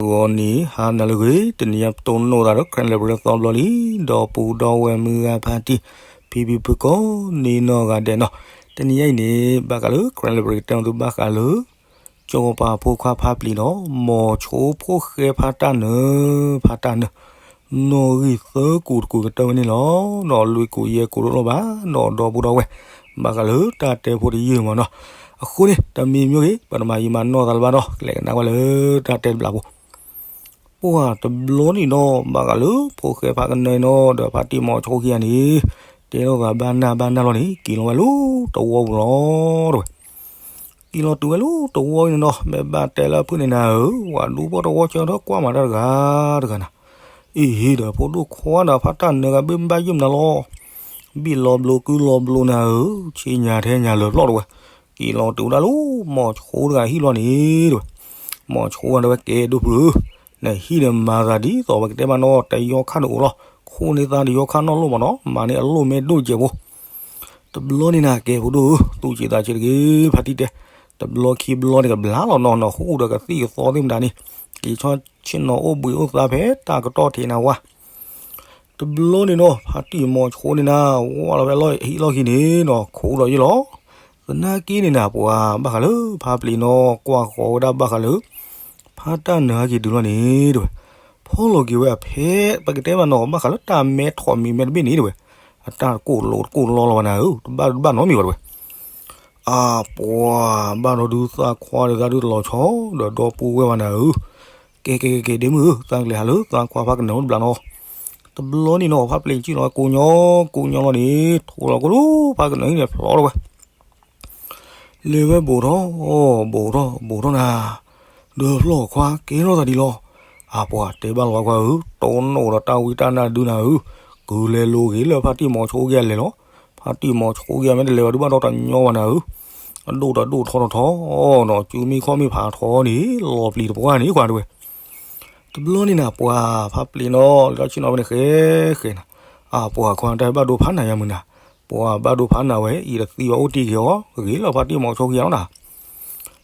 ဂီၤနံၤဟါနၤလၢအဂ့ၤ, တနံၤညါပတိၢ်နီၣ်သးဒီး Karen Library သီဘျီလံ, ဒီပုၢ်ဒီဝဲၢ်မုၢ်ဂၤဖါတံၢ် ဖံဖုဖုကိးန့ၣ်နီၢ်ဂၤဒဲးနီၤ, တနံၤညါအံၤန့ၣ် ဘၣ်ဃးလၢ Karen Library ကတဲသုဘၣ်ဃးလၢ ကၠီၤပၤဖိခွါဖါပျံၤဒီး မိၤဆိဖိဃဲဖါတၢ်နၢၤ, ဖါတၢ်နၢၤ နီၣ်ဂံၢ်သၢကူာ်တကူာ်ကတၢၢ်ဝဲန့ၣ်လီၤ. ဒီးလွံၢ်ကူာ်ယဲၢ်ကူာ်တအိၣ်လၢၤဘၣ်, ဒီးဒီပုၢ်ဒီဝဲၢ် ဘၣ်ဃးလၢတၢ်တဲဖိတယုၢ်မးနီၤ. အဃိန့ၣ် တမံၤမ့ၢ်ဂ့ၤ ပတမၤယံာ်မၤနီၢ်သးလၢၤဘၣ်ဒီး ကလဲၤကနၣ်ကွၢ်လၢတၢ်တဲတဘျီဖိ ပှၢ်တဘျီန့ၣ်နီၤ ဘၣ်ဃးလၢဖိဃဲဖါကနၢၤနီၤ ဒီးဖါတံၢ်မိၤဆိခံဂၤန့ၣ် တဲလိာ်သးဘၣ်နၢ်ဘၣ်နၢ်လီၤန့ၣ် က့ၤလီၤဝဲလၢတဝီပူၤလီၤ တဲဝဲ. က့ၤလီၤတုၤဝဲလၢတဝီအံၤန့ၣ်နီၤ မ့ၢ်ဘၣ်တဲလၢအဖုၣ်န့ၣ်နၤဧၢ, ဝၤဒူဖိတဝီဆၢထၢၣ်ကွၢ်မၤတၢ်တဂၤတဂၤနၤ, အံၤဒီးဖိဒိၣ်ခွါဒီး ဖါတၢ်နၢၤဂၤဘ့ၣ်ဘၣ်ယုၢ်မနၤလီၤ. ဘံၣ်လီၤဘျိးကုလီၤဘျိးနၤဧၢ, ဆ့ညါထဲညါလၢာ်လီၤတဲဝဲ. က့ၤလီၤတုၤဝဲဒၣ်လၢမိၤဆိတဂၤဟံၣ်လီၤန့ၣ်တဲဝဲ. မိၤဆိဝဲဒၣ်ဝဲ ကဲဒိၣ်ဖုဧၢ, နဟံၣ်န့ၣ်မၤသးဒ်သိးပကတဲမးနီၤ တယီခါန့ၣ်အိၣ်လီၤ, ခိၣ်န့ၢ်သးတယီခါနီတလီၢ်မးနီၤ, မၤန့ၢ်အလိၣ်မ့ၢ်ဒိၣ်စဲးဖိ တဘျီန့ၣ်နၤ ကဲဖိဒိၣ်ဧၢ, သူၣ်က့ၤသးက့ၤတဂ့ၤ ဖါတံၢ်တဲ, တဘျီခံဘျီန့ၣ်ကဘျါလီၤနီၤနီၤ ဃိာ်ဒီးကသံၣ်ကသီသ့ၣ်မတၤန့ၣ်, က့ၤဆီဆ့ၣ်နီၤအိၣ်ဘှံးအိၣ်သါဖဲတၢ်ကတီၢ်ထံးနၤဝါ. တဘျီန့ၣ်နီၤ ဖါတံၢ်မိၤဆိန့ၣ်နၤ ဝါလီၤဖဲလီၢ်ဟံၣ်လီၢ်ခံန့ၣ်နီၤ ခိးဒီးယ့ၢ်လီၤ. သနာ်က့န့ၣ်နၤ ပှၤဘၣ်ဃးလၢဖါပျံၤနီၤ ကွၢ်ဃီၤဝဲဒၣ်ဘၣ်ဃးလၢ ဖါတၢ်နၢၤဟဲက့ၤတုၤလီၤန့ၣ်တဲဝဲ, ဖီၣ်လီၤက့ၤဝဲအဖဲ ပကတဲမးနီၤ ဘၣ်ဃးလၢတၢ်မဲထီၣ်မံၤမဲတဘ့ၣ်န့ၣ်တဲဝဲ, အတၢ်တကိၢ်လိာ်တကိၢ်လီလီၤဘၣ်နၤဧၢ, တဘၣ်တဘၣ်နီတမံၤဘၣ်တဲဝဲ. အါပှၤဘၣ်ဒီးဒုးသးခွါဒီးသးဒုးတလီၤဆီ ဒီးဒီပုၢ်ဝဲၢ်ဘၣ်နၤဧၢ, ကဲကဲကဲကဲ ဒ့မုၣ်ဧၢ, သးကလဲၤဟးလၢသးခွါဖါကနၢၤအိၣ်တဘျီနီၤ. တဘျီန့ၣ်နီၤ ဖါပျံၤစံၣ်လီၤကိးညီကိးညီလီၤန့ၣ် ထိးလီၤကိၢ်လၢဖါကနၢၤဟံၣ်န့ၣ်ဖျီထီၣ်ဝဲ လဲၤဝဲဘူးထီၣ် ဘူးထီၣ်ဘူးထီၣ်နၤ, ဒီးဖျီၣ်ခွါကဲထီၣ်သးဒ်လီၤ. အါပှၤတဲဘၣ်လီၤကွၢ်ဧၢ, တိၢ်နီၣ်ဒီးတၢ်ဝံတၢ်နါဒုနၤဧၢ, ကုၤလဲၤလိၤဂ့ၤလၢဖါတံၢ်မိၤဆိခံဂၤလဲၤလီၤ. ဖါတံၢ်မိၤဆိခံဂၤမ့ၢ်တလဲၤဘၣ်ဒုးဘၣ်ဒီတညီဘၣ်နၤဧၢ, အဒိၣ်တဒိၣ်ထီထီထီနီၤ, စုမ့ၢ်ခီၣ်မ့ၢ်ဖးထီန့ၣ် လီၤပျံၤတပှၢ်န့ၣ်ကွၢ်တဲဝဲ. တဘျီန့ၣ်နၤ ပှၤဖါပျံၤနီၤ လဲၤထီၣ်ဆ့ၣ်နီၤဖဲန့ၣ်ဃဲဃဲနၤ, အါပှၤခွါတၢ်ဘၣ်ဒိဖးနၤယါမုၢ်နၤ, ပှၤဘၣ်ဒိဖးနၤဝဲ အံၤတသံဘၣ်အိၣ်တ့ၢ်က့ၤအီၤ ဂ့ၤလၢဖါတံၢ်မိၤဆိခံဂၤလီၤနၤ.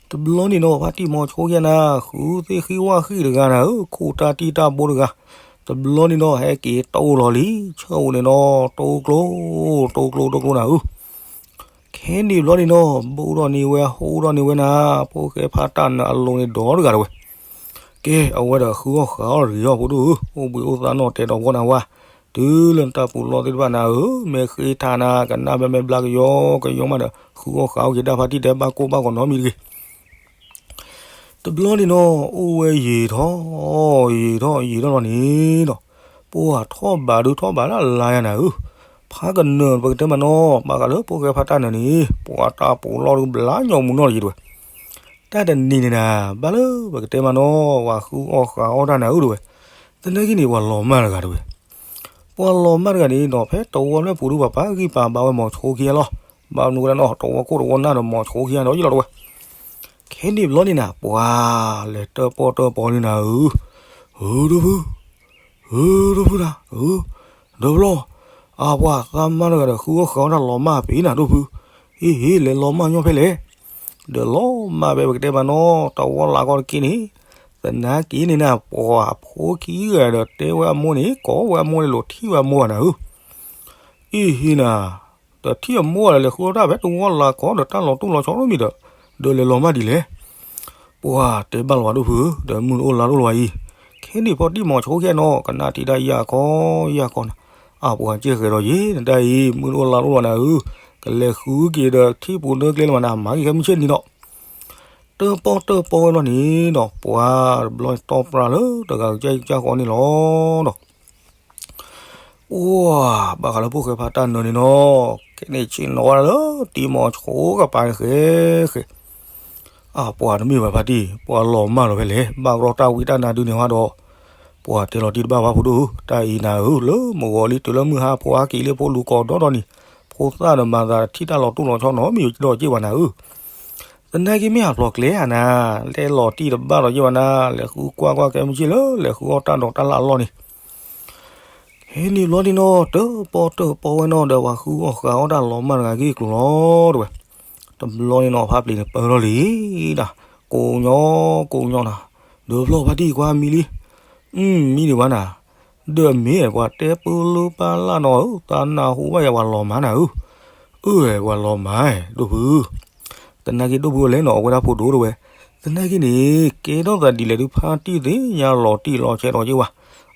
တဘျီန့ၣ်နီၤ ဖါတံၢ်မိၤဆိခံဂၤနၤ ဃုသ့ၣ်ဃံဝၣ်ဃံတဂၤနၤဧၢ, ခိၣ်တၢ်တံၢ်တၢ်ဘိတဂၤ, တဘျီန့ၣ်နီၤ ဟဲက့ၤတိၢ်လီၤလံ ဆၢအိၣ်န့ၣ်နီၤ တိၢ်ကျိ တိၢ်ကျိ တိၢ်ကျိနၤဧၢ. ခဲန့ၣ်ဘျီန့ၣ်နီၤ ဘူးထီၣ်န့ၢ်ဝဲ ဟူးထီၣ်န့ၢ်ဝဲနၤ, ဖိဃဲဖါတၢ်နၢၤအလိၤန့ၣ်ဒီတဂၤတဲဝဲ. ကဲ အဝဲဒီးဃုအီၣ်ဃုအီၣ်တဂ့ၤအီၤဖိဒိၣ်ဧၢ, အိၣ်ဘှံးအိၣ်သါနီၢ်တဲဒီးဝီနၤဝါ, တုၤလၢနတၢ်ပူၤလီၢ်သ့ၣ်တဖၣ်နၤဧၢ, မ့ၢ်ဃ့ထါနၤ ကနၣ်ဘၣ်မ့ၢ်ဘျါကယီကယီမးဒီး ဃုအီၣ်ဃုအီၣ်က့ၤတၢ်ဖါတံၢ်တဲဘၣ်ကိၢ်ဘၣ်ဂီၤနီတမံၤတဂ့ၤ. တဘျီန့ၣ်နီၤ အိၣ်ဝဲယံာ်ထီၣ် ယံာ်ထီၣ်ယံာ်ထီၣ်လီၤန့ၣ်နီၤ, ပှၤထီၣ်ဘးဒုးထီၣ်ဘးလၢအလါယါနၤဧၢ, ဖါကနၢၤပကတဲမးနီၤ ဘၣ်ဃးလၢဖိဃဲဖါတၢ်နၢၤန့ၣ် ပှၤတၢ်ပူၤလီၢ်ဒုးဘျါညီမူနီၢ်လီၤယံၤတဲဝဲ. တၢ်တနံၤန့ၣ်နၤ ဘၣ်လၢပကတဲမးနီၤ ပှၤဃုအီၣ်ဃုအီၣ်တၢ်နၤဧၢတဲဝဲ. သနာ်က့န့ၣ် ပှၤလီၤမၢ်တဂၤတဲဝဲ. ပှၤလီၤမၢ်တဂၤန့ၣ်နီၤ ဖဲတဝီလၢပူၤဒုးပှၤပာ်ဂံၢ်ပာ်ဘါဝဲမိၤဆိခံဂၤလီၤ. ဘၣ်မနုၤဝဲဒၣ်နီၤ တဝီကိၢ်တဝီနၢ်ဒီးမိၤဆိခံဂၤဒီးယံၤလီၤတဲဝဲ. ခဲန့ၣ်ဘျီန့ၣ်နၤ ပှၤလဲၤတၢၣ်ပီၣ်တၢၣ်ပီၤန့ၢ်နၤဧၢ, ဧၢ ဒိၣ်ဖု ဧၢ ဒိၣ်ဖုတၢ် ဧၢ ဒီးဘျီ အပှၤသးမါတဂၤဒီးဃုအီၣ်ဃုအီၣ်တၢ်လီၤမၢ်ပ့ၤနၤဒိၣ်ဖု, အ့ ဟ့ၣ်လဲၤလီၤမၢ်ညီဖဲလဲၣ်, ဒီးလီၤမၢ်ဖဲပကတဲမးနီၤ တဝီလၢ်ကီၢ်တက့ၢ်န့ၣ်, သနာ်က့န့ၣ်နၤ ပှၤအဖိခံဂၤဒီးတဲဝဲအမိၢ်န့ၣ် ကိးဝဲအမိၢ်န့ၣ်လိာ်ထံၣ်ဝဲအမိၢ်ဘၣ်နၤဧၢ, အ့ ဟ့ၣ်နၤ ဒီးထံၣ်အမိၢ်ဒီးလဲၤဃုအီၣ်တၢ်ဖဲတဝီလၢ်ကီၢ်ဒီးတၢ်လီၤတိၢ်လီၤဆီတမံၤဒီး, ဒီးလဲၤလီၤမၢ်ဒ်လဲၣ်. ပှၤတဲဘၣ်လီၤဝဲဒိၣ်ဖုဧၢ, ဒီးမုၢ်တအိၣ်လါတအိၣ်လၢၤဝဲအံၤ, ခဲန့ၣ်ဖါတံၢ်မိၤဆိခံဂၤနီၤ ကနၣ်ထံၣ်တၢ်ယၢ်ကီယၢ်ကီနၤ, အပှၤကဲဃဲၤဒီးယ့ၤ နတၢ်အံၤ မုၢ်တအိၣ်လါတအိၣ်လၢၤနၤဧၢ, ကလဲၤဃုက့ၤဒီးထံၣ်ပူၤနၢကျဲလၢၤမးနၤ မၤဂ့ၤခဲမုၢ်ဆ့ၣ်န့ၣ်ဒီး, တၢၣ်ပီၣ်တၢၣ်ပီဝဲလီၤန့ၣ်ဒီး ပှၤတဘျီန့ၣ်တီပြးလၢတဂၤကစၢ်ကစၢ်ဃီန့ၣ်လီၤဒီး ပှၤဘၣ်ဃးလၢဖိၣ်ဃဲဖါတၢ်နၢၤန့ၣ်နီၤ, ခဲန့ၣ်ဆ့ၣ်နီၤဝဲဒၣ်လၢတံၤမိၤဆိကပၤန့ၣ်ဃဲဃဲ, အပှၤတမ့ၢ်ဘၣ်ဖါတံၢ်, ပှၤလီၤမၢ်လီၤဖဲလဲၣ်, ဘၣ်ကရီတၢ်ဝံတၢ်နါဒုန့ၣ်ဟါဒီး, ပှၤတဲလီၤတံၢ်တဘၣ်ဘၣ်ဖိဒိၣ်ဧၢ, တၢ်အံၤနၤဧၢ, လၢမုၢ်ဂီၤလံတုၤလၢမုၢ်ဟါဖိဟါက့ၤလံဖိလူၤကိးဒီဒီန့ၣ်, ဖိသၣ်ဒီးမၤသးထံၣ်တၢ်လီၤတိၢ်လီၤဆီနီၤ မ့ၢ်ဒီးက့ၢ်ပှၤနၤဧၢ သနာ်က့မ့ၢ်ဟးဖျိးကျဲဧါနၤ, လဲၤလီၤတံၢ်တဘၣ်ဒီးယဲၢ်ဝဲနၤ, လဲၤဃုကွၢ်ကွၢ်ကဲမုၢ်ဆ့ၣ်လၢ လဲၤဃုအီၣ်တၢ်ဒီးတၢ်လၢအလီၢ်န့ၣ်, ဟဲန့ၣ်ဘျီန့ၣ်နီၤ တၢၣ်ပီၣ်တၢၣ်ပီဝဲနီၤဒီး ပှၤဃုအီၣ်ဃုအီၣ်တၢ်လီၤမၢ်တဂၤဂ့ၢ်ကျိၤလီၤတဲဝဲ, တဘျီန့ၣ်နီၤ ဖါပျံၤန့ၣ်ပၢၢ်ထီၣ်လံဒၣ်, ကိးညီကိးညီနၤ, ဒီးဖျီၣ်ဖါတံၢ်ကွၢ်မံလံ, မံဒံးဘၣ်နၤ, ဒီးမ့ၢ်ပှၤတဲပၢလၢပၢ်လၢ်နီၤဧၢ, သးနၢ်ဟူဘၣ်ယၤပှၤလီၤမၢ်နၤဧၢ, အၢ ပှၤလီၤမၢ်ဒိၣ်ဖု, သနာ်က့ဒိၣ်ဖုအလဲၣ်နီၤ အဝဲဒၣ်ဖိဒိၣ်တဝဲ, သနာ်က့န့ၣ် ကဲထီၣ်သးဒ်လဲၣ်ဒုးဖါတံၢ်သ့ၣ်ညါလီၤတံၢ်လီၤဆဲးဒီးက့ၤဝဲ,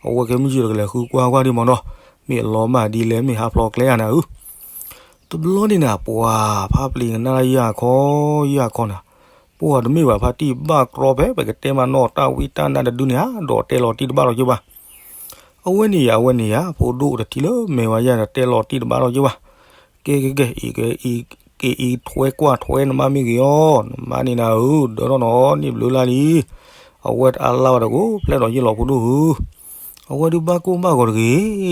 အဝဲကဲမုၢ်ဆ့ၣ်တကလဲၤဃုကွၢ်ကွၢ်ဒံးမးနီၤ, မ့ၢ်လီၤမၢ်ဒ်လဲၣ် မ့ၢ်ဟးဖျိးကျဲဧါနၤဧၢ တဘျီန့ၣ်နၤ ပှၤဖါပျံၤကနၣ်လၢယၢ်ခီယၢ်ခီနၤ, ပှၤတမ့ၢ်ဘၣ်ဖါတံၢ်ဘၣ်ကြီဖဲ ပကတဲမးနီၤ တၢ်ဝံတၢ်နါတဒုန့ၣ်ဧါ, ဒီးတဲလီၤတံၢ်တဘၣ်လီၤက့ၤဘၣ်, အဝဲန့ၣ်ယၤ အဝဲန့ၣ်ယၤ ဖိဒိၣ်တထံၣ်လၢမဲာ်ဝဲယၤဒီးတဲလီၤတံၢ်တဘၣ်လီၤက့ၤဘၣ်, ကဲကဲကဲ အံၤက့အံၤထွဲကွၢ်ထွဲနမါမ့ၢ်ဂ့ၤအီၤ, နမါန့ၣ်နၤဧၢ ဒၢထီၣ်နီၤန့ၣ်ဘျုးလၢ်လံ, အဝဲတအါလၢ်ဘၣ်ဒီးကအိၣ်ဖျဲၣ်ဒီးယ့ၢ်လီၤဖိဒိၣ်ဧၢ အဝဲဒုးဘၣ်ကိၢ်ဘၣ်ဂီၤတဂ့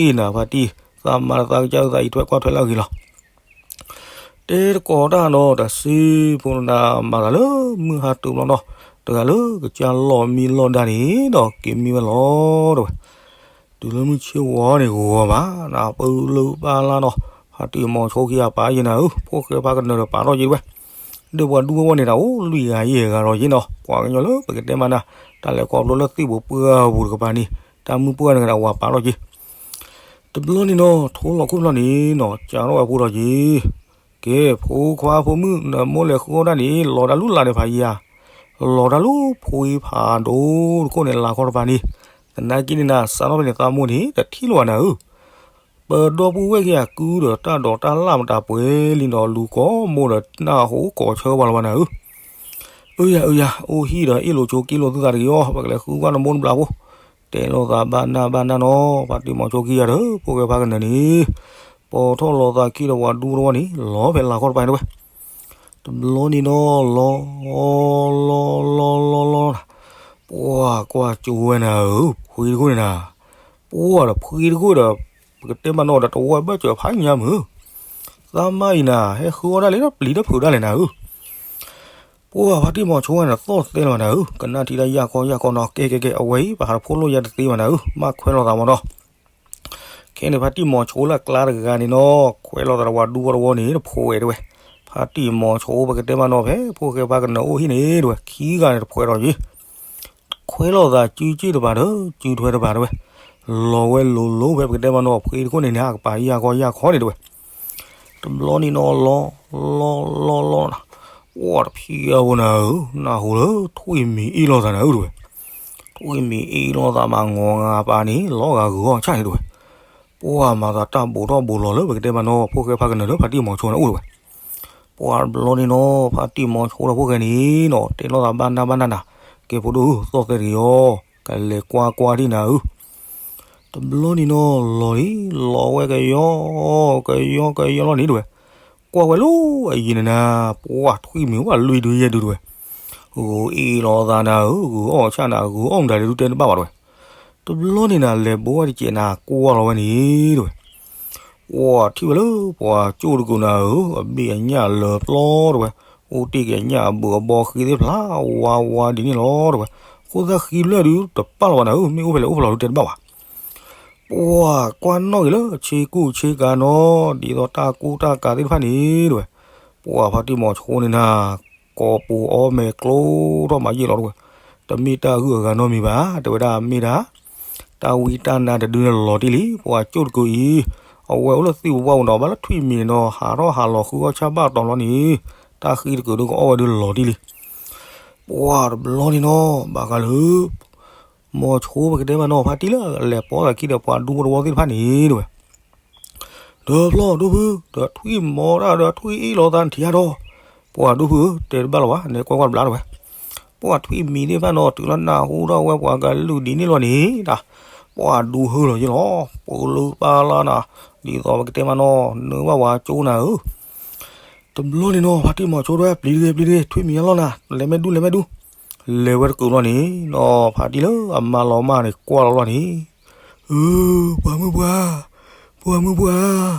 ၤနၤ ဖါတံၢ်, သးမၤတသးကစၢ်အုးသးအံၤထွဲကွၢ်ထွဲလၢအဂ့ၤလီၤ. တဲတကိးတၢ်နီၤ တၢ်စ့ဖိနၤ မၤသးလၢမုၢ်ဟါတုၤဘျီနီၤ, တဂၤလၢကစၢ်လီၢ်မံလီၢ်ဒါန့ၣ်ဒီးက့ၤမံဝဲလီၤတဝဲ တုၤလၢမုၢ်ဆ့ၣ်ဝီန့ၣ်ဂီၤဘၣ်နၤ ပၢလၢပၢ်လၢ်နီၤ, ဖါတံၢ်မီၤဆိခံဂၤပာ်ယဲနၤဧၢ, ဖိၣ်ဃဲဖါကနၢၤဒီးပာ်ထီၣ်က့ၤတဝဲ, ဒီးပှၤဒူဝဲဝဲန့ၣ်ဒီး အိၣ်လွံၢ်ဂၤယဲၢ်ဂၤလီၤယဲနီၤ, ပှၤကညီလၢပကတဲမးနၤ, တၢ်လဲၤခီဖျိလၢသ့ၣ်ပူၤပှၢ်ပူၤတကပၤန့ၣ်, တၢ်မုၢ်ပှၢ်န့ၣ်ကဒီးဝဲပာ်ထီၣ်က့ၤ တဘျီန့ၣ်နီၤ ထိလီၤခိၣ်ဖျီၣ်န့ၣ်နီၤ ကးထီၣ်ဝဲဖိဒီးက့ၤ, ကဲ ဖိခွါဖိမုၣ် နမိၢ်လဲၤဃုအီၣ်ဒၣ်န့ၣ် လီၤတၢ်လူလၢ်န့ၣ်ဖးယံၤဧါ, လီၤတၢ်လူဖှံဖးဒိၣ်တခိၣ်န့ၣ် လၤခီတပၤန့ၣ်, သနာ်က့န့ၣ်နၤ စးထီၣ်ဖဲန့ၣ်သးမိၢ်န့ၣ် တထံၣ်လၢၤဘၣ်နၤဧၢ ပဒီပုၢ်ဝဲၢ်ခံဂၤကုဒီးတၢ်ဒိးတၢ်လၢ်မတၤပှဲၤလံနီၤ လူၤကိးမိၢ်ဒီးနၢ်ဟူကိးဆၢဝဲလၢၤဘၣ်နၤဧၢ, အၢယၤ အၢယၤ အိၣ်ဟံၣ်ဒီးအ့ၣ်လိာ်ဆိးက့လိာ်သုသးတဂ့ၤအီၤ ပကလဲၤဃုကွၢ်နမိၢ်နဘျါဖိ, တဲလိာ်သးဘၣ်နၢ်ဘၣ်နၢ်နီၤ ဖါတံၢ်မီၤဆိခံဂၤဒီး ဖိၣ်ဃဲဖါကနၢၤန့ၣ်, ပိာ်ထီၣ်လိာ်သးခံဒီးပှၤဒူတဝီန့ၣ် လီၤဖဲလၤခီတပၤန့ၣ်တဝဲ, တဘျီန့ၣ်နီၤ လီၤ လီၤ လီၤ လီၤ လီၤ ပှၤကွၢ်ကၠိဝဲနၤဧၢ ဖှံတခိၣ်န့ၣ်နၤ, ပှၤဒီးဖှံတခိၣ်ဒီး ပကတဲမးနီၤဒီးတဝီဘၣ်စၢၤဖးညါမုၢ်, သးမါအံၤနၤ ဟဲဃုအီၣ်ဒၣ်လံဒီးပျံၤတဖုးဒၣ်လဲာ်နၤဧၢ ပှၤဖါတံၢ်မီၤဆိဝဲန့ၣ်သီၣ်သဲလၢၤဘၣ်နၤဧၢ, ကနၣ်ထံတၢ်ယၢ်ခီယၢ်ခီနီၤ ကဲကဲကဲ အဝဲအံၤ ပဟးတဖိလိၣ်ယဲတသ့ဘၣ်နၤဧၢ မ့ၢ်ခွဲးလိာ်သးမးဒီး, ခဲန့ၣ်ဖါတံၢ်မီၤဆိလၢအကျါတဂၤန့ၣ်နီၤ ခွဲးလိာ်သးဒီးပှၤဒူဖိတဝီန့ၣ် တဖိးဝဲတဝဲ, ဖါတံၢ်မီၤဆိပကတဲမးနီၤ ဖဲဖိၣ်ဃဲဖါကနၢၤအိၣ်ဟံၣ်န့ၣ်တဝဲ ခံဂၤန့ၣ်တဖိးဒီးယံၤ ခွဲးလိာ်သးစုစ့ၣ်တပၤဒီး စုထွဲတပၤတဝဲ, လီၤဝဲလိၤလိၤဖဲပကတဲမးနီၤ ဖှံတခိၣ်န့ၣ်န့ၣ် အကပၤယၢ်ခီယၢ်ခီန့ၣ်တဝဲ, တဘျီန့ၣ်နီၤ လီၤ လီၤ လီၤ လီၤ လီၤ အိၣ်တဖံးအဝဲနၤဧၢ, နၢ်ဟူလၢထွံၣ်မံၤအ့ၣ်လိာ်သးနၤဧၢတဝဲ, ထွံၣ်မံၤအ့ၣ်လိာ်သးမး ငီၤငါပၢ်န့ၣ် လီၤဂာ်ဂုာ်အီၣ်ဆၣ်န့ၣ်တဝဲ, ပှၤမၤသးတၢ်ဘိးထီၣ်ဘိးလီၤလၢပကတဲမးနီၤ ဖိၣ်ဃဲဖါကနၢၤလၢဖါတံၢ်မီၤဆိန့ၣ်အိၣ်တဝဲ, ပှၤတဘျီန့ၣ်နီၤ ဖါတံၢ်မီၤဆိဒီးဖိၣ်ဃဲန့ၣ်နီၤ တဲလိာ်သးဘၣ်နၢ်ဘၣ်နၢ်နၤ, ကဲဖိဒိၣ်ဧၢ သီၣ်သဲတဂ့ၤအီၤ, ကလဲၤကွၢ်ကွၢ်ဒံးနၤဧၢ တဘျီန့ၣ်နီၤ လီၤလံ လီၤဝဲကယီ ကယီကယီလီၤန့ၣ်တဝဲ, ကွၢ်ဝဲလၢအယံၤန့ၣ်နၤ, ပှၤထွံၣ်မံၤဝဲလွံၢ်ဒုယဲၢ်ဒုတဝဲ, ဂုာ်အ့ၣ်လိာ်သးနၤဧၢ, ဂုာ်အီၣ်ဆၣ်နၤ, ဂုာ်အီၣ်မတၤလဲၣ်ဒုတဲတဘၣ်ဘၣ်တဝဲ, တဘျီန့ၣ်နၤ လဲၤဘိးဝဲတစဲးနၤ ကွၢ်လီၤဝဲန့ၣ်တဝဲ ပှၤထံၣ်ဝဲလၢပှၤကၠိၣ်တကုာ်နၤဧၢ, အဘ့ၣ်အညၣ်လၢာ်ပျီတဝဲ, အိၣ်တ့ၢ်က့ၤအညၣ်အဘုးအဘီဃံသ့ၣ်ဖျါဝါဝါဒ်န့ၣ်လီၤတဝဲ, အဃိသတးဃံဖျၢၣ်ဒုတပာ်လီၤဘၣ်နၤဧၢ, မ့ၢ်အိၣ်ဖဲလဲၣ်အိၣ်ဖဲလဲၣ်ဒုတဲတဘၣ်ဘၣ်, ပှၤကွၢ်နီၣ်က့ၤလၢဆ့ကူၣ်ဆ့ကၤနီၤ, ဒ်သိးတၢ်ကူတၢ်ကၤသ့ၣ်တဖၣ်န့ၣ်တဝဲ, ပှၤဖါတံၢ်မီၤဆိန့ၣ်နၤ ကိးပူၤအီၣ်မဲာ်ကျိထီၣ်မးယံာ်လီၤတဝဲ, တမ့ၢ်တၢ်ဂုၤအဂၤနီတမံၤဘၣ်, တဲဝဲဒၣ်မ့ၢ်ဒၣ် တၢ်ဝံတၢ်နါတဒုန့ၣ်လီၤတံၢ်လံ, ပှၤကၠိၣ်တကုာ်အံၤ, အဝဲအိၣ်လၢသံၣ်ပူၤဘၣ်ပူၤနီၤ, ဘၣ်လၢထွံၣ်မံၤန့ၣ်နီၤ, ဟးထီၣ်ဟးလီၤဃုအီၣ်ဆၣ်ဘၣ်တီၤလီၤန့ၣ်, တၢ်ဃံတကုာ်ဒုကအီၣ်ဝဲဒုလီၤတံၢ်လံ, ပှၤတဘျီန့ၣ်နီၤ, ဘၣ်ဃးလၢ မီၤဆိပကတဲမးနီၤ, ဖါတံၢ်လၢလဲၤပိာ်သးခံဒီးပှၤဒူဖိတဝီသ့ၣ်တဖၣ်န့ၣ်တဝဲ ဒီးဖျီၣ်ဒိၣ်ဖု, ဒီးထွံၣ်မီတၢ်ဒီးထွံၣ်အ့ၣ်လိာ်သးနထံၣ်ဧါဒီး, ပှၤဒိၣ်ဖုဧၢ, တဲတဘၣ်လၢၤဘၣ်, နဲကွၢ်ကွၢ်တဘျါတဝဲ, ပှၤထွံၣ်မံၤသ့ၣ်တဖၣ်နီၤ, တုၤလၢနၢ်ဟူထီၣ်ဝဲပှၤကလုာ်ဒ်န့ၣ်လီၤန့ၣ်, ပှၤဒူဟၢလီၤယ့ၢ်လီၤ, ပှၤလၢပၢ်လၢ်နၤ, ဒ်သိးပကတဲမးနီၤ, နၢ်ဘၣ်ပှၤကၠိနၤဧၢ တဘျီန့ၣ်နီၤ, ဖါတံၢ်မီၤဆိတဝဲ ပျံၤတဂ့ၤ ပျံၤတဂ့ၤ, ထွံၣ်မံၤအလီၢ်နၤ, လဲၤမ့ၢ်ဒူလဲၤမ့ၢ်ဒူ, လဲၤဝဲတကုာ်လီၤန့ၣ်နီၤ, ဖါတံၢ်လၢအမါလီၤမၢ်န့ၣ် ကွၢ်လီၤလီၤန့ၣ်, အၢ ပှၤမုၣ်ပှၢ်, ပှၤမုၣ်ပှၢ်,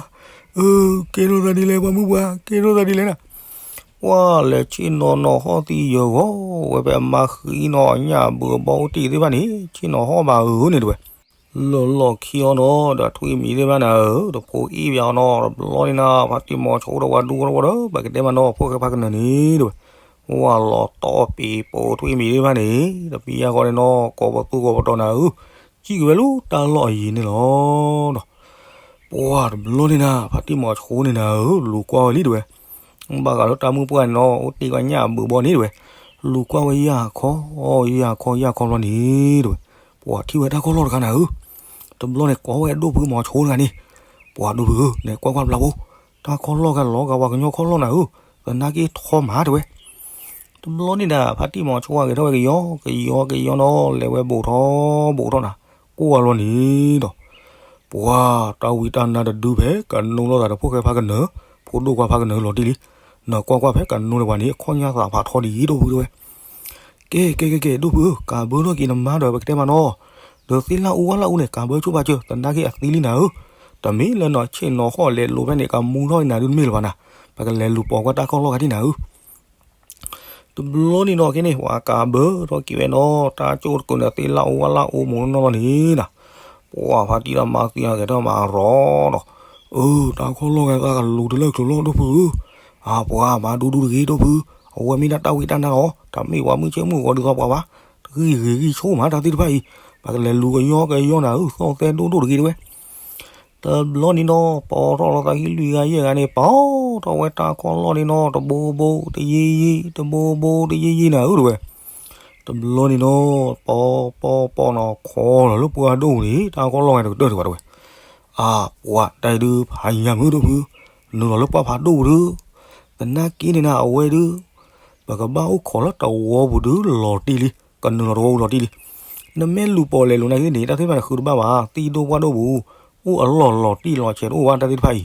အၢ ကဲထီၣ်သးဒ်လဲၣ် ပှၤမုၣ်ပှၢ်, ကဲထီၣ်သးဒ်လဲၣ်နၤ, ပှၤလဲၤဆ့ၣ်နီၤနီၤဟီၣ်သံယၢၤဂီၤဝဲဖဲအမါဃံနီၤ, အညၣ်အဘုးအဘီအိၣ်တ့ၢ်သ့ၣ်တဖၣ်န့ၣ် ဆ့ၣ်နီၤဟီၣ်ဘၣ်ဧၢန့ၣ်တဝဲ လီၤလီၢ်ခံအီၤနီၤ, ဒီးထွံၣ်မံၤသ့ၣ်တဖၣ်နၤဧၢ, တဖိအ့ၣ်ဘၣ်အီၤနီၤ, တဘျီန့ၣ်နၤ, ဖါတံၢ်မီၤဆိဒီးပှၤဒူဖိတဝီဒီး ပကတဲမးနီၤ, ဖိၣ်ဃဲဖါကနၢၤန့ၣ်တဝဲ, ဝဲလီၤတီၢ်ပ့ၤပိာ်ထွံၣ်မံၤဒံးဘၣ်န့ၣ်, တပံယၢ်ဃီန့ၣ်နီၤ ကိးပသူကိးပတီၤနၤဧၢ, စံၣ်က့ၤဝဲလၢတၢ်လီၢ်အယံၤန့ၣ်လီၤဒီး, ပှၤတဘျီန့ၣ်နၤ ဖါတံၢ်မီၤဆိန့ၣ်နၤဧၢ, လူၤကွၢ်ဝဲလံတဲဝဲ, ဘၣ်ဃးလၢတၢ်မုၣ်ပှၢ်န့ၣ်နီၤ အိၣ်တ့ၢ်ကွၢ်ညၣ်အဘုးဘီန့ၣ်တဲဝဲ, လူၤကွၢ်ဝဲယၢ်ခီ, ယၢ်ခီယၢ်ခီဘျီန့ၣ်တဲဝဲ, ပှၤထံၣ်ဝဲတၢ်ခီၣ်လီၢ်တခါနၤဧၢ, တဘျီန့ၣ်ကိးဝဲဒိၣ်ဖုမီၤဆိတဂၤန့ၣ်, ပှၤဒိၣ်ဖုဧၢ နဲကွၢ်ကွၢ်ဘျါဖိ, တၢ်ခီၣ်လီၢ်ကလီၤဂာ်ပှၤကညီခီၣ်လီၢ်နၤဧၢ, သနာ်က့ထီမးတဲဝဲ တဘျီန့ၣ်ဒၣ် ဖါတံၢ်မီၤဆိဂဲၤထီၣ်ဝဲကယီကယီကယီနီၤ လဲၤဝဲဘူးထီၣ်ဘူးထီၣ်နၤ, ကိၢ်ဝဲလီၤန့ၣ်ဒီး, ပှၤတၢ်ဝံတၢ်နါတဒုဖဲ ကနိလိာ်သးဒီးဖိၣ်ဃဲဖါကနၢၤ, ဖိဒိၣ်ခွါဖါကနၢၤလီၤတံၢ်လံ, နကွၢ်ကွၢ်ဖဲကနိန့ၣ်ပှၤန့ၣ် အခီၣ်ညါသးဖးထီဒ်အံၤဒိၣ်ဖုတဲဝဲ, ကဲကဲကဲကဲ ဒိၣ်ဖုဧၢ ကးဘၢထီၣ်က့ၤနမါဒီး ပကတဲမးနီၤ, ဒီးသ့ၣ်လၣ်အူဝၣ်လၣ်အူန့ၣ် ကးဘၢဆိပာ်စၢၤ သနာ်က့အသံလံနၤဧၢ, တမ့ၢ်လၢနီၤဆ့ၣ်နီၤဃီၣ်လဲၤလိၤဖဲန့ၣ် ကမူထီၣ်နၤဒုတမ့ၢ်လၢၤဘၣ်နၤ, ပကလဲၤလူၤပိာ်ကွၢ်တၢ်ခီၣ်လီၢ်ဂၤဒံးနၤဧၢ တဘျီန့ၣ်နီၤ ခဲန့ၣ် ပှၤကးဘၢထီၣ်က့ၤဝဲနီၤ တၢ်ကၠိၣ်တကိးန့ၣ် သ့ၣ်လၣ်အူဝၣ်လၣ်အူမူနီၢ်နီၢ်လီၤန့ၣ်နၤ, ပှၤဖါတံၢ်ဒီးမါသံဂဲၤထီၣ်မးရီဒီး, အၢ တၢ်ခီၣ်လီၢ်ဂၤသးကလူၤတလၢကျိၤလီၤဒိၣ်ဖုဧၢ, အပှၤမၤဒူဒူတဂ့ၤဒိၣ်ဖု, အဝဲမ့ၢ်ဒၣ်တၢ်ဝံတၢ်နါလီၤ, တမ့ၢ်ပှၤမုၢ်ဆ့ၣ်မုၢ်ဂီၤဒ်သိးပှၤဘၣ်, တဂံၢ်ဂ့ၤဂံၢ်ဆိမးတၢ်သ့ၣ်တဖၣ်အံၤ, ပကလဲၤလူၤကယီကယီနၤဧၢ သီၣ်သဲဒိၣ်ဒိၣ်တဂ့ၤတဲဝဲ တဘျီန့ၣ်နီၤ ပိာ်ထီၣ်လီၤသးခံလွံၢ်ဂၤယဲၢ်ဂၤန့ၣ် ပိာ်ထီၣ်ဝဲတၢ်ခီၣ်လီၢ်န့ၣ်နီၤ တဘိဘိတယံၤယံၤ တဘိဘိတယံၤယံၤနၤဧၢတဲဝဲ, တဘျီန့ၣ်နီၤ ပိာ်ပိာ်ပိာ်နီၤ ခီလီၤလၢပှၢ်ဒိၣ်န့ၣ် တၢ်ခီၣ်လီၢ်ဂၤတကတၢၢ်တဲဝဲတဲဝဲ, အပှၤ တၢ်အံၤဒုးဖးယံၤညါမုၢ်ဒိၣ်ဖု, နုာ်လီၤလၢပှၢ်ဖးဒိၣ်ပူၤဒုး, သနာ်က့န့ၣ်နၤ အဝဲဒုး ပကဘၣ်အိၣ်ခိးလၢတဝီပူၤဒုးလီၤတံၢ်လံ, ကနုာ်လီၤတဝီပူၤလီၤတံၢ်လံ, နမ့ၢ်လူၤပိာ်လဲၤလူၤနာ်က့န့ၣ် တၢ်သ့ၣ်တဖၣ်န့ၣ်ဃုတဘၣ်ဘၣ်, သံၣ်ဒိၣ်ပှၢ်ဒိၣ်ပူၤ, အိၣ်အလီၢ်လီၤတံၢ်လီၤဆဲးတအိၣ်ဘၣ်တၢ်သ့ၣ်တဖၣ်အံၤ,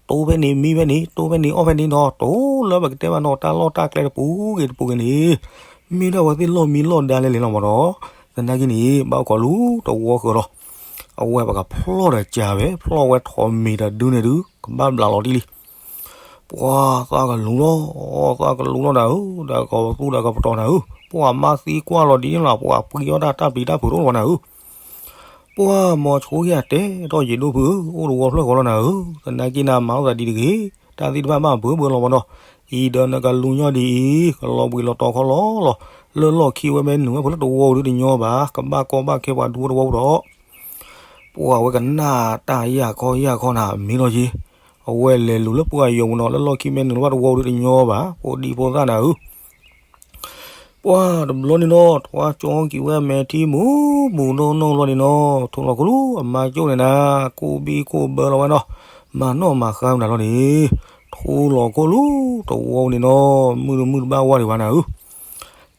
တိဖဲန့ၣ်မံဖဲန့ၣ် တိဖဲန့ၣ်အီၣ်ဖဲန့ၣ်နီၤ တိလၢပကတဲဘၣ်နီၤတၢ်လီၢ်တၢ်ကျဲတပူၤဂ့ၤတပူၤဂ့ၤန့ၣ်, မ့ၢ်ဒၣ်ဝဲသ့ၣ်လီၢ်မံလီၢ်ဒါလဲၣ်လဲၣ်လီၤမးဒီး, သနာ်က့န့ၣ် ဘၣ်အိၣ်ခိးလူၤတဝီဃၢၤလီၤ, အဝဲပကဖျီၣ်ဒီးကၢ်ဝဲ ဖျီၣ်ဝဲထိးမ့ၤတဒုန့ၣ်ဒုး ကဘၣ်ဘျးလီၤတံၢ်လံ ပှၤသးကလူၤလီၤ, သးကလူၤလီၤနၤဧၢ, ဒီးကိးပသူဒီးကပတီၢ်နၤဧၢ, ပှၤမါသံကွၢ်လီၤဒ်န့ၣ်လီၤ, ပှၤပှံၤအီၣ်တၢ်တၢ်ပျံၤတၢ်ဖုးတအိၣ်လၢၤဘၣ်နၤဧၢ, ပှၤမီၤဆိယၤတဲထီၣ်ယံၤဒိၣ်ဖုဧၢ, အိၣ်တဝီဖျၢၣ်ဃီလီၤနၤဧၢ, သနာ်က့နၤမၤလိာ်သးဒ်တဂ့ၤ, တၢ်သ့ၣ်တဖၣ်ဘၣ်ဘၢဘၢလီၤမးဒီး, အံၤဒီးနကလူၤညီဒ်အံၤ, ကလီၤဘှံးလီၤတီၤခီလီၤလီၤ, လၢလီၢ်ခံဝဲမ့ၢ်နုာ်ဝဲဖိလၢတဝီပူၤဒုးတညီဘၣ်, ကဘၣ်ကီဘၣ်ခဲပှၤဒူဖိတဝီပူၤဒီး ပှၤဝဲကနၣ်တၢ်ယၢ်ခီယၢ်ခီနၤ မ့ၢ်လီၤယ့ၢ်, အဝဲလဲၤလူၤလၢပှၢ်ယိာ်ပူၤနီၤ လၢလီၢ်ခံမ့ၢ်နုာ်လၢၤဘၣ်တဝီပူၤဒုးတညီဘၣ် ဖိဒံဖိသၣ်နၤဧၢ, ပှၤတဘျီန့ၣ်နီၤ ထီၣ်ကၠီကံၤဝဲမဲာ်ထံမူးမူးနီၢ်နီၢ်လီၤန့ၣ်နီၤ ထိၣ်လီၤခိၣ်လူၤ အမါကၠိၣ်န့ၣ်နၤ ကိၢ်ဘံၣ်ကိၢ်ဘၢလီၤဝဲနီၤ, မၤနီၣ်မၤဃါမနုၤလီၤန့ၣ်, ထိၣ်လီၤခိၣ်လူၤတဝီန့ၣ်နီၤ မုၢ်တမုၢ်တဘၣ်ဝါဒံးဘၣ်နၤဧၢ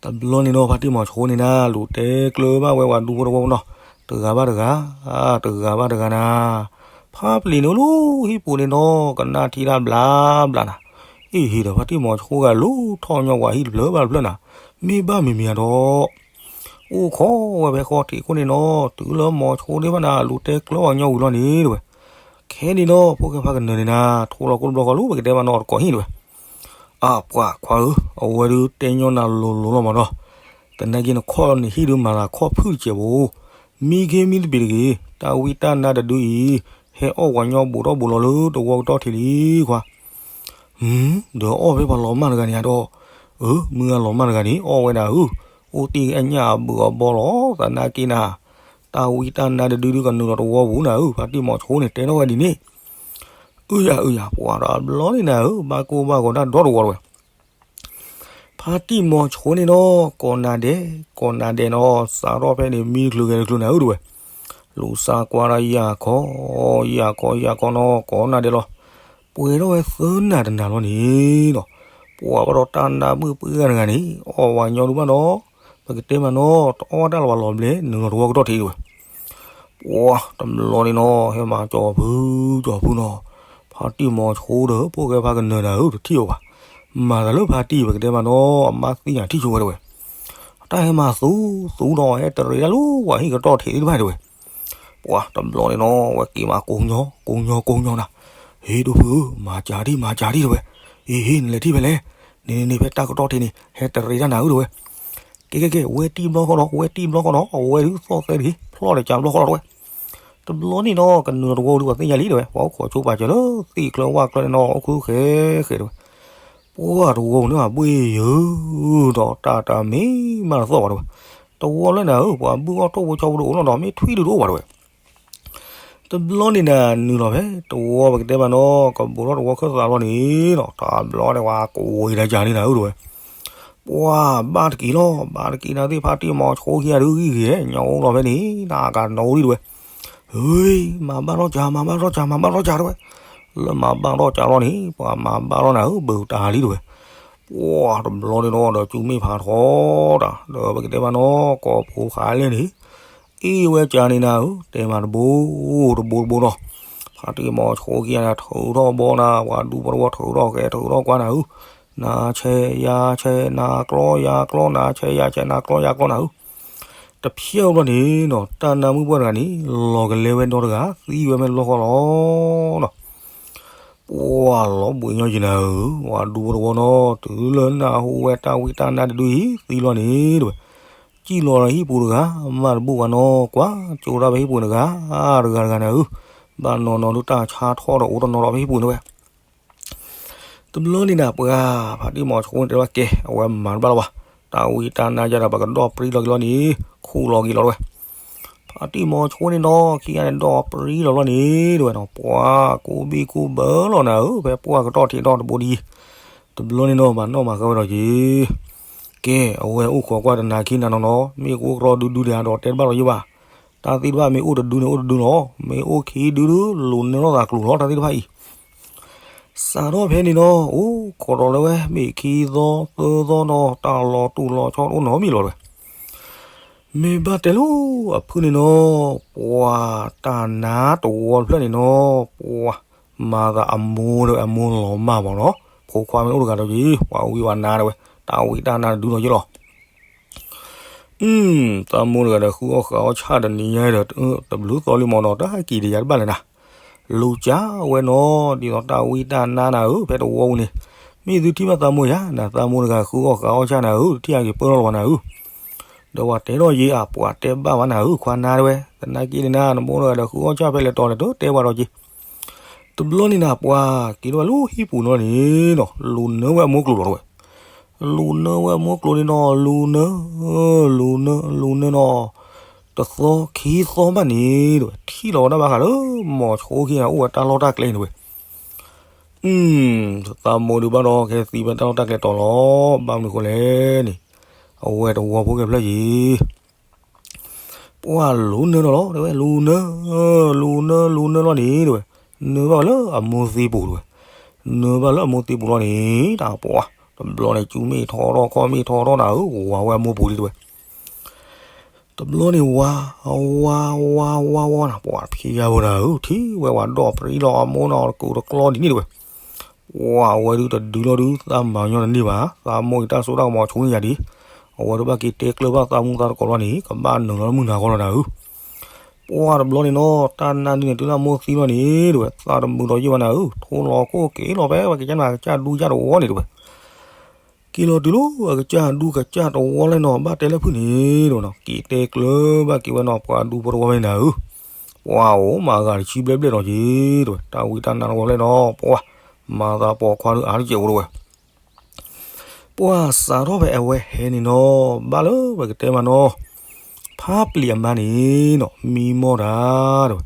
တဘျီန့ၣ်နီၤ ဖါတံၢ်မီၤဆိန့ၣ်နၤ လူၤတဲကျၢၤဘၣ်ဝဲပှၤဒူဖိတဝီပူၤနီၤ, တဂၤဘၣ်တဂၤ, တဂၤဘၣ်တဂၤနၤ, ဖါပျံၤန့ၣ်အိၣ်လၢဟံၣ်ပူၤန့ၣ်နီၤ ကနၣ်ထံတၢ်ဘျါဘျါနၤ, အ့ၣ်ဟ့ၣ်ဒီးဖါတံၢ်မီၤဆိဂၤလူၤထီၣ်ညီပှၤဟံၣ်တဖျၢၣ်ဘၣ်တဖျၢၣ်နၤ, မ့ၢ်ဘၣ်မံၤမံၤဧါဒီး အိၣ်ခိးဝဲဖဲဃီထံးခိၣ်န့ၣ်နီၤ တုၤလၢမီၤဆိဒ့ၣ်ဘၣ်နၤ လူၤတဲကျၢၤပှၤကညီဝံၤလီၤန့ၣ်တဲဝဲ, ခဲန့ၣ်ဒီး ဖိၣ်ဃဲဖါကနၢၤန့ၣ်နၤ ထိၣ်လီၤခိၣ်တဘျီဃီလူၤ ပကတဲဘၣ်နီၤတကိးဟံၣ်တဲဝဲ အပှၤခွါဧၢ, အဝဲဒုးတဲညီနၤလိၤလိၤလီၤမးနီၤ, သနာ်က့နခီၣ်နဟံၣ်ဒုးမၤသးခီၣ်ဖုၣ်တစဲးဖိ, မံခ့မံတဘ့ၣ်တဂ့ၤ, တၢ်ဝံတၢ်နါတဒုအံၤ, ဟဲအီၣ်ပှၤကညီဘူးထီၣ်ဘူးလီၤလၢတဝီကတီၢ်ထံးလံခွါ ဒီးအီၣ်ဖဲပှၤလီၤမၢ်တဂၤန့ၣ်ဒီး, အၢ မုၢ်ဂၤလီၤမၢ်တဂၤန့ၣ် အီၣ်ဝဲဒၣ်ဧၢ, အိၣ်တ့ၢ်အညၣ်အဘုးအဘီလီၤ, သနာ်က့နၤ, တၢ်ဝံတၢ်နါတဒုဒုးကနုာ်လီၤတဝီပူၤနၤဧၢ, ဖါတံၢ်မီၤဆိန့ၣ်တဲထီၣ်ဝဲဒ်န့ၣ်, အုယၤအုယၤ ပှၤဒီးဘျီန့ၣ်နၤဧၢ, ဘၣ်ကိၢ်ဘၣ်ဂီၤတၢ်ဒီတဝီတဝဲ ဖါတံၢ်မီၤဆိန့ၣ်နီၤ ကိးနၤဒဲး, ကိးနၤဒဲးနီၤ, စးထီၣ်ဖဲန့ၣ် မံတချုးဂဲၤတချုးနၤဧၢတဲဝဲ, လူၤစါကွၢ်ဒီးယၢ်ခီ, ယၢ်ခီယၢ်ခီနီၤ ကိးနၤဒဲးလီၤ, ပှဲၤထီၣ်ဝဲသၢနၤတနၤလီၤန့ၣ်ဒီး, ပှၤဘၣ်ဒီးတၢ်နါမုၣ်ပှၢ်တဂၤန့ၣ် အီၣ်ဝဲညီဒုးဘၣ်နီၤ, ပကတဲမးနီၤ တအီၣ်တၢ်လၢၤဘၣ်လီၤဘျဲး နုာ်လီၤတဝီကတီၢ်ထံးတဲဝဲ ပှၤတဘျီန့ၣ်နီၤ ဟဲမၤကၠီဖုကၠီဖုနီၤ, ဖါတံၢ်မီၤဆိဒီး ဖိၣ်ဃဲဖါကနၢၤနၤဧၢ တထံၣ်အီၤဘၣ်, မၤသးလၢဖါတံၢ် ပကတဲမးနီၤ အမါသံယၤထံၣ်ဆိဝဲတဲဝဲ, တၢ်ဟဲမၤသူသူဒီး ဟဲတရံးတၢ်လၢပှၤဟံၣ်ကတီၢ်ထံးသ့ၣ်တဖၣ်တဲဝဲ, ပှၤတဘျီန့ၣ်နီၤ ဝဲက့ၤမးကိးညီ ကိးညီကိးညီနၤ, ဟ့ၣ်ဒိၣ်ဖုဧၢ မၤစၢ်ဒံး မၤစၢ်ဒံးတဲဝဲ, ဟ့ၣ်ဟ့ၣ် နလဲၤထံၣ်ဖဲလဲၣ်, န့ၣ်န့ၣ်န့ၣ် ဖဲတၢ်ကတီၢ်ထံးန့ၣ် ဟဲတရံးတၢ်နၤဧၢတဲဝဲ ကဲကဲကဲ ဝဲတံၢ်ဘျီဃီနီၤ ဝဲတံၢ်ဘျီဃီနီၤ အဝဲဒုးသီၣ်သဲတဂ့ၤ ဖျီၣ်ဒီးကၢဘျီဃီလီၤတဲဝဲ, တဘျီန့ၣ်နီၤ ကနုာ်လီၤတဝီဒုးပှၤသ့ၣ်ညါလံတဲဝဲ ပှၤအိၣ်ခိးဆိပာ်စၢၤလၢသ့ၣ်ချၢဝၣ်ချၢန့ၣ်နီၤ အိၣ်ခုဃဲဃဲတဲဝဲ, ပှၢ်တဝီပူၤန့ၣ် ဘှ့ၣ်ယုာ်ဒီးတၢ်တမ့ၢ်မးတသီၣ်ဘၣ်တဲဝဲ, တဝီလၢနၤဧၢ ပှၤဘုၣ်အီၣ်ထိၣ်ဖိဆီဖိတအိၣ်လီၤဒီး မ့ၢ်ထွံၣ်ဒုးတအိၣ်ဘၣ်တဲဝဲ. တဘျီန့ၣ်နၤ နုာ်လီၤဖဲတဝီပကတဲဘၣ်နီၤ ကဘူးထီၣ်တဝီခၢၣ်သးလီၤန့ၣ်နီၤ တဘျီန့ၣ်ဝဲကဝ့ၤတၢ်ကၢန့ၣ်နၤဧၢတဲဝဲ, ပှၢ်ဘၣ်တက့ၢ်လီၤ ဘၣ်တက့ၢ်နၤသ့ၣ်ဖါတံၢ်မီၤဆိခံဂၤဒုးဂံၢ်ဂ့ၤ ညီအိၣ်လီၤဖဲန့ၣ် နကနီၣ်ဝံၤတဲဝဲ, ဟ့ မၤဘၣ်ထီၣ်ကၢ မၤဘၣ်ထီၣ်ကၢ မၤဘၣ်ထီၣ်ကၢတဲဝဲ, လၢမၤဘၣ်ထီၣ်ကၢလီၤန့ၣ် ပှၤမၤဘၣ်ထီၣ်နၤဧၢ ဘုးတၢ်လံတဲဝဲ, ပှၢ်တဘျီန့ၣ်နီၤ ဒီးကၠူမ့ၢ်ဖးထီတၢ် ဒီးပကတဲဘၣ်နီၤ ကိးဖိဃာ်လဲၣ်န့ၣ် အ့ၣ်ဝဲကၢန့ၣ်နၤဧၢ တဲမးတဘိ တဘိတဘိနီၤ, ဖါတံၢ်မီၤဆိခံဂၤန့ၣ် ထုးထီၣ်ဘီနၤ ပှၤဒူဖိတဝီထုးထီၣ်ဃဲ ထုးထီၣ်ကွၢ်နၤဧၢ, နၤဆဲးယၤဆဲး နၤကျီယၤကျီ နၤဆဲးယၤဆဲး နၤကျီယၤကျီနၤဧၢ, တဖျၢၣ်ဘျီန့ၣ်နီၤ တၢ်နါမုၣ်ပှၢ်တဂၤန့ၣ် လီၤကလဲဝဲဒီတဂၤ သံဝဲဖဲလီၢ်ဃီလီၤနီၤ. ပှၢ်လီၤဘှံးညီယံၤနၤဧၢ, ပှၤဒူဖိတဝီနီၤ တုၤလၢနၢ်ဟူဝဲတၢ်ဝံတၢ်နါတဒုအံၤသံလီၤန့ၣ်တဲဝဲ, စံၣ်လီၤဒီးဟံၣ်ပူၤတဂၤ မၤတဘူၣ်ဘၣ်နီၤ ကွၢ်ကၠိဒၣ်ဖဲဟံၣ်ပူၤတဂၤ တဂၤတဂၤနၤဧၢ, ဘၣ်နီၤနီၤဒုးတၢ်ဆါထီၣ်ဒီးအိၣ်တနီၤဒီးဖဲဟံၣ်ပူၤန့ၣ်ဝဲ တဘျီန့ၣ်နၤ ပှၤဖါတံၢ်မီၤဆိန့ၣ်တဲဝဲကဲ အဝဲမၤတဘၣ်လီၤဘၣ်, တၢ်ဝံတၢ်နါယါဒီး ပကဒီၣ်ပြံလီၤက့ၤလီၤန့ၣ် ခူၣ်လီၤက့ၤလီၤတဲဝဲ. ဖါတံၢ်မီၤဆိန့ၣ်နီၤ ခံဂၤန့ၣ်ဒီၣ်ပြံလီၤဘျီန့ၣ်တဲဝဲနီၤ ပှၤကူဘံၣ်ကူဘၢလီၤနၤဧၢ ဖဲပှၢ်ကတီၢ်ထံးဒီတဘိဒ်အံၤ, တဘျီန့ၣ်နီၤ မၤနီၣ်မၤဃါဝဲဒီးက့ၤ ကဲ အဝဲအိၣ်ခိးကွၢ်တနၤခံနၤနီၤနီၤ မ့ၢ်ကအိၣ်ကရီဒုဒုဒံးဒီးတဲတဘၣ်လီၤယဘၣ်, တၢ်သ့ၣ်တဖၣ်မ့ၢ်အိၣ်တဒုန့ၣ်အိၣ်တဒုလီၤ, မ့ၢ်အိၣ်ခံဒုဒု လူၤနၢထီၣ်သးကျိၤလီၤ တၢ်သ့ၣ်တဖၣ်အံၤ စးထီၣ်ဖဲန့ၣ်နီၤ အိၣ်ခိးဒီးလၢဝဲ မ့ၢ်ခံသီသၢသီနီၤ တၢ်လီၤတူာ်လီၤဆီတအိၣ်နီတမံၤလီၤတဲဝဲ. မ့ၢ်ဘၣ်တဲလၢအဖုၣ်န့ၣ်နီၤ ပှၤတၢ်နါတဝီတဖျၢၣ်န့ၣ်နီၤ ပှၤမၤသးအမိၢ်ဒီးအမိၢ်လီၤမၢ်မးနီၤ, ဖိခွါမ့ၢ်အိၣ်တဂၤဒီးက့ၤ ပှၤဝံပှၤနါတဲဝဲ တၢ်ဝံတၢ်နါတဒုလီၤက့ၤလီၤ သးမိၢ်တဂၤဒီး ဃုအီၣ်ဃုအီၣ်ဆၣ်တနံၤညါဒီး တဘျုးသီလံမးနီၤ တၢ်က့ၤတယၤတဘၣ်လဲၣ်နၤ, လူၤကၢဝဲနီၤ ဒ်သိးတၢ်ဝံတၢ်နါနၤဧၢ ဖဲတဝီပူၤန့ၣ်, မ့ၢ်သုထံၣ်ဘၣ်သးမိၢ်ယၤ နသးမိၢ်တဂၤဃုအီၣ်ဃုအီၣ်ဆၣ်နၤဧၢ တထံၣ်အက့ၤပၢၢ်ထီၣ်လီၤဘၣ်နၤဧၢ, ဒီးပှၤတဲထီၣ်ယ့အပှၤတဲဘၣ်ဘၣ်နၤဧၢ ခွါနါတဲဝဲ, သနာ်က့န့ၣ်နၤ နမိၢ်တဂၤဒီးဃုအီၣ်ဆၣ်ဖဲလဲၣ်တီၤလဲၣ်တတဲပှၤဒီးက့ၤ တဘျီန့ၣ်နၤ ပှၤက့ၤထီၣ်ဝဲလၢဟံၣ်ပူၤနီၤန့ၣ်နီၤ လူၤနၢဝဲအမိၢ်ကျိၤလီၤတဲဝဲ, လူၤနၢဝဲအမိၢ်ကျိၤန့ၣ်နီၤ လူၤနၢ လူၤနၢ လူၤနၢနီၤ, တသီခံသီဘၣ်န့ၣ်တဲဝဲ ထံၣ်လီၤဝဲဒၣ်ဘၣ်ဃးလၢ မီၤဆိခံဂၤအိၣ်ဝဲတၢ်လီၢ်တၢ်ကျဲန့ၣ်တဲဝဲ, သးမိၢ်ဒုးဘၣ်ဒီး ကဟဲသံဖဲတၢ်လီၢ်တၢ်ကျဲတီၤလီၤ, ဘၣ်မနုၤဃိလဲၣ်န့ၣ်, အဝဲတဝီဖိကဲဖျၢၣ်ယံၤ ပှၤလူၤနၢလီၤလီၤ တဲဝဲ လူၤနၢ, လူၤနၢ လူၤနၢလီၤန့ၣ် တဲဝဲ, နၢဘၣ်ဝဲလၢအမိၢ်သံပူၤ တဲဝဲ, နၢဘၣ်လၢအမိၢ်သံပူၤလီၤန့ၣ် တၢ်ပှၤ, တဘျီန့ၣ် ကၠူမ့ၢ်ထီထီၣ် ခီၣ်မ့ၢ်ထီထီၣ်နၤဧၢ ဝၤဝဲအမိၢ်ပူၤလံ တဲဝဲ တဘျီန့ၣ် ဝါ ဝါ ဝါ ဝါ ဝါနၤ ပှၤဖံးယါဝဲနၤဧၢ ထံၣ်ဝဲဝၤဒီၣ်ပြံလီၤအမိၢ်နီၤ တကူးတကျီဒ်န့ၣ် တဲဝဲ, ပှၤအဝဲဒုးတဒုလီၤဒုး သးမၤညီတန့ၢ်ဘၣ် သးမိၢ်အံၤတၢ်စိတၢ်ကမီၤဆိန့ၢ်ယၤဒံး, အဝဲဒုးဘၣ်က့ၤတဲကျၢၤဘၣ်သးမူသးသကိးလီၤန့ၣ် ကဘၣ်နုာ်လီၤလၢမုၢ်နၤဃီလီၤနၤဧၢ ပှၤတဘျီန့ၣ်နီၤ တၢ်နါဒုန့ၣ် တုၤလၢအမိၢ်သံလီၤန့ၣ် တဲဝဲ သးတမုာ်ဒီးယံာ်ဘၣ်နၤဧၢ ထိလီၤခိၣ်က့ၤလီၤဖဲ ပှၤကစၢ်နၤကစၢ်ဒူယါတဝီန့ၣ် တဲဝဲ, က့ၤလီၤတုၤလၢအကစၢ်ဒူကစၢ်တဝီလဲၣ်နီၤ ဘၣ်တဲလၢဖုၣ်န့ၣ် တဲဝဲနီၤ က့ၤတဲကျၢၤဘၣ်က့ၤဝဲနီၤ ပှၤဒူဖိတဝီဖဲန့ၣ်နၤဧၢ, ပှၤအိၣ်မၤဂၤတဆံဘျဲၣ်ဘျဲၣ်ဒီးက့ၤ တဲဝဲ တၢ်ဝံတၢ်နါတဝီဖဲန့ၣ်နီၤ ပှၤ မၤသးပိာ်ခွါဒုးအါတကဲးအိၣ်တဲဝဲ ပှၤစးထီၣ်ဖဲအဝဲဟဲန့ၣ်နီၤ ဘၣ်လၢပကတဲမးနီၤ ဖါပျံၤအမါန့ၣ်နီၤ မံမီၢ်တၢ် တဲဝဲ,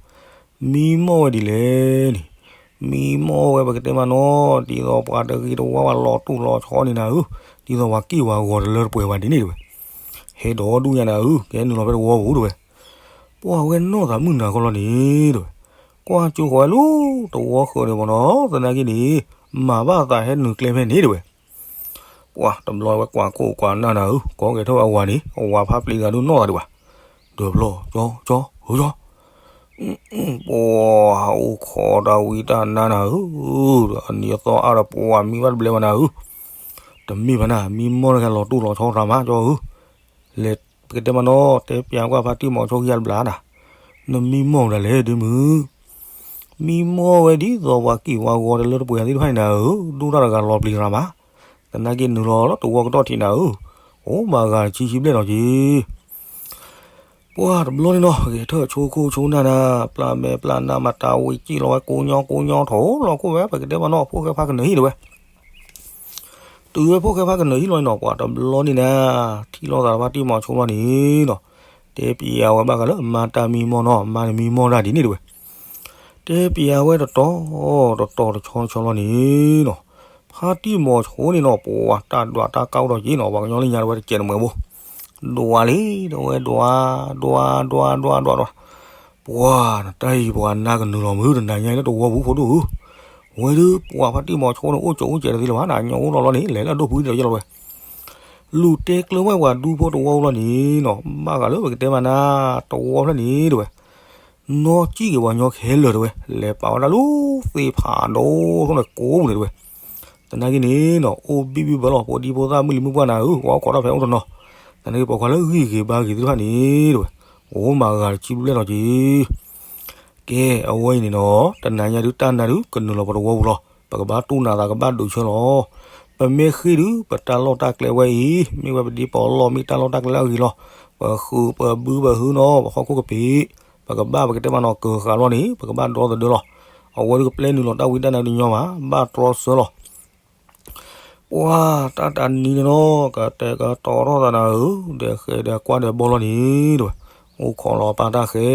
မံမီၢ်ဝဲဒ်လဲၣ်န့ၣ်, မံမီၢ်ဝဲပကတဲမးနီၤ ဒ်သိးပှၤတဂ့ၤတဝါဝဲလီၤတူၢ်လီၤဆီန့ၣ်နၤဧၢ, ဒ်သိးပှၤက့ၢ်ပှၤဂီၤတလၢတပှဲၤဘၣ်ဒ်န့ၣ်တဲဝဲ, ဟဲဒီးဒူၣ်ညါနၤဧၢ ကဟဲနုာ်လီၤဖဲတဝီပူၤတဲဝဲ ပှၤဝဲနီၢ်သးမုၢ်နၤခီလီၤန့ၣ် တဲဝဲ, ကွၢ်ကၠိဃီဝဲလၢတဝီဃၢၤန့ၣ်မးနီၤ သနာ်က့န့ၣ် မၤဘၣ်သးဟဲနုာ်ကျဲဖဲန့ၣ်တဲဝဲ, ပှၤတဘျီဝဲကွၢ်ခိၣ်ကွၢ်နၢ်နၤဧၢ ကိးကဲထီၣ်ဝဲအဝၤန့ၣ် အဝၤဖါပျံၤတဂၤဒုးနီၢ်သးဒံးဘၣ်, ဒီးဘျီ ကၠီ ကၠီ ဧၢကၠီ ပှၤအိၣ်ခိးတၢ်ဝံတၢ်နါနၤဧၢ, အနံၤအသီအါဒီးပှၤမံဘၣ်တဘျဲဘၣ်နၤဧၢ, တမ့ၢ်ဘၣ်နၤ မံမီၢ်တဂၤလီၤတူၢ်လီၤဆီတြၢ်မးကၠီဧၢ, လဲၤပကတဲမးနီၤ တဲပျးကွၢ်ဖါတံၢ်မီၤဆိခံဂၤတဘျီနၤ, နမံမီၢ်ဒ်လဲၣ်ဒ်မုၢ် မံမီၢ်ဝဲဒ်သိးပှၤက့ၢ်ပှၤဂီၤတလၢတပှဲၤသ့ၣ်တဖၣ်န့ၣ်နၤဧၢ, ဒူၣ်တၢ်တဂၤလီၤပျံၤတြၢ်မး, သနာ်က့နုာ်လီၤလၢတဝီကတီၢ်ထံးနၤဧၢ, အိၣ်မၤဂၤတဆံဆံဘျဲၣ်နီၤက့ၤ ပှၤတဘျီန့ၣ်နီၤ ဂဲၤထၢၣ်ဆိခိၣ်ဆိနၢ်နၤ, ပျၢ်မဲာ်ပျၢ်နါမၤတၢ်ဝံၤကံၣ်လီၤဝဲကိးညီကိးညီ ထိးလီၤခိၣ်ဝဲ ပကတဲဘၣ်နီၤ ဖိၣ်ဃဲဖါကနၢဟံၣ်တဲဝဲ, တုၤဝဲဖိၣ်ဃဲဖးကနၢၤဟံၣ်လီၤန့ၣ်နီၤ ပှၤတဘျီန့ၣ်နၤ ထံၣ်လိာ်သးဖါတံၢ်မီၤဆိလီၤန့ၣ်နီၤ တဲပျးဝဲဘၣ်ဃးလၢမါတၢ်မံမီၢ်နီၤ မါန့ၣ်မံမီၢ်တၢ်ဒ်န့ၣ်တဝဲ တဲပျးဝဲတတီၤ တတီၤတဆီဆီလီၤန့ၣ်နီၤ ဖါတံၢ်မီၤဆိန့ၣ်နီၤ ပှၤတၢ်ဒွးတၢ်ကၢ်အိၣ်ဒီးက့ၤနီၤ ပှၤကညီလၢညါတဝဲတကဲးတမှဲးဘိ ဒွးလံ တဝဲဒွး ဒွး ဒွး ဒွး ဒွး ဒွး ပှၤနတၢ်အံၤပှၤနါကနုာ်လီၤမုၢ်တနၤညါလၢတဝီပူၤဖိဒိၣ်ဧၢ ဝဲဒုးပှၤဖါတံၢ်မီၤဆိန့ၣ် အိၣ်ကၠိအိၣ်ကဲးတသ့လၢၤဘၣ် နညိအိၣ်လီၤလီၤန့ၣ် လဲၤလၢအဒိၣ်ပူၤဒီးယလီၤဝဲ လူၤတဲကျၢၤဝဲပှၤဒူဖိတဝီလီၤန့ၣ်နီၤ ဘၣ်ဃးလၢပကတဲမးနၤ တဝီဖျၢၣ်န့ၣ်တဝဲ နီၢ်ကံၣ်က့ၤပှၤညီခဲလၢာ်တဝဲ လဲၤပာ်ဝဲဒၣ်လၢသ့ၣ်ဖးဒိၣ်ထီၣ်န့ၣ်ကိးပူၤန့ၣ်တဝဲ သနာ်က့န့ၣ်နီၤ အိၣ်ဘံၣ်ဘံၣ်ဘၢလီၤ ဖိဒံဖိသၣ်မုၣ်လံၤမုၣ်ပှၢ်နၤဧၢ ပှၤအိၣ်ခိးတၢ်ဖဲအိၣ်တနီၤ သနာ်က့ပိာ်ခွါလၢဂံၢ်ဂ့ၤဘါဂ့ၤသ့ၣ်တဖၣ်န့ၣ်တဝဲ အိၣ်မၤဂၤတဆံဘျဲၣ်လီၤက့ၤ ကဲ အဝဲအံၤန့ၣ်နီၤ တနၤညါဒုးတၢ်နါဒုးကနုာ်လီၤပှၤတဝီပူၤလီၤ ပကဘၣ်တူၢ်နးသးကဘၣ်ဒုးဆၢလီၤ ပမ့ၢ်ဃ့ၢ်ဒုး ပတၢ်လီၢ်တၢ်ကျဲဝဲအံၤ မ့ၢ်ဝဲပဒံပီးလီၢ် မ့ၢ်တၢ်လီၢ်တၢ်ကျဲလၢအဂ့ၤလီၤ ပဃုာ်ပဘုပဟုနီၤ ပဟီၣ်ခိၣ်ကပ့ၤ ပကဘၣ်ပကတဲမးနီၤ ကၢၤဃာ်လီၤန့ၣ် ပကဘၣ်ဒီသဒၢလီၤ အဝဲဒုးကပျဲနုာ်လီၤတၢ်ဝံတၢ်နါဒုးညီမး ဘၣ်တြီဆၢလီၤ ပှၤတၢ်တနံၤန့ၣ်နီၤ ကတဲာ်ကတီၤထီၣ်သးနၤဧၢ, ဒီးဃဲၤဒီးကွၢ်ဒီးဘီလီၤန့ၣ် တဝဲ, အိၣ်ခိးလီၤပၢ်တၢ်ဃဲ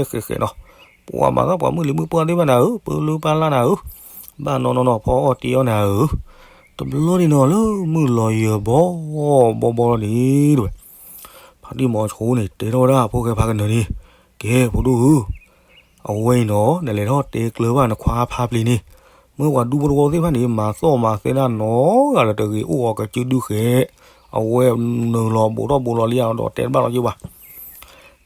ဃဲဃဲနီၤ, ပှၤမၤသးပှၤမုၣ်လံၤမုၣ်ပှၢ်သ့ၣ်တဖၣ်နၤဧၢ, ပၢ်လုၢ်ပၢ်လၢ်နၤဧၢ, ဘၣ်နီၢ်နီၢ်နီၤ ဖီအီၣ်တ့အီၣ်နၤဧၢ, တဘျီန့ၣ်နီၤ လၢမုၢ်လီၤယၢၤဘီဘီဘီလီၤန့ၣ် တဝဲ, ဖါတံၢ်မီၤဆိန့ၣ် တဲထီၣ်ဝဲဒၣ်ဖိၣ်ဃဲဖါကနၢၤန့ၣ်, ကဲ ဖိဒိၣ်ဧၢ, အဝဲအံၤနီၤ နလဲၤထီၣ်တဲကျၢၤဘၣ်နခွါဖါပျ့ၤန့ၣ်, မ့ၢ်ပှၤဒူဖိတဝီသ့ၣ်တဖၣ်န့ၣ် မၤသီၣ်မၤသဲဒၣ်နီတဂၤလၢၤတဂ့ၤ အိၣ်အီၤကစုဒုဃဲ, အဝဲနုာ်လီၤဘူးထီၣ်ဘူးလီၤလံ ဒီးတဲတဘၣ်လီၤက့ၤဘၣ်.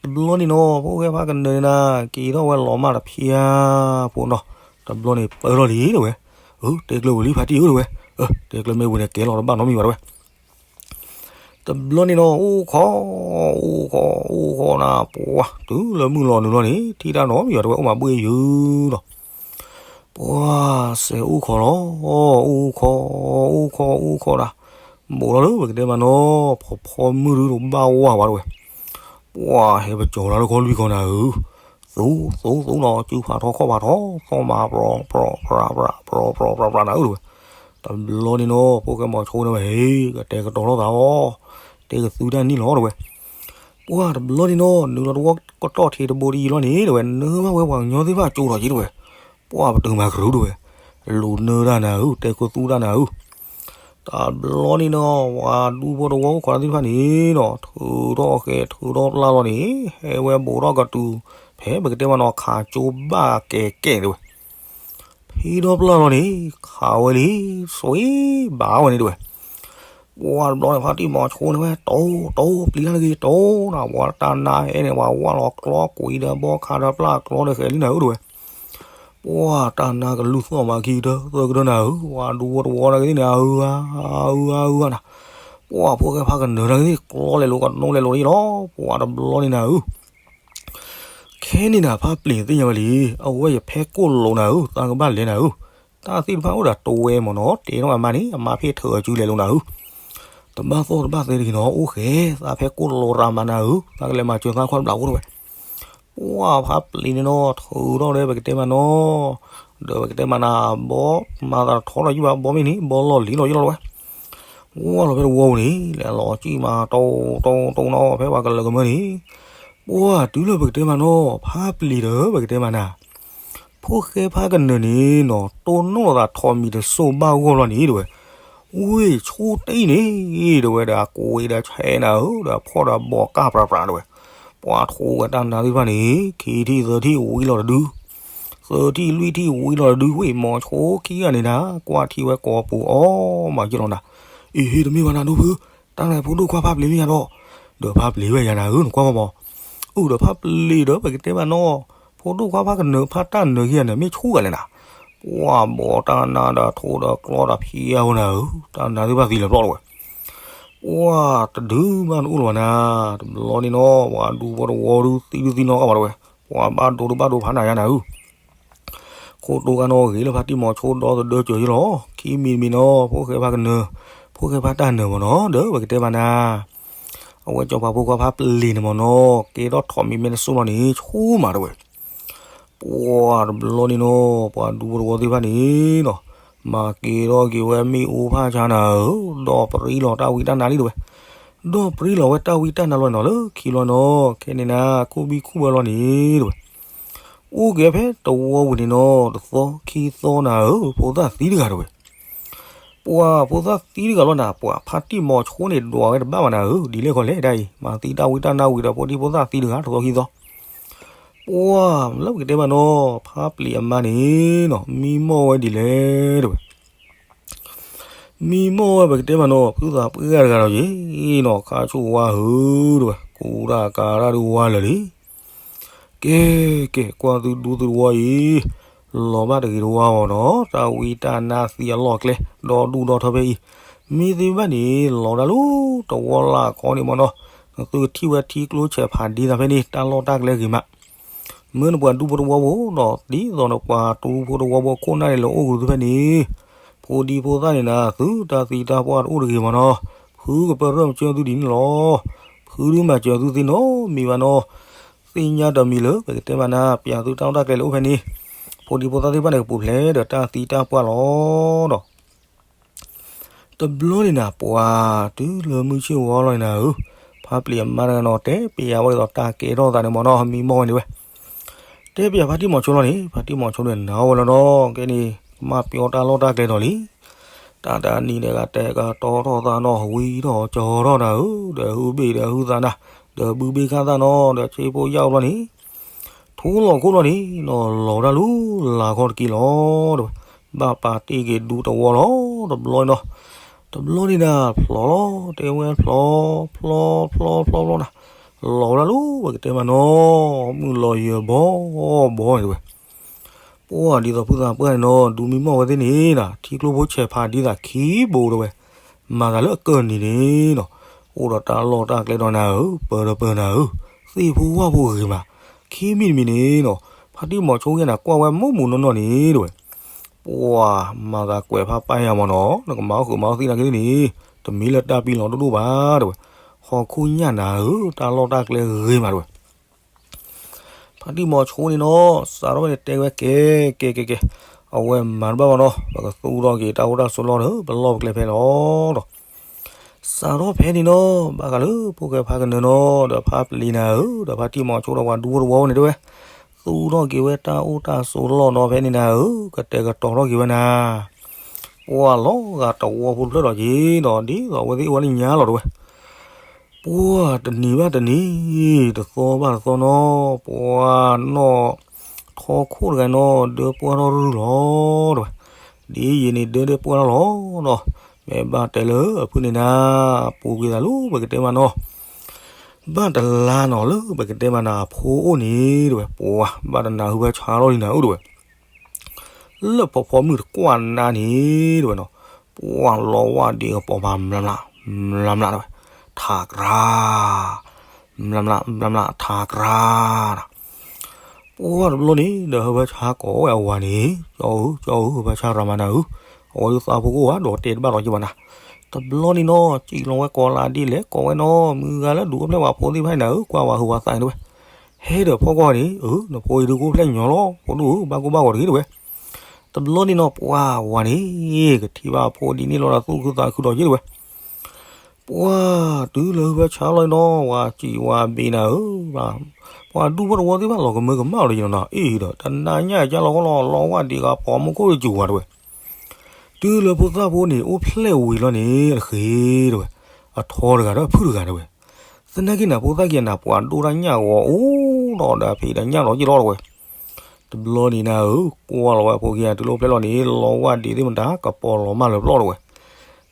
တဘျီန့ၣ်နီၤ ဖိၣ်ဃဲဖါကနၢၤန့ၣ် က့ၤထီၣ်ဝဲလီၤမၢ်တဖျၢၣ်ဖိနီၤ, တဘျီန့ၣ်ပၢၢ်ထီၣ်လံတဝဲ, အၢ တဲကျၢၤဝံၤလံဖါတံၢ်ဧၢတဝဲ, တဲကျၢၤမ့ၢ်ဝံၤန့ၣ် ကဲလီၤတဘၣ်နီတမံၤဘၣ်တဝဲ. တဘျီန့ၣ်နီၤ အိၣ်ခိး အိၣ်ခိး အိၣ်ခိးနၤ ပှၤ တုၤလၢမုၢ်လီၤနုာ်လီၤန့ၣ် ထံၣ်တၢ်နီတမံၤဘၣ်တဝဲ အိၣ်မၤဘှ့ၣ်ယုာ်လီၤ. ပှၤစဲးအိၣ်ခိးလီၤ, အိၣ်ခိး အိၣ်ခိး အိၣ်ခိးနၤ, ဘူးထီၣ်လၢပကတဲမးနီၤ ဖီဖီမုၢ်ဒုးတဘၣ်ဝါဘၣ်တဝဲ, ပှၤဟဲပကၠီၤလၢတခီလွံၢ်ခီနၤဧၢ, သူ သူ သူနီၤ စုဖးထီခီၣ်ဖးထီ သီၣ်မၤပြီ ပြီ ပြီ ပြီ ပြီ ပြီ ပြီ ပြီ နၤဧၢတဝဲ. တဘျီန့ၣ်နီၤ ဖိၣ်ဃဲမီၤဆိန့ၣ်ဝဲ ဟ့ၣ် ကတဲာ်ကတီၤထီၣ်သးအီၤ, တဲကသုတၢ်နံၣ်လီၤတဝဲ. ပှၤတဘျီန့ၣ်နီၤ နုာ်လီၤတဝီကတီၢ်ထံးတဘိတယံၤလီၤန့ၣ်တဝဲ နၢဘၣ်ဝဲပှၤကညီသ့ၣ်တဖၣ်ကၠိထီၣ်က့ၤတဝဲ, ပှၤပတုာ်မၤကရူၢ်တဝဲ, လူၤနၢတၢ်နၤဧၢ တဲကသုတၢ်နၤဧၢ. တဘျီန့ၣ်နီၤ ပှၤဒူဖိတဝီအိၣ်ခိးသ့ၣ်တဖၣ်န့ၣ်နီၤ ထုးထီၣ်ဃဲ ထုးထီၣ်ပျၢ်လီၤန့ၣ် ဟဲဝဲဘူးထီၣ်ကတုၤ ဖဲပကတဲမးနီၤ ခးကၠိဘၣ်ကဲကဲတဝဲ. ဖံးထီၣ်ပျၢ်လီၤန့ၣ် ခးဝဲလံ စွံဘၣ်ဝဲန့ၣ်တဝဲ. ပှၤတဘျီန့ၣ် ဖါတံၢ်မီၤဆိန့ၣ်ဝဲ တိ တိ ပျံၤတၢ်လၢဂ့ၤ တိနၤ ပှၤတၢ်နါဟဲန့ၣ် ပှၤဝၢ်လီၤကျီကွံာ်ဒီးဘီခါဒီးပျၢ်ကျီဒီးဃဲၤလံနၤဧၢတဝဲ. ပှၤတၢ်နါကလုၢ်သီၣ်မၤခံကတၢၢ်သၢကတၢၢ်နၤဧၢ, ပှၤဒူဖိတဝီနာ်က့ၤသ့ၣ်န့ၣ် အၢ အၢ အၢ အၢနၤ, ပှၤဖိၣ်ဃဲဖါကနၢၤနာ်က့ၤသ့ၣ် ကျီလဲၤလိာ်ကနိလဲၤလိာ်န့ၣ်လီၤ. ပှၤတဘျီန့ၣ်နၤဧၢ ခဲန့ၣ်နၤ ဖါပျ့ၤသ့ၣ်ညါဝဲလံ, အဝဲယဖဲကိၣ်လိာ်နၤဧၢ, သးကဘၣ်လဲၤနၤဧၢ, တၢ်သ့ၣ်တဖၣ်အိၣ်ဒီးတဝဲမ့ၢ်နီၤ တဲထီၣ်အမါန့ၣ် အမါဖ့ၣ်ထၢၣ်အစုလဲၤလိာ်နၤဧၢ, တဘၣ်သီၣ်တဘၣ်သဲတဂ့ၤနီၤ အိၣ်ဃဲ, သးဖဲကိၣ်လိာ်ရၤမၤနၤဧၢ, သးကလဲၤမၤစၢၤသးခွါတဘျီဖိတဝဲ. ပှၤဖါပျ့ၤန့ၣ်နီၤ ထုးထီၣ်ဒီးပကတဲမးနီၤ, ဒီးပကတဲမးနၤ ဘီမၤသးထီလီၤယံၢ်ဘၣ် ဘီမ့ၢ်န့ၣ် ဘီလီၢ်လံၤလီၤယံၢ်လီၤတဝဲ. ဝဲလီၤဖဲတဝီပူၤန့ၣ် လဲၤလီၤစံၣ်မၤတိတိတိနီၤ ဖဲပှၤကလၢၤကမၢန့ၣ်, ပှၤတုၤလၢပကတဲမးနီၤ ဖါပျ့ၤဒီးပကတဲမးနၤ ဖိၣ်ဃဲဖါကနၢၤန့ၣ်နီၤ တိၢ်နီၣ်သးထိးမံၤတစိၢ်ဘၣ်ဂီၢ်လီၤန့ၣ်တဝဲ, ဝ့ၢ်ဆိတ့ၢ်န့ၣ် တဝဲဒီးအကွ့ဒီးဆဲနၤဧၢ ဒီးဖီၣ်ဒီးဘီးကၢ်ပြးပြးတဝဲ, ပှၤထိးဝဲတၢ်နါသ့ၣ်တဖၣ်န့ၣ် ခံထံၣ်သၢထံၣ်ဝံၤလီၤတဒု, သၢထံၣ်လွံၢ်ထံၣ်ဝံၤလီၤတဒု ဝ့ၢ်မီၤဆိခံဂၤန့ၣ်နၤ ကွၢ်ထံဝဲကိာ်ပူၤအီၣ်မးယ့ၢ်လီၤနၤ, အ့ဟ့တမ့ၢ်ဘၣ်နၤဒိၣ်ဖု, တၢ်န့ၣ်ဖိဒိၣ်ခွါဖါပျ့ၤမ့ၢ်ယါဒီး, ဒီးဖါပျ့ၤဝဲယါနၤဧၢ နကွၢ်မီၢ်မီၢ်, အိၣ်ဒီးဖါပျ့ၤဒီးပကတဲမးနီၤ ဖိဒိၣ်ခွါဖါကနၢၤဖါတၢ်နၢၤခံဂၤန့ၣ် မ့ၢ်ဆိဂၤလဲၣ်နၤ, ပှၤဘီးတၢ်နါဒီးထိးဒီးကျီဒီးဖံးအါဝဲနၤဧၢ, တၢ်နါသ့ၣ်တဖၣ်သံလၢၤပျီတဝဲ, ပှၤတဒုမးတအိၣ်လၢၤဘၣ်နၤ, တဘျီန့ၣ်နီၤ ပှၤဒူဖိတဝီဒုသံဒုသံနီၣ်ကဘၣ်တဝဲ, ပှၤဘၣ်ဒိတဘၣ်ဒိဖးနၤယါနၤဧၢ ခိၣ်တိၢ်ကါနီၣ်ဂ့ၤလၢဖါတံၢ်မီၤဆိဒီသဒၢစၢၤယ့ၢ်လီၤ, ခံမံၤတမံၤနီၤ ဖိၣ်ဃဲဖါကနၢၤ, ဖိၣ်ဃဲဖါတၢ်နၢၤမ့ၢ်နီၤ ဒီးပကတဲမးနၤ, အဝဲစီၤပၤဖိခွါဖါပျ့ၤန့ၣ်မ့ၢ်နီၤ ကဲထီၣ်ထိးမံၤမဲာ်တစိၢ်လီၤန့ၣ် ဆိမးတဝဲ, ပှၤတဘျီန့ၣ်နီၤ ပှၤဒူဖိတဝီသ့ၣ်တဖၣ်န့ၣ်နီၤ, မၤက့ၤထီၣ်က့ၤဝဲမ့ၣ်အူဖၣ်ဆါနၤဧၢ, ဒီးပြံလီၤတၢ်ဝံတၢ်နါလံတဲဝဲ. ဒီးပြံလီၤဝဲတၢ်ဝံတၢ်နါလီၤန့ၣ်နီၤ လၢခံလီၤနီၤ, ခဲန့ၣ်နၤ ကူၣ်ဘံၣ်ကူၣ်ဘၢလီၤန့ၣ်တဲဝဲ. အိၣ်က့ၤဖဲတဝီဝံၤန့ၣ်နီၤ တသီခံသီနၤဧၢ, ဖိသၣ်သံတဂၤတဲဝဲ. ပှၤဖိသၣ်သံတဂၤလီၤနၤ, ပှၤဖါတံၢ်မီၤဆိန့ၣ် ဒွးဝဲတဘၣ်ဘၣ်နၤဧၢ, ဒ်လဲၣ်ခီလဲၣ်ဒ်အံၤ, မၤသံတၢ်ဝံတၢ်နါဝံၤဒီး ဖိဒံဖိသၣ်သံတဂၤ တသီခံသီ. ပှၤလၢပကတဲမးနီၤ, ဖါပျံၤအမါန့ၣ်နီၤ မံမီၢ်ဝဲဒ်လဲၣ်တဲဝဲ. မံမီၢ်ဝဲပကတဲမးနီၤ, ဖုသးပှၢ်တဂၤဒီးယ့ၤနီၤ, ခါဆူၣ်ဝါဧၢတဲဝဲ, ကူတၢ်ကၤတၢ်ဒုးဝါလၢာ်လံ. ကဲ ကဲ ကွၢ်သုဒူသုတဝီအံၤ, လီၤဘၣ်တဂ့ၤတဝါအီၤနီၤ, တၢ်ဝံတၢ်နါသံအလီၢ်အကျဲ ဒီဒူၣ်ဒီထၢဖဲအံၤ, မ့ၢ်သ့ဘၣ်န့ၣ် လီၤဒၣ်လၢတဝီလၢ်ခီန့ၣ်မးနီၤ, နသုကထံၣ်ဝဲထံကျိဆဲးဖးဒ့သးဖဲန့ၣ် တၢ်လီၢ်တၢ်ကျဲဂ့ၤမး မ့ၢ်နပှၤဒူဖိတဝီဖိဒီး ဒ်သိးနပှၤတူဖိတဝီဖိခိၣ်နၢ်န့ၣ်လၢအိၣ်ကရူၢ်သုဖဲန့ၣ်, ဖိဒံဖိသၣ်န့ၣ်နၤ သုတၢ်သံတၢ်ပှၢ်တအိၣ်တဂ့ၤမးနီၤ, ဖုကပၢၢ်ရၢၢ်မၤစၢၤသုဒ်န့ၣ်လီၤ. ဖုဒုမၤစၢၤသုသ့နီတမံၤဘၣ်နီၤ, သ့ၣ်ညါတမံၤလၢပကတဲမးနၤ ပျးသုတၢ်လီၢ်တၢ်ကျဲလၢအိၣ်ဖဲန့ၣ်, ဖိဒံဖိသၣ်သ့ၣ်တဖၣ်န့ၣ် ကပူၤဖျဲးဒီးတၢ်သံတၢ်ပှၢ်လီၤဒီး တဘျီန့ၣ်နၤ ပှၤတုၤလၢမုၢ်ဆ့ၣ်ဂီၤလီၤန့ၣ်နၤဧၢ, ဖါပျံၤအမါတဂၤနီၤ တဲပျးဝဲဒ်သိးတၢ်ကဲထီၣ်သးန့ၣ်မးနီၤ, မံမီၢ်ဝဲန့ၣ်ဝဲ, တဲပျးဖါတံၢ်မီၤဆိလီၤန့ၣ်, ဖါတံၢ်မီၤဆိန့ၣ် နာ်ဝဲလီၤနီၤ, ကဲန့ၣ် ကမၣ်ပျီတၢ်လီၢ်တၢ်ကျဲဒီးလံ. တၢ်တနံၤန့ၣ် ကတဲာ်ကတီၤထီၣ်သးနီၤ, ဝံထီၣ်ကၠီၤထီၣ်နၤဧၢ, ဒီးဟုဘ့ၣ်ဒီးဟုသးနၤ, ဒီးဘုဘ့ၣ်ခၣ်သၣ်နီၤ, ဒီးဆ့ဖိယၢ်အိၣ်ဘျီန့ၣ် ထူလီၤခိၣ်လီၤန့ၣ်နီၤ, လီၤတၢ်လူလၢ်ခီၣ်တက့ၢ်လီၤတဲဝဲ, ဘၣ်ပာ်တ့ၢ်က့ၤဒူတဝီလီၤ တဘျီနီၤ, တဘျီန့ၣ်နၤ ဖျိးလီၤ တဲဝဲ ဖျိး ဖျိး ဖျိး ဖျိး ဖျိးနၤ, လီၤဝဲဒၣ်လူၤ ပကတဲမးနီၤ, မုၢ်လီၤယၢၤဘီဘီန့ၣ်တဲဝဲ ပှၤဒ်သိးဖုသးပှၢ်န့ၣ်နီၤ ဒူမံမီၢ်ဝဲသ့ၣ်န့ၣ်နၤ ထံကျိဖိဆဲးဖးဒ့သးခံဘိတဲဝဲ, မၤသးလၢအကၢၢ်နံၤန့ၣ်နီၤ, အိၣ်ဒီးတၢ်လီၢ်တၢ်ကျဲဒီးနၤဧၢ, ပၢၤဒီးပၢၤနၤဧၢ, သ့ၣ်ဖိဝၣ်ဖိဂ့ၤမး, ခံမံၤတမံၤန့ၣ်နီၤ, ဖါတံၢ်မီၤဆိဂ့ၤနၤ ကွၢ်ဝဲမုာ်မုာ်နီၢ်နီၢ်န့ၣ်တဲဝဲ, ပှၤမၤသးကွဲးဖးပာ်ယၤမးနီၤ, နကမၤအိၣ်ဃုာ်မၤအိၣ်သံနာ်က့န့ၣ်, တမ့ၢ်လၢတၢ်ပံလီၤဒိၣ်ဒိၣ်ဘၣ်တဲဝဲ, ဟီၣ်ခိၣ်ညၣ်နၤဧၢ, တၢ်လီၢ်တၢ်ကျဲဂ့ၤမးတဲဝဲ ဖါတံၢ်မီၤဆိန့ၣ်နီၤ စးထီၣ်ဖဲန့ၣ်တဲဝဲကဲ ကဲ ကဲ ကဲ, အဝဲမၤတဘၣ်ဘၣ်နီၤ, ပကသူၣ်ထီၣ်က့ၤတၢ်အိၣ်တၢ်ဆိးလီၢ်ဒီး ပလီၢ်ပကျဲဖဲလီၤဒီး စးထီၣ်ဖဲန့ၣ်နီၤ ဘၣ်ဃးလၢဖိၣ်ဃဲဖါကနၢနီၤ ဒီးဖါပျံၤနၤဧၢ, ဒီးဖါတံၢ်မီၤဆိဒီးပှၤဒူဖိတဝီန့ၣ်တဲဝဲ, သူၣ်ထီၣ်က့ၤဝဲတၢ်အိၣ်တၢ်ဆိးလီၢ်နီၤဖဲန့ၣ်နၤဧၢ, ကတဲာ်ကတီၤထီၣ်က့ၤဝဲနၤ ပှၤလီၤဂာ်တဝီဖိတဖျၢၣ်ဒီးက့ၤနီၤ, ဒ်သိးအဝဲသ့ၣ်အိၣ်ဝဲလၢညါလီၤတဲဝဲ, ပှၤတနံၤဘၣ်တနံၤ, တသီဘၣ်တသီနီၤ, ပှၤနီၢ်ထီခိၣ်တဂၤနီၤ ဒၢပှၢ်ထီၣ်ရုၢ်လီၤတဲဝဲ, ဒ်ယံာ်န့ၣ်ဒၢဒၢပှၢ်ထီၣ်လီၤနီၤ, မ့ၢ်ဘၣ်တဲလၢအဖုန့ၣ်နၤ, ပူၤကွံာ်သးလၢပကတဲမးနီၤ ဘၣ်တလါနီၤ လၢပကတဲမးနၤ အဖိအိၣ်န့ၣ်တဲဝဲ, ပှၤဘၣ်တနၤဟုဘၣ်ဆါထီၣ်လံနၤဧၢတဲဝဲ, လၢဖီဖီမုၢ်တကွၢ်နါန့ၣ်တဲဝဲနီၤ, ပှၤလီၤဝၣ်ဒံးကပီၤမး မျးမျး မျးမျးတဲဝဲ, ထးကြၤ မျးမျး မျးမျး ထးကြၤနၤ ပှၤတဘျီန့ၣ် ဒီးဟၢဖၢဆါကိးဝဲအဝၤန့ၣ်, ကၠီဧၢ, ကၠီဧၢ, ဟၢဖၢဆါရၤမးနၤဧၢ, အဝဲဒုးသးဖိကိၣ်ဝဲ ဒီးတဲတဘၣ်လီၤက့ၤဘၣ်နၤ, တဘျီန့ၣ်နီၤ စံၣ်လီၤဝဲကိးလၢဒ်လဲၣ် ကိးဝဲနီၤ, မုၢ်ဂၤလၢဒုးအိၣ်ဖျဲၣ်ပှၤဖိသ့ၣ်တဖၣ်န့ၣ်နၤဧၢ, ကွၢ်ဝဲဟုးဝဲသးန့ၣ်တဲဝဲ, ဟဲဒီးဖီကွၢ်န့ၣ်, အၢ နဖိအံၤဒုးကအိၣ်ဖျဲၣ်ညီလီၤ ဖိဒိၣ်ဧၢ, ဘၣ်ကိၢ်ဘၣ်ဂီၤတဂ့ၤတဲဝဲ, တဘျီန့ၣ်နီၤ ပှၤဝၤန့ၣ် ကထံၣ်ဘၣ်အဖိဒ်န့ၣ်လီၤဒီးသူၣ်ခုသးခုဒီးက့ၤတဲဝဲ ပှၤတုၤလၢဟၢဖၢဆါလီၤနီၤ ဝၤစံးဝၤဘ့းနၤဧၢ, ပှၤဒူဖိတဝီသ့ၣ်တဖၣ်လီၤကမၢကမၣ်လီၤယနီၤ, အ့ၣ်ဒီး တနၤညါကလီၤဃီလီၤ လီၤဝၣ်ဒံးဂၤပိာ်မူခိၣ်တစူၤဝၤတဲဝဲ, တုၤလၢဖိသၣ်ဖိန့ၣ် အိၣ်ဖျဲၣ်ဝံၤလီၤန့ၣ် တဃ့တဲဝဲ, အထီတဂၤဒီးအဖုၣ်တဂၤတဲဝဲ, သနာ်က့နၤ ဖိသၣ်က့ၤနၤ ပှၤဒိၣ်တၢ်ညၣ်ဂီၤအိၣ်ဒီးဒီးအဖံးဒီးညၣ်လီၤက့ၤလီၤတဲဝဲ တဘျီန့ၣ်နၤဧၢ, ကွၢ်လီၤဝဲအဖိခံဂၤတုၤလၢအိၣ်ဖျဲၣ်လီၤန့ၣ် လီၤဝၣ်ဒံးသ့ၣ်မတၤ ကပီၤလီၤမၢ်လၢပျီၢ်တဲဝဲ,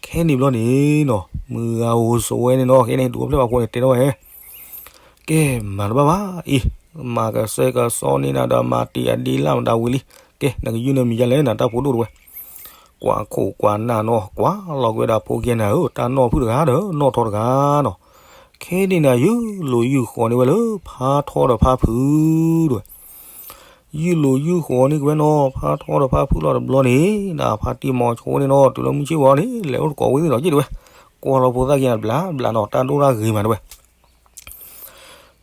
ခဲန့ၣ်ဘျီန့ၣ်နီၤ မုၢ်ဂၤအိၣ်ဆိးဝဲန့ၣ်နီၤ ခဲန့ၣ်ဒုးအိၣ်ဖျဲၣ်ဘၣ်ဖိန့ၣ်တဲထီၣ်ဝဲ ကဲ မၤတဘၣ်ဘၣ်အံၤ, မၤကဆှဲကဆှီန့ၢ်နၤဒီးမၤတံာ်အဒ့လၢ်မတၤဝံၤလံ, ကဲ နကယုၢ်န့ၢ်မံၤဒ်လဲၣ် နတၢ်ဖိဒိၣ်တဲဝဲ, ကွၢ်ခိၣ်ကွၢ်နၢ်နီၤ ကွၢ်လီၤကွံာ်ဝဲဒၣ်ဖိခံဂၤနၤဧၢ, တၢ်နီၢ်ဖုၣ်တဂၤဒီးနီၢ်ထီတဂၤနီၤ, ခဲန့ၣ်နၤ ယုၢ်လိာ်ယုၢ်ဃီၤန့ၢ်ဝဲလၢဖါထီဒီးဖါဖုတဲဝဲ, ယုၢ်လိာ်ယုၢ်ဃီၤန့ၢ်က့ၤဝဲနီၤ ဖါထီဒီးဖါဖုလီၤတဘျီန့ၣ် နဖါတံၢ်မီၤဆိန့ၣ်နီၤ တုၤလၢမုၢ်ဆ့ၣ်ဝီၤန့ၣ် လဲၤအိၣ်တကိးဝဲသ့ၣ်ဒီးက့ၤတဲဝဲ, ကွၢ်လီၤဖိသၣ်ခံဂၤဘျးဘျးနီၤ တၢ်ဒိၣ်တၢ်ဂ့ၤမးတဲဝဲ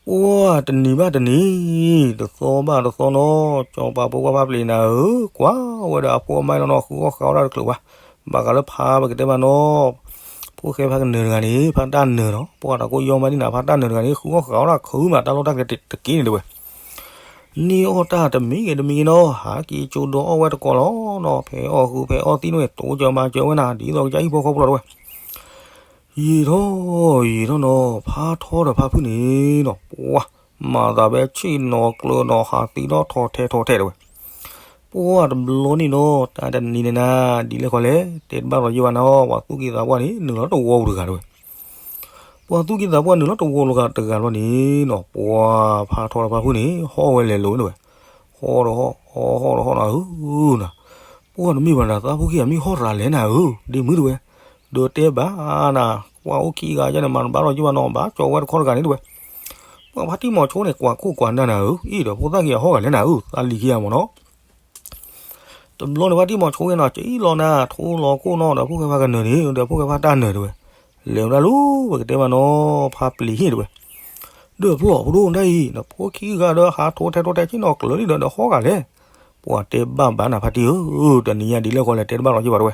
ပှၢ်တနံၤဘၣ်တနံၤ, တသီဘၣ်တသီနီၤ, စီၤပၤဖိခွါဖါပျ့ၤနၤဧၢ, ကွၢ်ဝဲဒီးအဖိအမါလီၤနီၤ, ဃုအီၣ်ဃုအီတချုးဘၣ်, ဘၣ်ဃးလၢဖါပကတဲမးနီၤ, ဖိၣ်ဃဲဖါကနၢၤတဂၤန့ၣ် ဖါတၢ်နၢၤနီၤ, ပှၢ်တၢ်ကိၣ်ယီမးဒ်နၤ, ဖါတၢ်နၢၤတဂၤန့ၣ် ဃုအီၣ်ဃုအီတၢ်ခုမး တၢ်လီၢ်တၢ်ကျဲတက့ၢ်န့ၣ်တဲဝဲ န့ၢ်အီၣ်တၢ်တမံၤဂ့ၤတမံၤဂ့ၤနီၤ, ဟးက့ၤကၠိဒီးအီၣ်ဝဲတကိးလီၤနီၤ, ဖဲအီၣ်ဃုဖဲအီၣ်သံန့ၣ် တိစၢၤမၤစၢၤဝဲနၤ ဒ်သိးကစၢ်ဟံၣ်ဖိဃီဖိလီၤတဲဝဲ ယံာ်ထီၣ်ယံာ်ထီၣ်နီၤ, ဖါထီဒီးဖါဖုန့ၣ်နီၤ, ပှၢ်မၤသးဖဲဆ့ၣ်နီၤကျၢၤနီၤ, ဟးသံဒီးထီၣ်ထဲထီၣ်ထဲတဲဝဲ, ပှၢ်တဘျီန့ၣ်နီၤ, တၢ်တနံၤန့ၣ်နၤ, ဒ်လဲၣ်ဃီလဲၣ်, တဲတဘၣ်လီၤယံာ်ဘၣ်နၤ, ပှၤသူၣ်က့သးပှၢ်န့ၣ် နုာ်လီၤတဝီပူၤတဂၤတဲဝဲ ပှၤသူၣ်က့သးပှၢ်နုာ်လီၤတဝီလီၤဂာ်တဂၤလီၤန့ၣ်နီၤ, ပှၢ်ဖါထီဒီးဖါဖုန့ၣ် ဟီၣ်ဝဲလဲၤလိၤတဲဝဲ, ဟီၣ်ဒီးဟီၣ်, ဟီၣ်ဒီးဟီၣ်နၤဧၢ, ပှၢ်တမ့ၢ်ဘၣ်နၤ, သးဖိခံဂၤမ့ၢ်ဟီၣ်ရၤလဲၣ်နၤဧၢ, ဒ့မုၣ်တဲဝဲ, ဒီးတဲဘၣ်နၤ, ပှၤအိၣ်ခံဂၤယါန့ၣ် မၤတဘၣ်လီၤယံာ်ဘၣ်နီၤ, ဘၣ်ကၠီဝဲတခီတဂၤန့ၣ်တဲဝဲ, ပှၤဖါတံၢ်မီၤဆိန့ၣ် ကွၢ်ခိၣ်ကွၢ်နၢ်နၤဧၢ, အ့ၣ်ဒီးဖိသၣ်ခံဂၤဟီၣ်ဂၤလဲၣ်နၤဧၢ, သးလံၤခံဂၤမ့ၢ်နီၤ တဘျီန့ၣ် ဖါတံၢ်မီၤဆိဝဲနီၤ, ကံလီၤနၤ, ထိလီၤခိၣ်နီၤ, ဒီးဖိၣ်ဃဲဖါကနၢၤန့ၣ်, ဒီးဖိၣ်ဃဲဖါတၢ်နၢၤတဲဝဲ, လဲၤဝဲဒၣ်လၢ ပကတဲမးနီၤ, ဖါပျ့ၤဟံၣ်တဲဝဲ, ဒီးဖျီၣ်ဖိဒိၣ်ဒၣ်အံၤ, ဒီးဖိခံဂၤဒီးဟးထိထဲထိထဲဆ့ၣ်နီၤကျၢၤလံဒီး ဒီးဟီၣ်ဂၤလဲၣ်, ပှၤတဲဘၣ်ဘၣ်နၤဖါတံၢ်ဧၢ, တနံၤညါဒ်လဲၣ်ဃီလဲၣ် တဲတဘၣ်လီၤယံာ်ဘၣ်တဲဝဲ,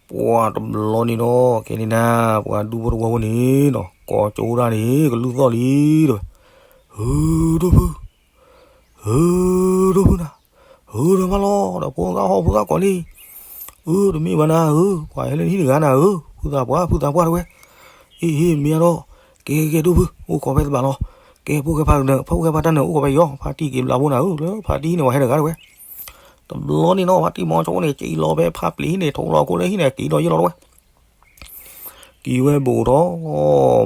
ပှၢ်တဘျီန့ၣ်နီၤ, ကဲန့ၣ်နၤ, ပှၤဒူဖိတဝီဖိန့ၣ်နီၤ, ကိးကၠိဒၣ်န့ၣ် ကလုၢ်သီၣ်လံတဲဝဲ, ဧၢ, ဒိၣ်ဖု ဧၢ, ဒိၣ်ဖုနၤ, ဧၢ, ဒီးမးလီၤ, ဒီးဖိသၣ်ဟီၣ်ဖိသၣ်ကိးလံ, ဧၢ, တမ့ၢ်ဘၣ်နၤဧၢ, ပှၤဟဲလၢနဟံၣ်တဂၤနၤဧၢ, ဖုသးပှၢ်, ဖုသးပှၢ်တဲဝဲ, အ့ၣ်, မ့ၢ်အါဒီး, ကဲ, ကဲ, ဒိၣ်ဖု, အိၣ်ခိးဖဲသဘၣ်လီၤ, ကဲ, ဖိၣ်ဃဲဖါတၢ်နၢၤ, ဖိၣ်ဃဲဖါတၢ်နၢၤ အိၣ်ခိးဖဲယီၤ, ဖါတံၢ်က့ၤဘျးဖိနၤဧၢ, လၢဖါတံၢ်ဟံၣ်န့ၣ် ပှၤဟဲတဂၤတဲဝဲ, တဘျီန့ၣ်နီၤ, ဖါတံၢ်မီၤဆိန့ၣ် ကံလီၤဖဲဖါပျ့ၤဟံၣ်န့ၣ် ထိလီၤခိၣ်လၢဟံၣ်န့ၣ် က့ၤဒီးယံာ်လီၤတဲဝဲ က့ၤဝဲဘူးထီၣ်,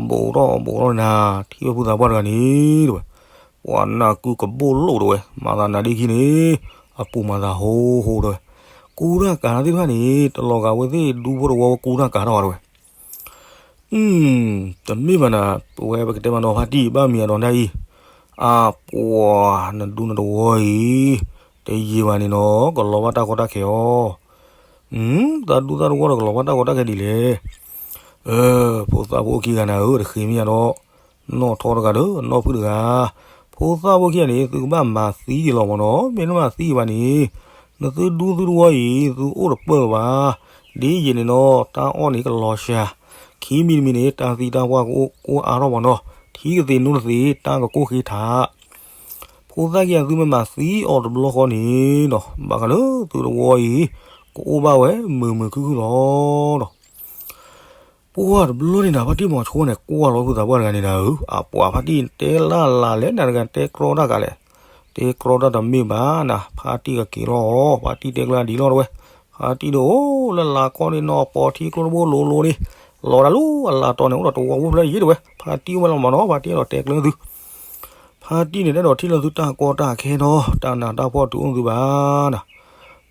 ဘူးထီၣ်, ဘူးထီၣ်န့ၣ်နၤ, ထံၣ်ဝဲဖုသးပှၢ်တဂၤန့ၣ်တဲဝဲ, ပှၤနၢ်ကုကဘိၣ်လိာ်တဲဝဲ, မၤသးနၤဒ့ခံန့ၣ်, အပူၤမၤသးဟိဟိတဲဝဲ, ကူတၢ်ကၤတၢ်သ့ၣ်တဖၣ်န့ၣ် တလီၤဂာ်ဝဲသ့ၣ်ဒူဖိတဝီဝဲကူတၢ်ကၤထီၣ်ဘၣ်တဲဝဲ, တမ့ၢ်ဘၣ်နၤ, ပဝဲပကတဲမးနီၤ ဖါတံၢ်ဘၣ်မံၤအဒီးဒ်အံၤ, အပှၤနဒူနတဝီအံၤ, တယံာ်ဘၣ်န့ၣ်နီၤ ကလီၤဘၣ်တၢ်ကီတၢ်ခဲအီၤ သးဒူသးတဝီဒီးကလီၤဘၣ်တၢ်ကီတၢ်ခဲဒ်လဲၣ်. ဖိသၣ်ဖိခံဂၤနၤဧၢ, တဃ့မ့ၢ်ယါဒီး, နီၢ်ထီတဂၤဒီးနီၢ်ဖုၣ်တဂၤ, ဖိသၣ်ဖိခံဂၤန့ၣ် သုကဘၣ်မၤသံက့ၤလီၤမ့ၢ်နီၤ, မ့ၢ်တမၤသံဘၣ်န့ၣ်, နသုဒူသုတဝီအံၤ သုအိၣ်တပၢၢ်လၢၤဘၣ်. ဒ်ယံာ်န့ၣ်နီၤ တၢ်အီၣ်န့ၣ်ကလီၤစှၤ, ခံမံၤတမံၤန့ၣ် တၢ်သံတၢ်ပှၢ်ကအိၣ်အါထီၣ်မ့ၢ်နီၤ, ထံကသ့ၣ်နိတသ့ၣ် တၢ်ကကိၢ်ဃ့ထး ဖိသၣ်ခံဂၤသုမ့ၢ်မၤသံအီၤတဘျီဃီန့ၣ်နီၤ, ဘၣ်ဃးလၢသုတဝီအံၤ ကအိၣ်ဘၣ်ဝဲမုာ်မုာ်ခုၣ်ခုၣ်လီၤဒီး, ပှၢ်တဘျီန့ၣ်နၤ ဖါတံၢ်မီၤဆိန့ၣ် ကွၢ်လီၤဖုသးပှၢ်တဂၤန့ၣ်နၤဧၢ, အပှၤဖါတံၢ်တဲလၢ်လၢ်လဲၣ်နၤတဂၤ တဲကြီတၢ်ကးလဲၣ်, တဲကြီတၢ်တမ့ၢ်ဘၣ်နၤ, ဖါတံၢ်ကက့ၤလီၤအီၤ, ဖါတံၢ်တဲကျၢၤဒ်လီၤတဲဝဲ, ဖါတံၢ်ဒီးအိၣ်လၢလာ်ခီန့ၣ်နီၤ ပိာ်ထံကျိတဘိလိၤလိၤန့ၣ်, လီၤတၢ်လၢအလၢ်တီၤန့ၣ် အိၣ်ဒီးတဝီဖိဖျၢၣ်ယံၤတဲဝဲ, ဖါတံၢ်အိၣ်ဝဲလီၤမ့ၢ်နီၤ, ဖါတံၢ်အဲၣ်ဒိးတဲကျၢၤသု ဖါတံၢ်န့ၣ် တအဲၣ်ဒိးထံၣ်လၢသုတၢ်ကီတၢ်ခဲနီၤ, တၢ်နးတၢ်ဖှီၣ်တုၤအိၣ်သုဘၣ်နၤ,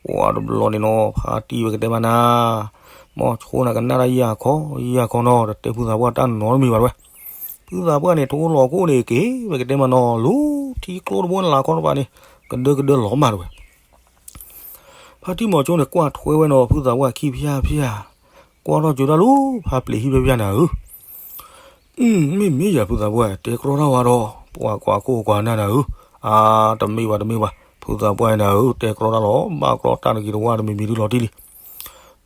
ပှၢ်တဘျီန့ၣ်နီၤ ဖါတံၢ်ပကတဲမးနၤ, မီၤဆိနၤကနၣ်တၢ်ယၤခီယၤခီနီၤ, တတဲဖုသးပှၢ်တၢ်နီတမံၤဘၣ်တဲဝဲ, ဖုသးပှၢ်န့ၣ် ထိလီၤခိၣ်န့ၣ်က့ၤ ပကတဲမးနီၤ လူၤထံကျိတဘိန့ၣ် လၢ်ခီတပၤန့ၣ် ကဒၢကဒၢလီၤမးတဲဝဲ ဖါတံၢ်မီၤဆိန့ၣ် ကွၢ်ထွဲဝဲနီၤ ဖုသးပှၢ်ခံဖၠၣ်ဖၠၣ်, ကွၢ်ထီၣ်ကၠိတၢ်လူၤ ဖါပျ့ၤဟံၣ်ဖၠၣ်ဖၠၣ်နၤဧၢ, မ့မ့ၢ်ယၤဖုသးပှၢ် တဲကြီတၢ်ဝဲဒီး, ပှၤကွၢ်ခိၣ်ကွၢ်နၢ်နၤဧၢ, အါ တမ့ၢ်ဘၣ်တမ့ၢ်ဘၣ် ဖုသးပှၢ်နၤဧၢ, တဲကြီတၢ်လီၤ ဘၣ်ကြီတၢ်တဂ့ၤတဝါတမံၤမံၤဒုလီၤတံၢ်လံ,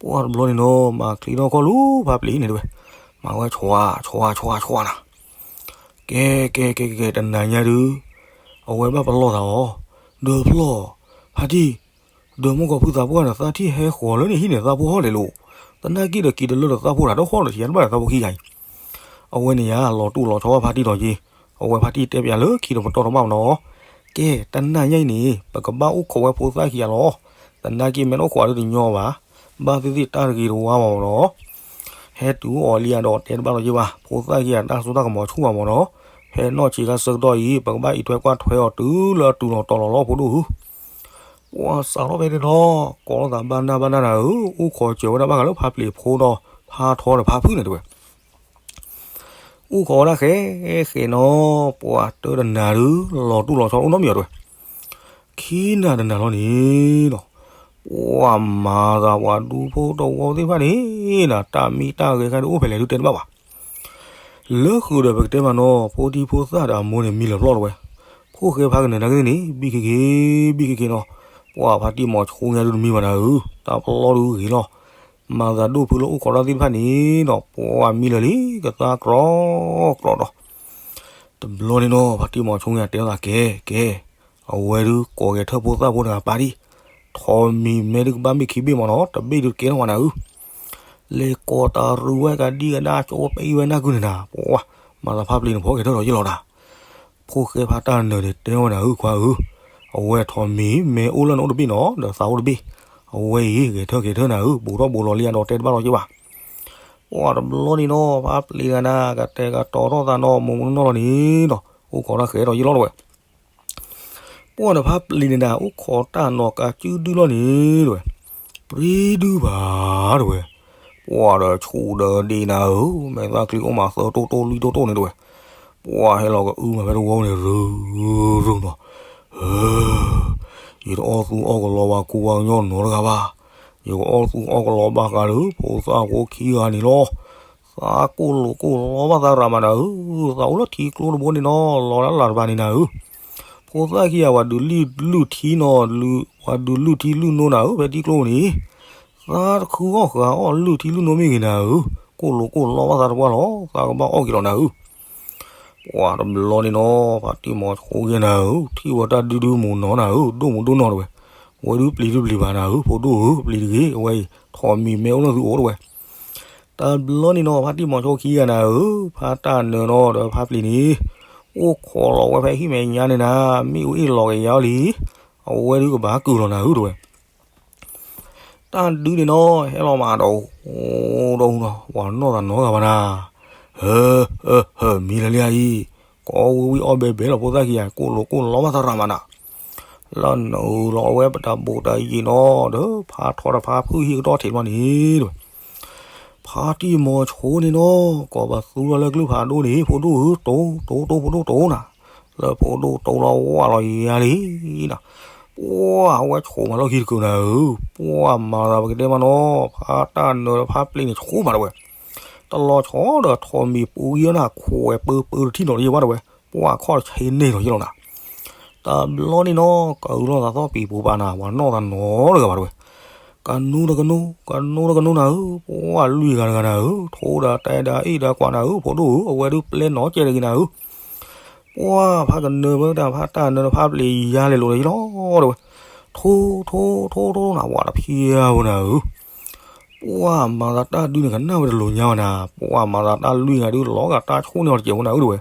ပှၢ်တဘျီန့ၣ်နီၤ မၤချံထီၣ်ခီၣ်လူၤ ဖါပျ့ၤဟံၣ်န့ၣ်တဲဝဲ, မၤဝဲဆွး ဆွး ဆွး ဆွးနၤ ကဲ ကဲ ကဲ ကဲ တနၤညါဒုး, အဝဲဘၣ်ပလီၢ်သးအီၤ, ဒီးဖျီၣ်, ဖါတံၢ်, ဒီးမ့ၢ်ကီးဖုသးပှၢ်န့ၣ် သးထံၣ်ဟဲဃီၤလၢနဟံၣ်န့ၣ် သးဖိဟီၣ်လဲၤလိာ်, သနာ်က့ဒီးက့ၤတလၢဒီးသးဖိတၢ်ဒီဃီဒီး ထံၣ်တဘၣ်ဒီးသးဖိခံဂၤအံၤ, အဝဲန့ၣ်ယါ လီၤတူၢ်လီၤဆီဘၣ်ဖါတံၢ်ဒီးက့ၤ, အဝဲဖါတံၢ်တဲပၠးလၢခံဒီးပတီၢ်တဘၣ်မ့ၢ်နီၤ, ကဲ တနၤညါအံၤန့ၣ် ပကဘၣ်အိၣ်ခိးဝဲဖိသၣ်ခံဂၤလီၤ, သနာ်က့မ့ၢ်တအိၣ်ခိးဒီးတညီဘၣ်, ဘၣ်သ့ၣ်သ့ၣ်တၢ်တဂ့ၤတဝါဘၣ်မ့ၢ်နီၤ ဟဲတုၤအိၣ်အီၤလံယါဒီးတဲတဘၣ်လီၤယံၤဘၣ်, ဖိသၣ်ခံဂၤတၢ်စိတၢ်ကမီၤဆူၣ်ဘၣ်မ့ၢ်နီၤ, ဟဲနီၢ်ဆံးခါဆၢကတီၢ်အံၤ ပကဘၣ်အံးထွဲကွၢ်ထွဲအီၤတုၤလၢအတုၤလီၤတီၤလီၤလီၤဖိဒိၣ်ဧၢ, ပှၤစးထီၣ်ဖဲန့ၣ်နီၤ, ကိးလိာ်သးဘၣ်နၢ်ဘၣ်နၢ်နၤဧၢ, အိၣ်ခိးစၢၤဝဲဒၣ်ဘၣ်ဃးလၢဖါပျ့ၤဖိဒီး ဖါထီဒီးဖါဖုၣ်န့ၣ်တဲဝဲ အိၣ်ခိးဝဲဒၣ်ဃဲဃဲနီၤ, ပှၤတၢတနၤဒုး လီၤတူၢ်လီၤဆီအိၣ်နီတမံၤအီၤတဲဝဲ, ခံနၤတနၤလီၤန့ၣ်နီၤ, ပှၤမၤသးပှၤဒူဖိတဝီသ့ၣ်တဖၣ်န့ၣ်နၤ တၢ်မံတၢ်ဂဲၤခါဒုးအိၣ်ဖဲလဲၣ်ဒုးတဲတဘၣ်ဘၣ်, လၢဃုာ်ဒီးပကတဲမးနီၤ ဖိထံဖိသၣ်ဒီးအမိၢ်န့ၣ်မံလၢာ်ဖျီၣ်တဝဲ, ဖိၣ်ဃဲဖးကနၢၤနာ်က့သ့ၣ်န့ၣ် ဘံၣ်ခ့ခ့, ဘံၣ်ခ့ခ့နီၤ, ပှၢ်ဖါတံၢ်မီၤဆိညါဒုတမံဘၣ်နၤဧၢ, တၢ်ပျီဒုဂ့ၤလီၤ, မၤသးဒိၣ်ဖုလၢအိၣ်ခိးတၢ်သ့ၣ်တဖၣ်န့ၣ်နီၤ ပှၢ်မံလၢာ်လံ ကသါကြီကြီဒီး တဘျီန့ၣ်နီၤ ဖါတံၢ်မီၤဆိညါတဲသးကဲ ကဲ, အဝဲဒုကိးဂဲၤထၢၣ်ဖိသၣ်ဖိတဂၤပာ်ဒံး, ထိးမံၤမဲဒုကဘၣ်မ့ၢ်ခံဘ့ၣ်မးနီၤ တဘ့ၣ်ဒုတကဲထီၣ်ဘၣ်နၤဧၢ လဲၤကိးတရူးဝဲကဒံကဒါ ကၠိပအံဝဲနၢ်ကုန့ၣ်နၤ, ပှၢ်, မၤသးဖါပျ့ၤန့ၣ် ဖီကဲၤထၢၣ်ဒီးယလီၤတၢ်, ဖိၣ်ဃဲဖါတၢ်နၢၤန့ၣ် တဲဝဲနၤဧၢခွါဧၢ, အဝဲထိးမံၤမဲအိၣ်လၢနအိၣ်တဘ့ၣ်နီၤ ဒီးသးအိၣ်တဘ့ၣ်, အဝဲအံၤဂဲၤထၢၣ်ကဲၤထၢၣ်နၤဧၢ ဘူးထီၣ်ဘူးလီၤလံဒီးတဲတဘၣ်လီၤက့ဘၣ်, ပှၢ်တဘျီန့ၣ်နီၤ ဖါပျ့ၤတဂၤနၤ ကတဲာ်ကတီၤထီၣ်သးနီၤ မိၢ်မုၢ်နီၢ်လီၤန့ၣ်ဒီး အိၣ်ခိးတၢ်ဃဲၤဒီးယလီၤတဝဲ ပှၢ်ဒီးဖါပျ့ၤန့ၣ်နၤ အိၣ်ခိးတၢ်နီၤကးစုဒုလီၤန့ၣ်တဝဲ, ပြံဒုဘၣ်တဝဲ, ပှၢ်ဒီးဆူၣ်ဒီးဒ့နၤဧၢ, မဲာ်သၣ်ချံအိၣ်မးသၢတိၢ်တိၢ်လွံၢ်တိၢ်တိၢ်န့ၣ်တဝဲ, ပှၢ်ဟဲလီၤကအုမးဖဲတဝီန့ၣ် ရူၤရူၤနီၤ, ယတအီၣ်သူအီၣ်ကလီဘၣ်ကူဘၣ်ကညီနီတဂၤဘၣ်, ယကအီၣ်သူအီၣ်ကလီဘၣ်ဃးဒီး ဖိသၣ်ဖိခံဂၤန့ၣ်လီၤ သးကိၢ်လိာ်ကိၢ်လီဘၣ်သးရၤမးနၤဧၢ, သးအိၣ်လၢထံကျိတဘိန့ၣ်နီၤ လီၤဒၣ်လၢ်တဘၣ်န့ၣ်နၤဧၢ, ဖိသၣ်ခံဂၤပှၤဒုးလုၢ်ထံနီၤ, ပှၤဒုးလုၢ်ထံလုၢ်နိနၤဧၢ ဖဲထံကျိန့ၣ်, သးတခုအီၣ်ဃာ်အီၣ်လုၢ်ထံလုၢ်နိမ့ၢ်ဂ့ၤနၤဧၢ, ကိၢ်လိာ်ကိၢ်လီဘၣ်သးတပှၢ်လီၤ သးကဘၣ်အီၣ်က့ၤလီၤနၤဧၢ ပှၢ်တဘျီန့ၣ်နီၤ ဖါတံၢ်မီၤဆိယဲနၤဧၢ, ထံၣ်ဝဲတၢ်ဒုဒုမိၢ်နီၤနၤဧၢ, ဒိၣ်မိၢ်ဒိၣ်နီၤတဝဲ, ဝဲဒုပျံၤဒုပျံၤဘၣ်နၤဧၢ, ဖိဒိၣ်ဧၢ ပျံၤတဂ့ၤ အဝဲအံၤ ထိးမံၤမဲအိၣ်လၢသုအိၣ်တဝဲ, တဘျီန့ၣ်နီၤ ဖါတံၢ်မီၤဆိခံဂၤနၤဧၢ, ဖါတၢ်နၢၤနီၤဒီးဖါပျ့ၤန့ၣ်, အိၣ်ခိးလီၤဝဲဖဲဟံၣ်မဲာ်ညါန့ၣ်နၤ, မ့ၣ်အူအ့ၣ်လီၤက့ၤယါအီၤလံ, အဝဲဒုကဘၣ်ကုၢ်လီၤနၤဧၢတဝဲ တၢ်ဒုန့ၣ်နီၤ ဟဲလီၤမးဒီး, ဒီး, ပှၤနီၢ်သးနီတဂၤဘၣ်နၤ, ဟၢ, ဟၢ, ဟၢ, မံလၢာ်လံအံၤ, ကိးဝံၤဝံၤအီၣ်ဘဲဘဲလီၤဖိသၣ်ခံဂၤ ကိၢ်လိာ်ကိၢ်လီဘၣ်သးရၤမးနၤ, လၢနုာ်လီၤအဝဲပတၢ်ဘူးတၢ်ယံၤနီၤ ဒီးဖးထီတဖးဖုဟံၣ်ကတီၢ်ထံးတဘျီန့ၣ်တဝဲ ဖါတံၢ်မီၤဆိန့ၣ်နီၤ ကိးပသူလီၤလၢကလုၢ်ဖးဒိၣ်န့ၣ် ဖိဒိၣ်ဧၢ တိၢ်, တိၢ်, တိၢ် ဖိဒိၣ်တိၢ်နၤ, လၢဖိဒိၣ်တိၢ်လီၤဝးလီၤယၤလံနၤ, ပှၢ်အဝဲဆိးမးလီၢ်ခံတကုာ်နၤဧၢ, ပှၢ်မၤသးပကတဲမးနီၤ ဖါတၢ်နၢၤဒီးဖါပျ့ၤန့ၣ်ဆိးမးတဝဲ, တလီၤဆီဒီးထိးမံၤပူၤဂံၢ်အီၤနၤ ခွဲးပၢပၢတထံၣ်နီၤတယံာ်ဘၣ်တဝဲ, ပှၢ်ခီၣ်ဆ့န့ၢ်လီၤယံာ်လီၤနၤ တဘျီန့ၣ်နီၤ ကအုလီၤသးသီၣ်ပံၤပူၤပာ်နၤ ပှၤနီၢ်သးနီတဂၤဘၣ်တဝဲ, ကနိတကနိ, ကနိတကနိနၤဧၢ, ပှၢ်လွံၢ်ဂၤတဂၤနၤဧၢ, ထိဒီးတဲဒီးအ့ၣ်ဒီးကွၢ်နၤဧၢ, ဖိဒိၣ်ဧၢ, အဝဲဒုးပျဲနီၢ်ကဲတဂ့ၤနၤဧၢ, ပှၢ်ဖးကနၢၤဝဲတၢ်ဖးတၢ်နၢၤဒီးဖါပျ့ၤယါလဲၤလိာ်ဒီးယလီၤတဝဲ, ထိ, ထိ, ထိ, ထိနၤ ပှၢ်တဖျါဝဲနၤဧၢ ပှၢ်မၤသးတၢ်ဒုန့ၣ် ကနၣ်ဝဲတလိၤညါဘၣ်နၤ, ပှၢ်မၤသးတၢ်လွံၢ်ဂၤဒုးလီၤဂာ်တၢ်ဆိၣ်န့ၢ်အီၤတစဲးဖိနၤဧၢတဝဲ,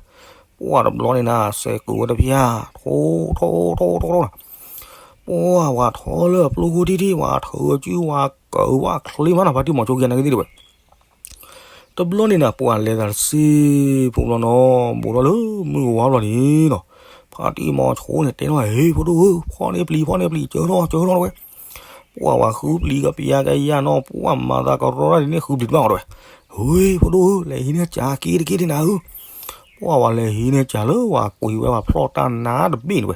ပှၢ်တဘျီန့ၣ်နၤ စဲးကိးဝဲတဖျါ, ထိ, ထိ, ထိ, ထိ, ထိနၤ, ပှၢ်ဝဲထီလၢအပျိခိၣ်ထံၣ်ထံၣ် ပှၤထုးအစုဝဲကဝဲချ့မးနၤ ဖါတံၢ်မီၤဆိခံဂၤနာ်က့သ့ၣ်တဝဲ တဘျီန့ၣ်နၤ ပှၢ်လဲၤသးတစ့ဖိဘျီနီၤ ဘူးထီၣ်လၢမုၢ်ကဝါဘျီန့ၣ်နီၤ, ဖါတံၢ်မီၤဆိန့ၣ်တဲနီၤ ဟ့ ဖိဒိၣ်ဧၢ ဖီၣ်န့ၢ်ပျံၤ ဖီၣ်န့ၢ်ပျံၤ ကၢထီၣ် ကၢထီၣ်တဝဲ, ပှၢ်ဝဲဃုပျံၤကပျါကယၤနီၤ ပှၢ်မၤသးကရီတၢ်ဒ်န့ၣ်ဃုပျံၤတဘၣ်အီၤတဝဲ, ဟ့ ဖိဒိၣ်ဧၢ လဲၤဟံးန့ၢ်စၢ်က့ၤတက့ၢ် တ့ၢ်နၤဧၢ, ပှၢ်ဝဲလဲၤဟံးန့ၢ်စၢ်လၢဝဲကွံာ်ဝဲပှၤဖျီၣ်တၢ်နါတဘ့ၣ်န့ၣ်ဝဲ,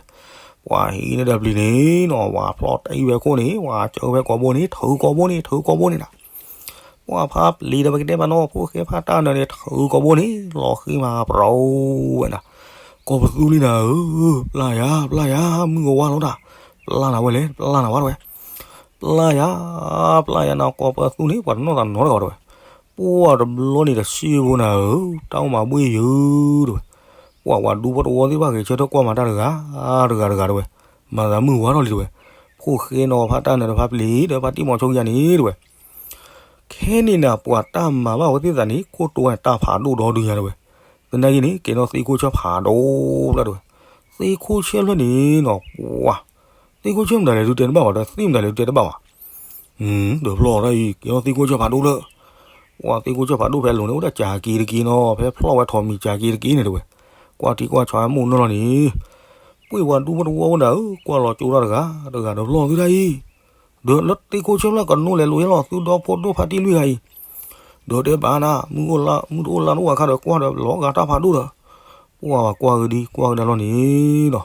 ပှၢ်ဟံးန့ၢ်ဒီးပျံၤန့ၣ်နီၤ ပှၢ်ဖျီၣ်တၢ်အံၤဝဲခိၣ်န့ၣ် ပှၢ်စၢဝဲကိာ်ဘိန့ၣ် ထုးကိာ်ဘိန့ၣ် ထုးကိာ်ဘိန့ၣ်နၤ ပှၢ်ဖါပျံၤဒီးပကတဲမးနီၤ ဖိၣ်ဃဲဖါတၢ်နၢၤန့ၣ် ထုးကိာ်ဘိန့ၣ် လီၤဃံမးပြိဝဲနၤ, ကိးပသူလံနၤဧၢ, ပျၢ်ယၤ ပျၢ်ယၤ မုၢ်ကဝါလီၤတၢ်, ပျၢ်နၤဝဲလဲၣ် ပျၢ်နၤဝဲတဝဲ, ပျၢ်ယၤ ပျၢ်ယၤနၤ ကိးပသူန့ၣ် ပှၤတနီၢ်သးနီတဂၤတဝဲ, ပှၢ်တဘျီန့ၣ်တစ့ဖိနၤဧၢ, တၢ်အိၣ်မၤဘှ့ၣ်ယုာ်တဝဲ, ပှၢ်ဝဲဒူဖိတဝီသ့ၣ်တဖၣ်ဂဲၤဆၢထၢၣ်ကွၢ်မၤတၢ်တဂၤ တဂၤတဂၤတဝဲ, မၤသးမုၢ်ဝါထီၣ်လံတဝဲ, ဖိၣ်ဃဲနီၤဖါတၢ်နၢၤဒီးဖါပျံၤဒီးဖါတံၢ်မီၤဆိခံဂၤန့ၣ် တဝဲ ခဲန့ၣ်နၤ ပှၤတၢ်မၤဘၣ်ဝဲသ့ၣ်သးန့ၣ် ခိၣ်တိဝဲတၢ်ဖးဒိၣ်ဒီဒုညါတဝဲ, သနာ်က့န့ၣ် ကဲထီၣ်သ့ၣ်ခိၣ်ဆၢၣ်ဖးဒိၣ်ဖျၢၣ်တဝဲ, သ့ၣ်ခိၣ်ဆၢၣ်ဖျၢၣ်န့ၣ်နီၤ ပှၢ်, သ့ၣ်ခိၣ်ဆၢၣ်မတၤလဲၣ်ဒုတဲတဘၣ်ဘၣ်ဒီး သ့ၣ်မတၤလဲၣ်ဒုတဲတဘၣ်ဘၣ် ဒီးဖျီၣ်တၢ်အံၤ ကဲထီၣ်သ့ၣ်ခိၣ်ဆၢၣ်ဖးဒိၣ်လၢ, ပှၢ်သ့ၣ်ခိၣ်ဆၢၣ်ဖးဒိၣ်ဖဲအလိၤန့ၣ် အိၣ်ဒၣ်စၢ်က့ၤတက့ၢ်နီၤ ဖဲဖျီၣ်ဝဲထိးမံၤစၢ်က့ၤတက့ၢ်န့ၣ်တဝဲ, ကွၢ်ထံကွၢ်ဆးမိၢ်နီၢ်လီၤန့ၣ်, ပှ့ၢ်ဝဲဒူဖိတဝီဖိနၤဧၢ ကွၢ်လီၤကၠိတၢ်တဂၤ တဂၤဒီးဖျီၣ်သုတၢ်အံၤ, ဒီးလၢသ့ၣ်ခိၣ်ဆၢၣ်ဖျၢၣ်ကနိလဲၤလိာ်ယဲလီၤ သုဒီဖိဒိၣ်ဖါတံၢ်လွံၢ်ဂၤအံၤ, ဒီးတဲဘၣ်နၤ မုၢ်အိၣ်လါ မုၢ်တအိၣ်လါတအိၣ်အခါဒီးကွၢ်ဒီးလီၤဂာ်တၢ်ဖးဒိၣ်ဒီး, ပှၢ်ဝဲကွၢ်ကဒံကွၢ်ကဒါလီၤန့ၣ်နီၤ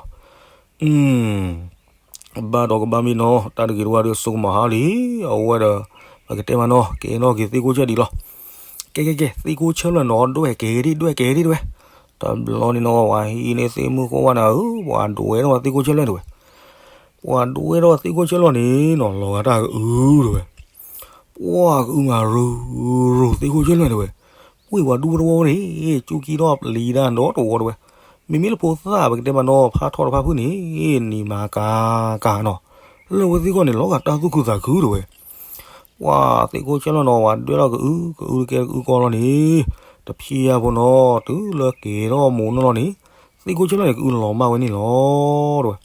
ဘၣ်ဒီးကဘၣ်မ့ၢ်နီၤ တၢ်တဂ့ၤတဝါဒီးစိကမီၤဟါလံ, အဝဲဒီး ပကတဲမးနီၤ ကဲထီၣ်က့ၤသ့ၣ်ခိၣ်ဆၢၣ်ဒံးလီၤ. ကဲကဲကဲ သ့ၣ်ခိၣ်ဆၢလွဲၢ်နီၤ ဒွဲၣ်ကဲၤဒံး ဒွဲၣ်ကဲၤဒံး တဲဝဲ. တဘျီန့ၣ်နီၤ ပှၤဟံးန့ၢ်သ့ၣ်မုၢ်ဃိဝါန့ၣ်ဧၢ, ပှၤဒွဲၣ်ထီၣ်ဝဲသ့ၣ်ခိၣ်ဆၢလွဲၢ် တဲဝဲ. ပှၤဒွဲၣ်ထီၣ်ဝဲသ့ၣ်ခိၣ်ဆၢလွဲၢ်န့ၣ်နီၤ လီၤဂာ်တၢ်ကအု တဲဝဲ. ပှၤကအုမးရူၤရူၤ သ့ၣ်ခိၣ်ဆၢလွဲၢ် တဲဝဲ. ဝ့ၢ်ပှၤဒူဖိတဝီန့ၣ် ကၠူကံထီၣ်ပျံၤတၢ်ဒီတဝီ တဲဝဲ. မ့မ့ၢ်လၢဖိသၣ်ပကတဲမးနီၤ ဖးထီတဖၣ်ဖုၣ်န့ၣ် နံၤမၤကၤကၤနီၤ, လၢဝဲသ့ၣ်ဂီၢ်န့ၣ် လီၤဂာ်တၢ်သူၣ်ခုသးခု တဲဝဲ. ပှၤသ့ၣ်ခိၣ်ဆၢလွဲၢ်နီၤ ပှၤဒွဲၣ်ထီၣ်ကအု ကအုတကဲကအုကီလီၤန့ၣ်, တဖံးယၤဖိနီၤ တုၤလၢက့ၤထီၣ်မိၢ်နီၢ်လီၤန့ၣ်, သ့ၣ်ခိၣ်ဆၢလွဲၢ်န့ၣ် ကအုလီၤမၢ်ဝဲန့ၣ်လီၤ တဲဝဲ.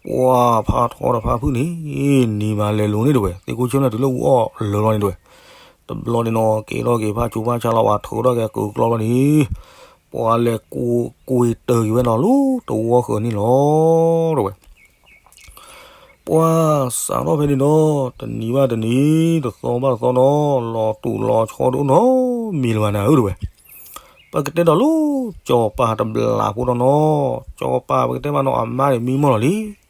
ပှၤဖးထီတဖၣ်ဖုၣ်န့ၣ် နံၤမၤလဲၤလိၤန့ၣ် တဲဝဲ, သ့ၣ်ခိၣ်ဆၢလွဲၢ်တုၤလၢအူအီၣ်လၢာ်လီၤန့ၣ် တဲဝဲ. တဘျီန့ၣ်နီၤ က့ၤထီၣ်က့ၤဖးဆူးဖးဆါလီၤ ပှၤထုးထီၣ်က့ၤကုးကျီလီၤန့ၣ်, ပှၤလဲၤကွ့ၤတၢၤက့ၤဝဲနီၤ လၢတဝီဃၢၤန့ၣ်လီၤ တဲဝဲ. ပှၤစးထီၣ်ဖဲန့ၣ်နီၤ တနံၤဘၣ်တနံၤ တသီဘၣ်တသီနီၤ လီၤတူာ်လီၤဆီတအိၣ်နီတမံၤလၢၤဘၣ်နၤဧၢ တဲဝဲ. ပကတဲဒီးလၢ ကၠီၤပၤတဘျးဖိဒီးနီၤ, ကၠီၤပၤပကတဲမးနီၤ အမါန့ၣ်မံမီၢ်လီၤလံ.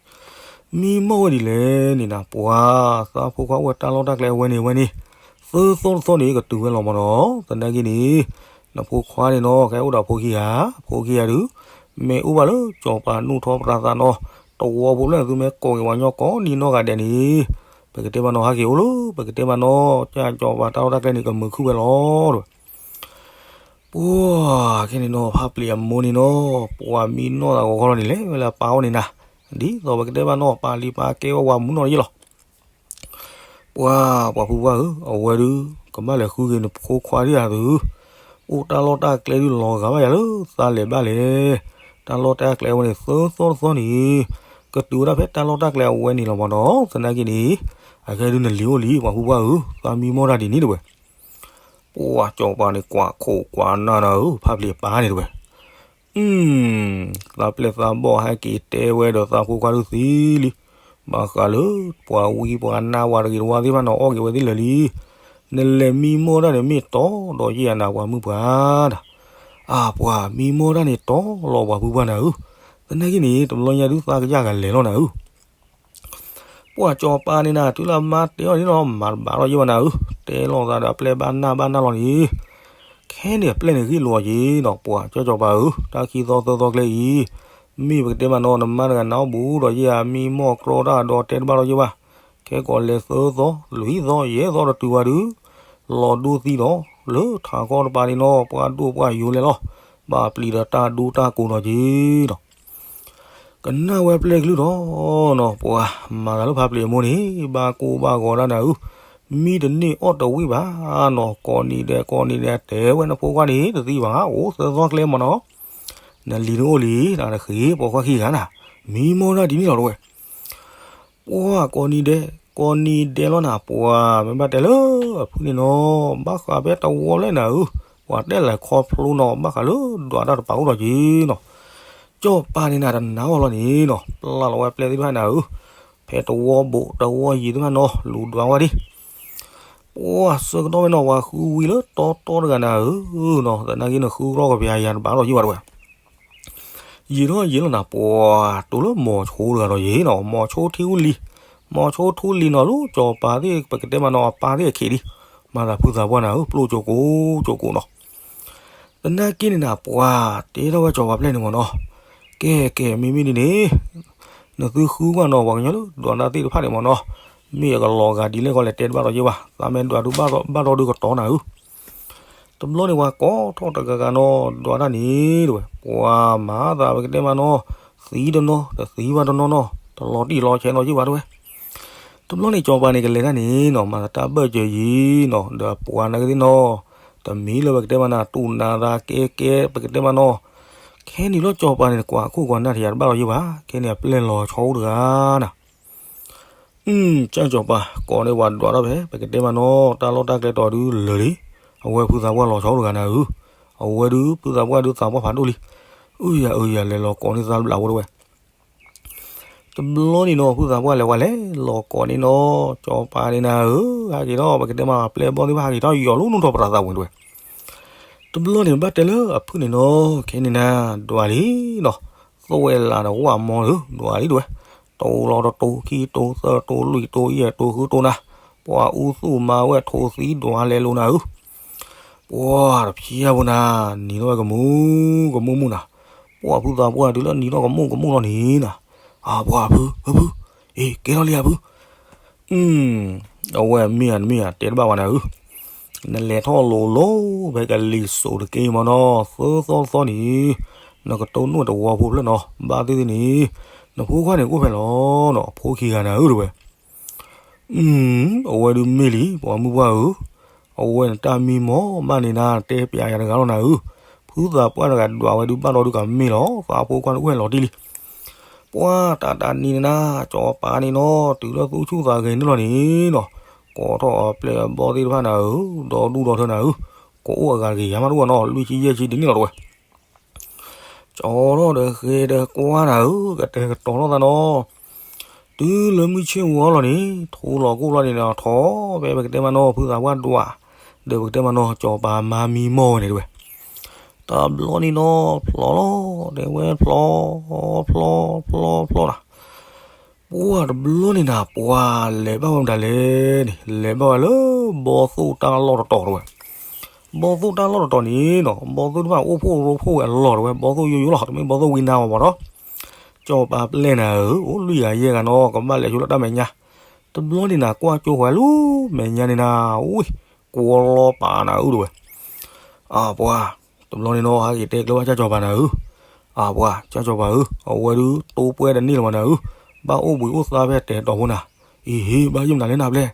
မံမီၢ်ဝဲဒ်လဲၣ်န့ၣ်နၤ ပှၤသးဖိခွါအိၣ်ဝဲတၢ်လီၢ်တၢ်ကျဲအဝဲန့ၣ်ဝဲန့ၣ်, သၢသီတသီန့ၣ် ကတုၤဝဲလီၤမးနီၤ. သနာ်က့န့ၣ် နဖိခွါန့ၣ်နီၤ ကဲအိၣ်ဒီးဖိခံဂၤ, ဖိခံဂၤဒုး မ့ၢ်အိၣ်ဘၣ်လၢကၠီၤပၤနူၢ်ထီပသးနီၤ, တဝီဖိဖျၢၣ်န့ၣ် သုမ့ၢ်ကိးက့ၤပှၤညီကိးနံၤနီၢ်ဂၤဒဲးန့ၣ်, ပကတဲမးနီၤ ဟဲက့ၤအိၣ်လၢ ပကတဲမးနီၤ ကၠီၤပၤတၢ်လီၢ်တၢ်ကျဲန့ၣ် ကမုာ်ခုၣ်ဝဲလီၤ တဲဝဲ. ပှၤခဲန့ၣ်နီၤ ဖးပျံၤအမိၢ်န့ၣ်နီၤ ပှၤမံနီၢ်သးဂီၤဂီၤလီၤန့ၣ် လဲၤဝဲလၢအပၢ်အိၣ်န့ၣ်နၤ, ဒ်သိးပကတဲမးနီၤ ပာ်လံပာ်ကဲဝဲပှၤမုၢ်နီၢ်ယဲလီၤ. ပှၤ ပှၤဖုပှၢ်ဧၢ, အဝဲဒုး ကဘၣ်လဲၤဃုက့ၤနဖိခွါဒံးဧါသု, အိၣ်တၢ်လီၢ်တၢ်ကျဲဒုးလီၤဂာ်ဘၣ်ယၤလၢသးလဲၤဘၣ်လဲၣ်, တၢ်လီၢ်တၢ်ကျဲအဝဲန့ၣ် သၢသီတသီန့ၣ် ကတုၤဝဲဒၣ်ဖဲတၢ်လီၢ်တၢ်ကျဲအဝဲန့ၣ်လီၤမးနီၤ. သနာ်က့န့ၣ် အခဲဒုးနလံၤအိၣ်လံ ပှၤဖုပှၢ်ဧၢ, သးမံမီၢ်တၢ်ဒ်န့ၣ် တဲဝဲ. ပှၤကၠီၤပၤန့ၣ် ကွၢ်ခိၣ်ကွၢ်နၢ်နၤဧၢ, ဖးပျံၤအပၢ်န့ၣ် တဲဝဲ. အု သးပျဲၢ်သးဘီၣ်ဟဲက့ၤတဲဝဲဒီးသးဖိခွါဒုးသံလံ, ဘၣ်ဃးလၢပှၤဝံပှၤနါပှၤတဂ့ၤတဝါသ့ၣ်တဖၣ်န့ၣ် အီၣ်က့ၤဝဲသ့ၣ်လၢာ်လံ. နလဲၤမံမီၢ်တၢ်န့ၣ် မ့ၢ်တီဒီးယဲၢ်အနၤ ပှၤမုၢ်ပှၢ်တၢ်, အပှၤမံမီၢ်တၢ်န့ၣ် တီလီၤပှၤဖုပှၢ်နၤဧၢ, သနာ်က့န့ၣ် တဘျီညါဒုးသးကယၢ်ကလဲၤလီၤနၤဧၢ. ပှၤကၠီၤပၤန့ၣ်နၤ တုၤလၢအမါတဲအီၤန့ၣ်နီၤ မၤတဘၣ်ထီၣ်ယဲၢ်ဘၣ်နၤဧၢ, တဲလီၤသးဒီးအပျဲၢ်ဘၣ်နၢ်ဘၣ်နၢ်လီၤန့ၣ်, ခဲန့ၣ်အပျဲၢ်န့ၣ်ဂ့ၢ်လိာ်အီၤက့ၤနီၤ, ပှၤကၠီၤကၠီၤပၤဧၢ, တၢ်ခံသီသၢသီကျဲအံၤ, မ့ၢ်ပကတဲမးနီၤ နမါတဂၤနၤအိၣ်ဘူးဒီးယဲၢ်ဧါ မံမီၢ်ကြီတၢ်ဒီးတဲတဘၣ်ထီၣ်ယဲၢ်ဘၣ်, ခဲကိးလဲၤသၢသီ လွံၢ်သီ ယဲၢ်သီတတုၤဘၣ်ဒုး လီၤဒိသံဒီး လၢထးခီတပၤန့ၣ်နီၤ ပှၤဒိၣ်ပှၤယိၤလဲၤလီၤ, ဘၣ်ပျံၤဒီးတၢ်ဒူတၢ်ကိးနီၤက့ၤနီၤ. ကနၣ်ဝဲပျဲၢ်ကလုၢ်ဒီးနီၤ ပှၤမၤသးလၢဖးပျံၤအမိၢ်န့ၣ် ဘၣ်ကိၢ်ဘၣ်ဂီၤဒၣ်နၤဧၢ, မံတန့ၢ်အီၣ်တဝံၣ်ဘၣ်နီၤ, ကိးနံၤဒဲး ကိးနံၤဒဲး တဲဝဲနဖိခွါန့ၣ် တသံဘၣ် အိၣ်သၢသီကျဲမးနီၤ, နလံၤန့ၣ်အိၣ်လံ နတဃ့ ပိာ်ခွါခံဂၤနၤ, မံမီၢ်တၢ်ဒ်န့ၣ်လီၤ တဲဝဲ. ပှၤကိးနံၤဒဲး ကိးနံၤဒဲးလီၤနၤ ပှၤမ့ၢ်ဘၣ်တဲလၢအဖုၣ်န့ၣ်နီၤ ဘၣ်ဃးဖဲတဝီဖျၢၣ်နၤဧၢ, ပှၤတဲလဲၤခီဖျိနီၤ ဘၣ်ဃးလၢဒွးတၢ်တပၤအိၣ်ဒီးက့ၤနီၤ, ကၠီၤပၤန့ၣ်နၤတနာ်အီၤလီၤန့ၣ်နီၤ ပျၢ်လီၤဝဲပျဲၢ်သ့ၣ်တဖၣ်နၤဧၢ, ဖဲတဝီဘိးတဝီယံၤသ့ၣ်တဖၣ်နီၤ လူၤဒွးဝဲဒၣ် ပှၤဆၢကတီၢ်ဝဲနီၤ ပှၤဃုဝံၤလၢတီတီတဂၤနၤဧၢနီၤ, သနာ်က့နဃုကထီၣ်ကပျးယၤတဘၣ်လီၤယံၤဘၣ်တဲဝဲ ယံာ်ထီၣ်ယံာ်လီၤနၤ ပှၤတိၤလၢမိၤဆိတဂၤဒီးယံၤနီၤ, မိၤဆိထံဝံၤလံ, မိၤဆိထူလံနီၤ လၢကၠီၤပၤသ့ၣ် ပကတဲမးနီၤ အပၢ်သ့ၣ်အခ့ဒံး, မၤသးဖုသးပှၢ်နၤဧၢ ပျိၢ်ကၠိကိးကၠိကိးနီၤ. သနာ်က့န့ၣ်နၤ ပှၤတဲထီၣ်ဝဲကၠီၤပၤပျဲၢ်န့ၣ်မးနီၤ, ကဲကဲ မ့မ့ၢ်ဒ်န့ၣ် နသုဃုကွၢ်နီၤ ပှၤကညီလၢဒွးတၢ်သ့ၣ်တဖၣ်န့ၣ်မးနီၤ, မ့ၢ်အကလီၤဂာ်ဒ်လဲၣ်ဃီလဲၣ်တဲတဘၣ်ဒီးယံၤဘၣ်, သးမ့ၢ်ဒွးဒုးဘၣ်ထီၣ်ဒုးကတီၤနၤဧၢ တဘျီန့ၣ်ပှၤကိးထီၣ်တဂၤဂၤနီၤ ဒွးတၢ်န့ၣ်တဲဝဲ, ပှၤမၤသးပကတဲမးနီၤ, သံတနီၤ တသံဘၣ်တနီၤနီၤ တလီၤတံၢ်လီၤဆဲးနီၤယံၤဘၣ်တဲဝဲ. တဘျီန့ၣ်ကၠီၤပၤန့ၣ်ကလဲၤတၢ်န့ၣ်နီၤ မၤသးတၢ်ဘၢၣ်စၢၤယံၤနီၤ ဒီးပှၤနာ်က့သ့ၣ်နီၤ, တမံၤလၢပကတဲမးနၤ တူၢ်နၤသးကဲကဲ ပကတဲမးနီၤ, ခဲန့ၣ်လီၤကၠီၤပၤန့ၣ် ကွၢ်ခိၣ်ကွၢ်နၢ်ထံးယၤတဘၣ်လီၤယံၤဘၣ်, ခဲန့ၣ်အပျဲၢ်လီၤဆီအိၣ်တဂၤနၤ အု ကၠီၤပၤ ကိးန့ၢ်ပှၤဒွးထီၣ်ဖဲ ပကတဲမးနီၤ တၢ်လီၢ်တၢ်ကျဲတီၤဒုးလၢာ်လံ, အဝဲဖုသးပှၢ်လီၤဆီအိၣ်တဂၤနၤဧၢ, အဝဲဒုး ဖုသးပှၢ်ဒုးသးပှၢ်ဖးဒိၣ်လံ, အုယၤအုယၤ လဲၤလီၤကိးန့ၢ်သးဘျးဖိတဲဝဲ. တဘျီန့ၣ်နီၤ ဖုသးပှၢ်လဲၤဝဲလဲၤ လီၤကိးန့ၢ်နီၤ ကၠီၤပၤန့ၣ်နၤဧၢ, ဟဲက့ၤထီၣ် ပကတဲမးပျဲၢ်ဘီၣ်သ့ၣ်တဖၣ် ဟဲက့ၤထီၣ်ယီၤလၢနူၢ်ထီၣ်ပတၢ်သးဝံၤတဲဝဲ. တဘျီန့ၣ်ဘၣ်တဲလၢအဖုၣ်န့ၣ်နီၤ ခဲန့ၣ်နၤ ဒွးလံနီၤ, သွဲၣ်လးဒီးဝၣ်မီလၢ ဒွးလံတဲဝဲ, တိၤလီၤတတိၤ ခံတိၤ သၢတိၤ လွံၢ်တိၤ ယဲၢ်တိၤ ဃုတိၤနၤ, ပှၤအူသူၣ်မၤဝဲထိၣ်သံဒွးလဲၤလိာ်နၤဧၢ. ပှၤတဖျဲဖိနၤ, နံၤထီၣ်ဝဲကမူၣ်ကမူၣ်မူၣ်နၤ, ပှၤဖုသးပှၢ်တုၤလၢနံၤထီၣ်ကမူၣ်ကမူၣ်လီၤန့ၣ်နၤ, အပှၤဖု ဖု ဖု, အ့ ကဲထီၣ်လံဧါဖု, အဝဲမ့ၢ်ဧါတမ့ၢ်ဧါ တဲတဘၣ်ဝဲနၤဧၢ, နလဲၤထီၣ်လိၤလိၤဖဲကလံၤစိးတက့ၢ်မနီၤ သၢသီသီန့ၣ်, နကတိၢ်နီၣ်တဝီဖိဖျၢၣ်နီၤ ဘၣ်သ့ၣ်သ့ၣ်န့ၣ်, နဖိခွါန့ၣ်အိၣ်ဖဲလဲၣ်နီၤ ဖိခံဂၤနၤဧၢတဝဲ အဝဲဒုးမ့ၢ်လံ ပှၤမုၣ်ပှၢ်ဧၢ, အဝဲနတၢ်မံမီၢ်ဘၣ်န့ၣ်နၤ တဲပျးယၤတဂၤလီၤနၤဧၢ, ဖုသးပှၢ်တဂၤဒွးဝဲဒုးဘၣ်ဒီးဒုးကမ့ၢ်လီၤ သးဖိခွါန့ၣ်အိၣ်ဖဲလီၤတံၢ်လံ, ပှၤတၢ်တၢ်နံၤန့ၣ်နၤ ကၠီၤပၤန့ၣ်နီၤ တုၤလၢသူၣ်ဆူၣ်သးဂဲၤန့ၣ်လီၤန့ၣ်နီၤ, ကိးထီၣ်အပျဲၢ်အဘီၣ်သ့ၣ်တဖၣ်နၤဧၢ, ဒီဒူၣ်ဒီထၢနၤဧၢ, ကိးအိၣ်အဂၤတဂ့ၤယၤမးတအိၣ်နီၤ လွံၢ်ဆံယဲၢ်ဆံဒ်န့ၣ်လီၤတဝဲ ကၠီထီၣ်ဒီးဃဲဒီးကွၢ်နၤဧၢ, ကတဲာ်ကတီၤထီၣ်သးနီၤ, တုၤလၢမုၢ်ဆ့ၣ်ဝီလီၤန့ၣ် ထိလီၤကိၣ်လီၤန့ၣ်နီၤ ထီၣ်ဖဲပကတဲမးနီၤ ဖုသးပှၢ်ဒွး, ဒီးပကတဲမးနီၤ ကၠီၤပၤမါမံမီၢ်ဝဲန့ၣ်တဝဲ, တဘျီန့ၣ်နီၤ ဖျီလီၤ, တဲဝဲဖျီ, ဖျီ, ဖျီ, ဖျီနၤ ပှၤတဘျီန့ၣ်နၤ ပှၤလဲၤဘၣ်ဝဲမတၤလဲၣ်န့ၣ် လဲၤဘၣ်ဝဲလၢ ဘီသိၣ်တၢ်လီၢ်တတီၤတဝဲ, ဘီသိၣ်တၢ်လီၢ်တတီၤန့ၣ်နီၤ ဘီသိၣ်တဖၣ်အိၣ်ဖှိၣ်ရိဖှိၣ်ဝဲအလီၢ်တဝဲ ဘီသိၣ်ယိယိလီၤ တမ့ၢ်ဘီသိၣ်ဝံနါဝဲဘၣ်နီၤ, ကၠီၤပၤပျဲၢ်နၤဧၢ, အိၣ်လွံၢ်ဂၤယဲၢ်ဂၤနီၤ ကဘၣ်လဲၤဆိလၢတၢ်မဲာ်ညါ, တဘျီန့ၣ်နၤ ကွၢ်ကၠိဃဲၤလၢမဲာ်ညါန့ၣ်နၤ, ဝံၤ, ကွီလီၤပာ်နၤဧၢတဝဲ အပှၤ, တဘျီန့ၣ်နီၤ ဟဲက့ၤတဲကျဲဘၣ်ကၠီၤပၤနၤဧၢ, အပှၤ ကၠီၤပၤဧၢ, အဝဲဒုးတိၢ်ပှဲၤတန့ၢ်လၢၤဘၣ်နၤဧၢ, ဘၣ်အိၣ်ဘှံးအိၣ်သါဖဲတဲာ်တီၤဖိနၤ, အံၤဟ့ ဘၣ်ယိၣ်မနုၤလဲၣ်နၤဘျဲၣ်,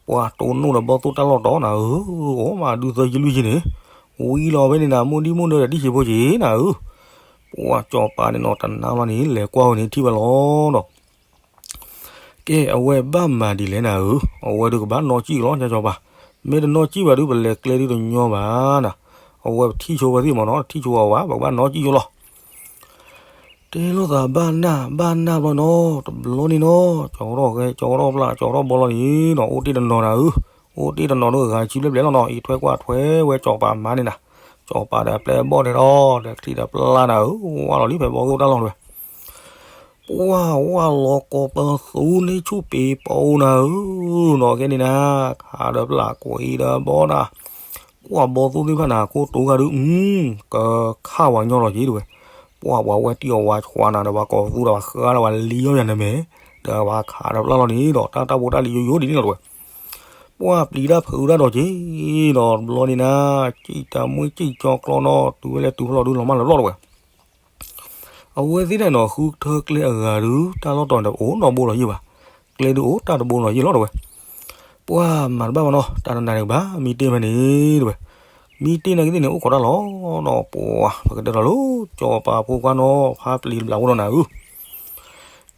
ပှၤတိၢ်နီၣ်ဒီးဘီသိၣ်တၢ်လီၢ်တီၤနၤဧၢ, အိၣ်မးဒုးသၢယလွံၢ်ယန့ၣ်, ဝံၤလီၤဖဲန့ၣ်နၤ မိၢ်ဒံမိၢ်နၢဒီးတံၢ်ဆံးဖိက့ၤနၤဧၢ, ပှၤကၠီၤပၤန့ၣ်နီၤ တနါလီၤန့ၣ် လဲၤကွၢ်ဝဲန့ၣ်ထံၣ်ဝဲလီၤနီၤ ကဲ အဝဲဘၣ်မၤဒ်လဲၣ်နၤဧၢ, အဝဲဒုးကဘၣ်နီၣ်စံၣ်လီၤ ကၠီၤပၤ, မ့ၢ်တနီၣ်စံၣ်ဘၣ်ဒုး ပလဲၤကျဲဒုးတညီဘၣ်နၤ, အဝဲပထံၣ်ဆိဝဲသ့ၣ်မးနီၤ ထံၣ်ဆိအီၤဝဲ ပကဘၣ်နီၣ်စံၣ်ဆိလီၤ တဲလိာ်သးဘၣ်နၢ်ဘၣ်နၢ်ဘျီနီၤ တဘျီန့ၣ်နီၤ ကၠီထီၣ်ဂဲ ကၠီထီၣ်ပျၢ် ကၠီထီၣ်ဘီလီၤန့ၣ်နီၤ အိၣ်တ့ၢ်တနီၤနၤဧၢ, အိၣ်တ့ၢ်တနီၤဒုးဂၤဆံဘျဲၣ်ဘျဲၣ်လီၤနီၤ အံးထွဲကွၢ်ထွဲဝဲကၠီၤပၤမါန့ၣ်နၤ, ကၠီၤပၤဒီးအပျဲၢ်အဘီၣ်န့ၣ်ဒီး ဒီးချံဒီးပျၢ်နၤဧၢ, ဝါလီၤလံဖဲဘီသိၣ်တၢ်လီၢ်တဝဲ ပှၤဝါလီၤကီးပသူန့ၢ်ဆူၣ်ပ့ၤပအိနၤဧၢ, နီၢ်ကဲန့ၣ်နၤ, ခးဒီးပျၢ်ကွံာ်ဒီးဘီနၤ, ကွၢ်ဘီသိၣ်သ့ၣ်တဖၣ်နၤ ခိၣ်တိၤဂၤဒုး, ကခးဝဲညီလီၤက့ၤတဝဲ, ပှၤပှၤဝဲတံၢ်အီၤဝဲဆှါနၤဒီး ပှၤကိးသူဒီးပှၤဃါဒီးပှၤလံၤအီၣ်ယၤနမဲာ်, ဒီးပှၤခးဒီးပျၢ်လီၤန့ၣ်ဒီး တၢ်တၢ်ဖိတၢ်လံၤယိယိဒ်န့ၣ်လီၤတဝဲ, ပှၤပျံၤတၢ်ဖုးတၢ်ဒီးက့ၤ, ဒီးတဘျီန့ၣ်နၤ, စံၣ်တၢ်မွ့ၢ်စံၣ်ကၠီကျီနီၤ တုၤဝဲလဲၤတုၤဖျီၣ်ဒုးလီၤမၢ်လၢပျီၢ်တဝဲ အဝဲသ့ၣ်တဖၣ်နီၤ ဃုထၢကျဲအဂၤဒုး တၢ်လီၢ်တီၤန့ၣ် တအိၣ်နီတဘိလီၤယံၢ်ဘၣ်, ကျဲဒုးအိၣ်တၢ်တဘိလီၤယံၢ်လီၤတဝဲ, ပှၤမၤတဘၣ်ဘၣ်နီၤ တၢ်တနၤန့ၣ်ကဘၣ် မံတ့ၢ်ဖဲန့ၣ်တဝဲ, မံတ့ၢ်န့ၣ်ကသ့ၣ်န့ၣ် အိၣ်ခိးတၢ်လီၤနီၤ ပှၤ ပကတဲဒီးလၢ ကၠီၤပၤဖိခွါနီၤ ဖါပျံၤတဘျးအိၣ်ဒီးနၤဧၢ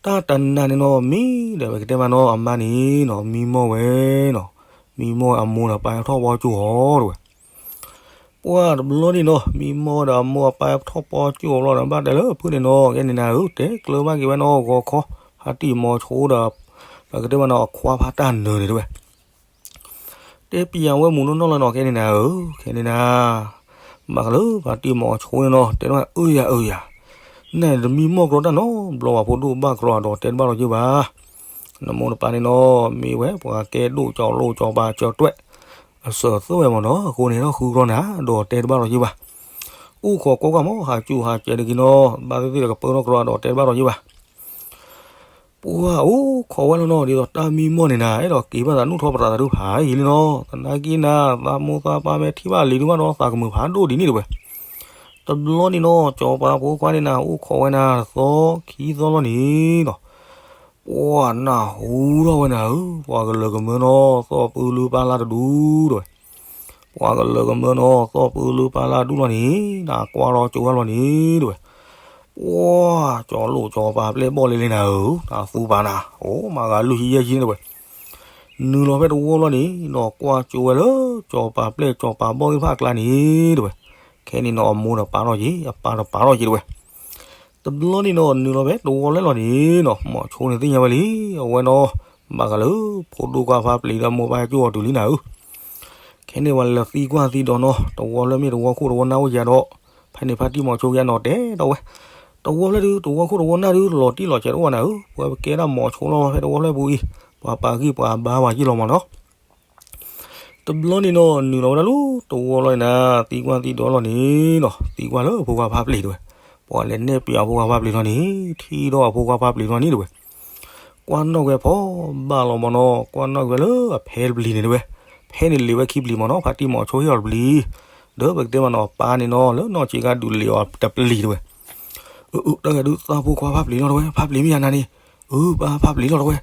တၢ်တနၤန့ၣ်နီၤ မ့ၢ်ဒီးပကတဲမးနီၤ အမါန့ၣ်နီၤ မံမီၢ်ဝဲနီၤ, မံမီၢ်ဝဲအမိၢ်ဒီးပၢ်ထီၣ်ပီကၠိၣ်အီၤတဝဲ ပှၤတဘျီန့ၣ်နီၤ မံမီၢ်ဝဲဒီးအမိၢ်အပၢ်ထီၣ်ပီကၠိၣ်အီၤဘျီဒီး ဘၣ်တဲလၢဖုန့ၣ်နီၤ ကဲန့ၣ်နၤဧၢ တဲကျၢၤဘၣ်က့ၤဝဲနီၤ ဂီၤခီ ဖါတံၢ်မီၤဆိဒီး ပကတဲမးနီၤ အခွါဖါတၢ်နၢၤန့ၣ်တဝဲ တဲပျးဝဲမူးနီၢ်နီၢ်လၢနီၤ ကဲန့ၣ်နၤဧၢ ခဲန့ၣ်နၤ ဘၣ်ဃးလၢဖါတံၢ်မီၤဆိန့ၣ်နီၤ တဲဒၣ်အၢယၤအၢယၤ, နတမံမီၢ်ကြီတၢ်နီတဘျီဘၣ် ဖိဒိၣ်ဘၣ်ကြီဒီးတဲတဘၣ်လီၤက့ၤဘၣ်, နမိၢ်နပၢ်န့ၣ်နီၤ မ့ၢ်ဝဲပှၤကဲဒိၣ်ကၠီလိၣ်ကၠီပၤကၠီတွဲၣ် အစၢၤသၢဝဲမ့ၢ်နီၤ အဃိန့ၣ်ဒီးဃုကြီနၤ ဒီးတဲတဘၣ်လီၤက့ၤဘၣ်, အိၣ်ခိးကိးဂၤမ့ၢ် ဟးစူၤဟးစဲးတဂ့ၤနီၤ ဘၣ်သ့ၣ်သ့ၣ်ဒီးကပၢထီၣ်ကြီဒီးတဲတဘၣ်လီၤက့ၤဘၣ် ပှၤအိၣ်ခိးဝဲလီၤနီၤ ဒ်သိးတၢ်မံမီၢ်န့ၣ်နၤ အဲၣ်ဒိးက့ၤဘၣ်သးနူၢ်ထီၣ်ပသးသးဒုးဖးယံာ်လံနီၤ သနာ်က့နၤ သးမိၢ်သးပၢ်မ့ၢ်ထံၣ်ဘၣ်လံၤဒုးမးဒီးသးကမုာ်ဖးဒိၣ်ဒ်န့ၣ်တဝဲ, တဘျီန့ၣ်နီၤ ကၠီၤပၤဖိခွါန့ၣ်နၤ အိၣ်ခိးဝဲနၤသီခံသီလီၤန့ၣ်နီၤ, ပှၤနၢ်ဟူထီၣ်ဝဲနၤဧၢ ပှၤကလၢၤကမၢနီၤ သီၣ်ပၢလၢပၢ်လၢတဒူတဝဲ ပှၤကလၢၤကမၢနီၤ သီၣ်ပၢလၢပၢ်လၢဒူလီၤန့ၣ် နကွၢ်လီၤကၠိဝဲလီၤန့ၣ်တဝဲ, ပှၤ ကၠီလိၣ်ကၠီပၤပျဲၢ်ဘီၣ်လံလံနၤဧၢ နသူပာ်နၤ အိၣ်မၤဂၤလွံၢ်ဆံယဲၢ်ဆံန့ၣ်တဝဲ, နုာ်လီၤဖဲတဝီလီၤန့ၣ်နီၤ ကွၢ်ကၠိဝဲလၢကၠီၤပၤပျဲၢ်ကၠီၤပၤဘီၣ်သ့ၣ်တဖၣ်အကျါန့ၣ်တဝဲ, ခဲန့ၣ်နီၤ အမိၢ်ဒီးပၢ်ထီၣ်က့ၤ အပၢ်ဒီးပၢ်ထီၣ်က့ၤတဝဲ တဘျီန့ၣ်နီၤ နုာ်လီၤဖဲတဝီလၢလီၤန့ၣ်နီၤ မီၤဆိန့ၣ်သ့ၣ်ညါဝဲလံ အဝဲနီၤ ဘၣ်ဃးလၢ ဖိဒိၣ်ခွါဖါပျံၤဒီးမိၢ်ပၢ်ကၠိအီၤတုၤလံနၤဧၢ, ခဲန့ၣ်ဝဲလဲၤသံကွၢ်သံဒိးနီၤ တဝီလၢမ့ၢ်တဝီခိၣ်တဝီနၢ်အိၣ်ယၤဒီး ဖဲန့ၣ်ဖါတံၢ်မီၤဆိကနီၤတဲဒီးဝဲ, တဝီဖျၢၣ်ဒုး တဝီခိၣ်တဝီနၢ်ဒုး လီၤတံၢ်လီၤဆဲးတအိၣ်ဘၣ်နၤဧၢ, ပဝဲပကဲဒၣ်မီၤဆိလီၤဖဲတဝီဖျၢၣ်ပူၤအံၤ ပှၤပာ်ဂံၢ်ပှၤဘါပှၤယံာ်လီၤမးနီၤ တဘျီန့ၣ်နီၤ နုာ်လီၤဝဲဒၣ်လၢတဝီလီၤန့ၣ်နၤ, သံကွၢ်သံဒိးလီၤန့ၣ်နီၤ, သံကွၢ်လၢအဖိခွါဖါပျ့ၤတဲဝဲ, ပှၤလဲၤနဲၣ်ပၠးအဖိခွါဖါပျ့ၤလီၤန့ၣ်, ထံၣ်ဒီးအဖိခွါဖါပျ့ၤလီၤန့ၣ်တဲဝဲ, ကွၢ်နီၣ်ကွံာ်ဖီဘၣ်လီၤမၢ်နီၤ, ကွၢ်နီၣ်ကွံာ်ဝဲလၢအဖဲတပျံၤန့ၣ်တဲဝဲ, ဖဲန့ၣ်လံၤဝဲခံပျံၤမၢ်နီၤ, ဖါတံၢ်မီၤဆိဟ့ၣ်အီၤတပျံၤ, ဒီးပကတဲမၢ်နီၤ ပၢ်န့ၣ်နီၤ လၢနီၢ်ဆံးကါဒုးလံၤအီၤတပျံၤတဲဝဲ, အၢ အၢ တၢ်ဂၤဒုးသးဖိခွါဖါပျ့ၤလီၤတဲဝဲ, ဖါပျ့ၤမ့ၢ်ယၤနၤန့ၣ်, အၢ ပၢ်ဖါပျ့ၤလီၤတဲဝဲ,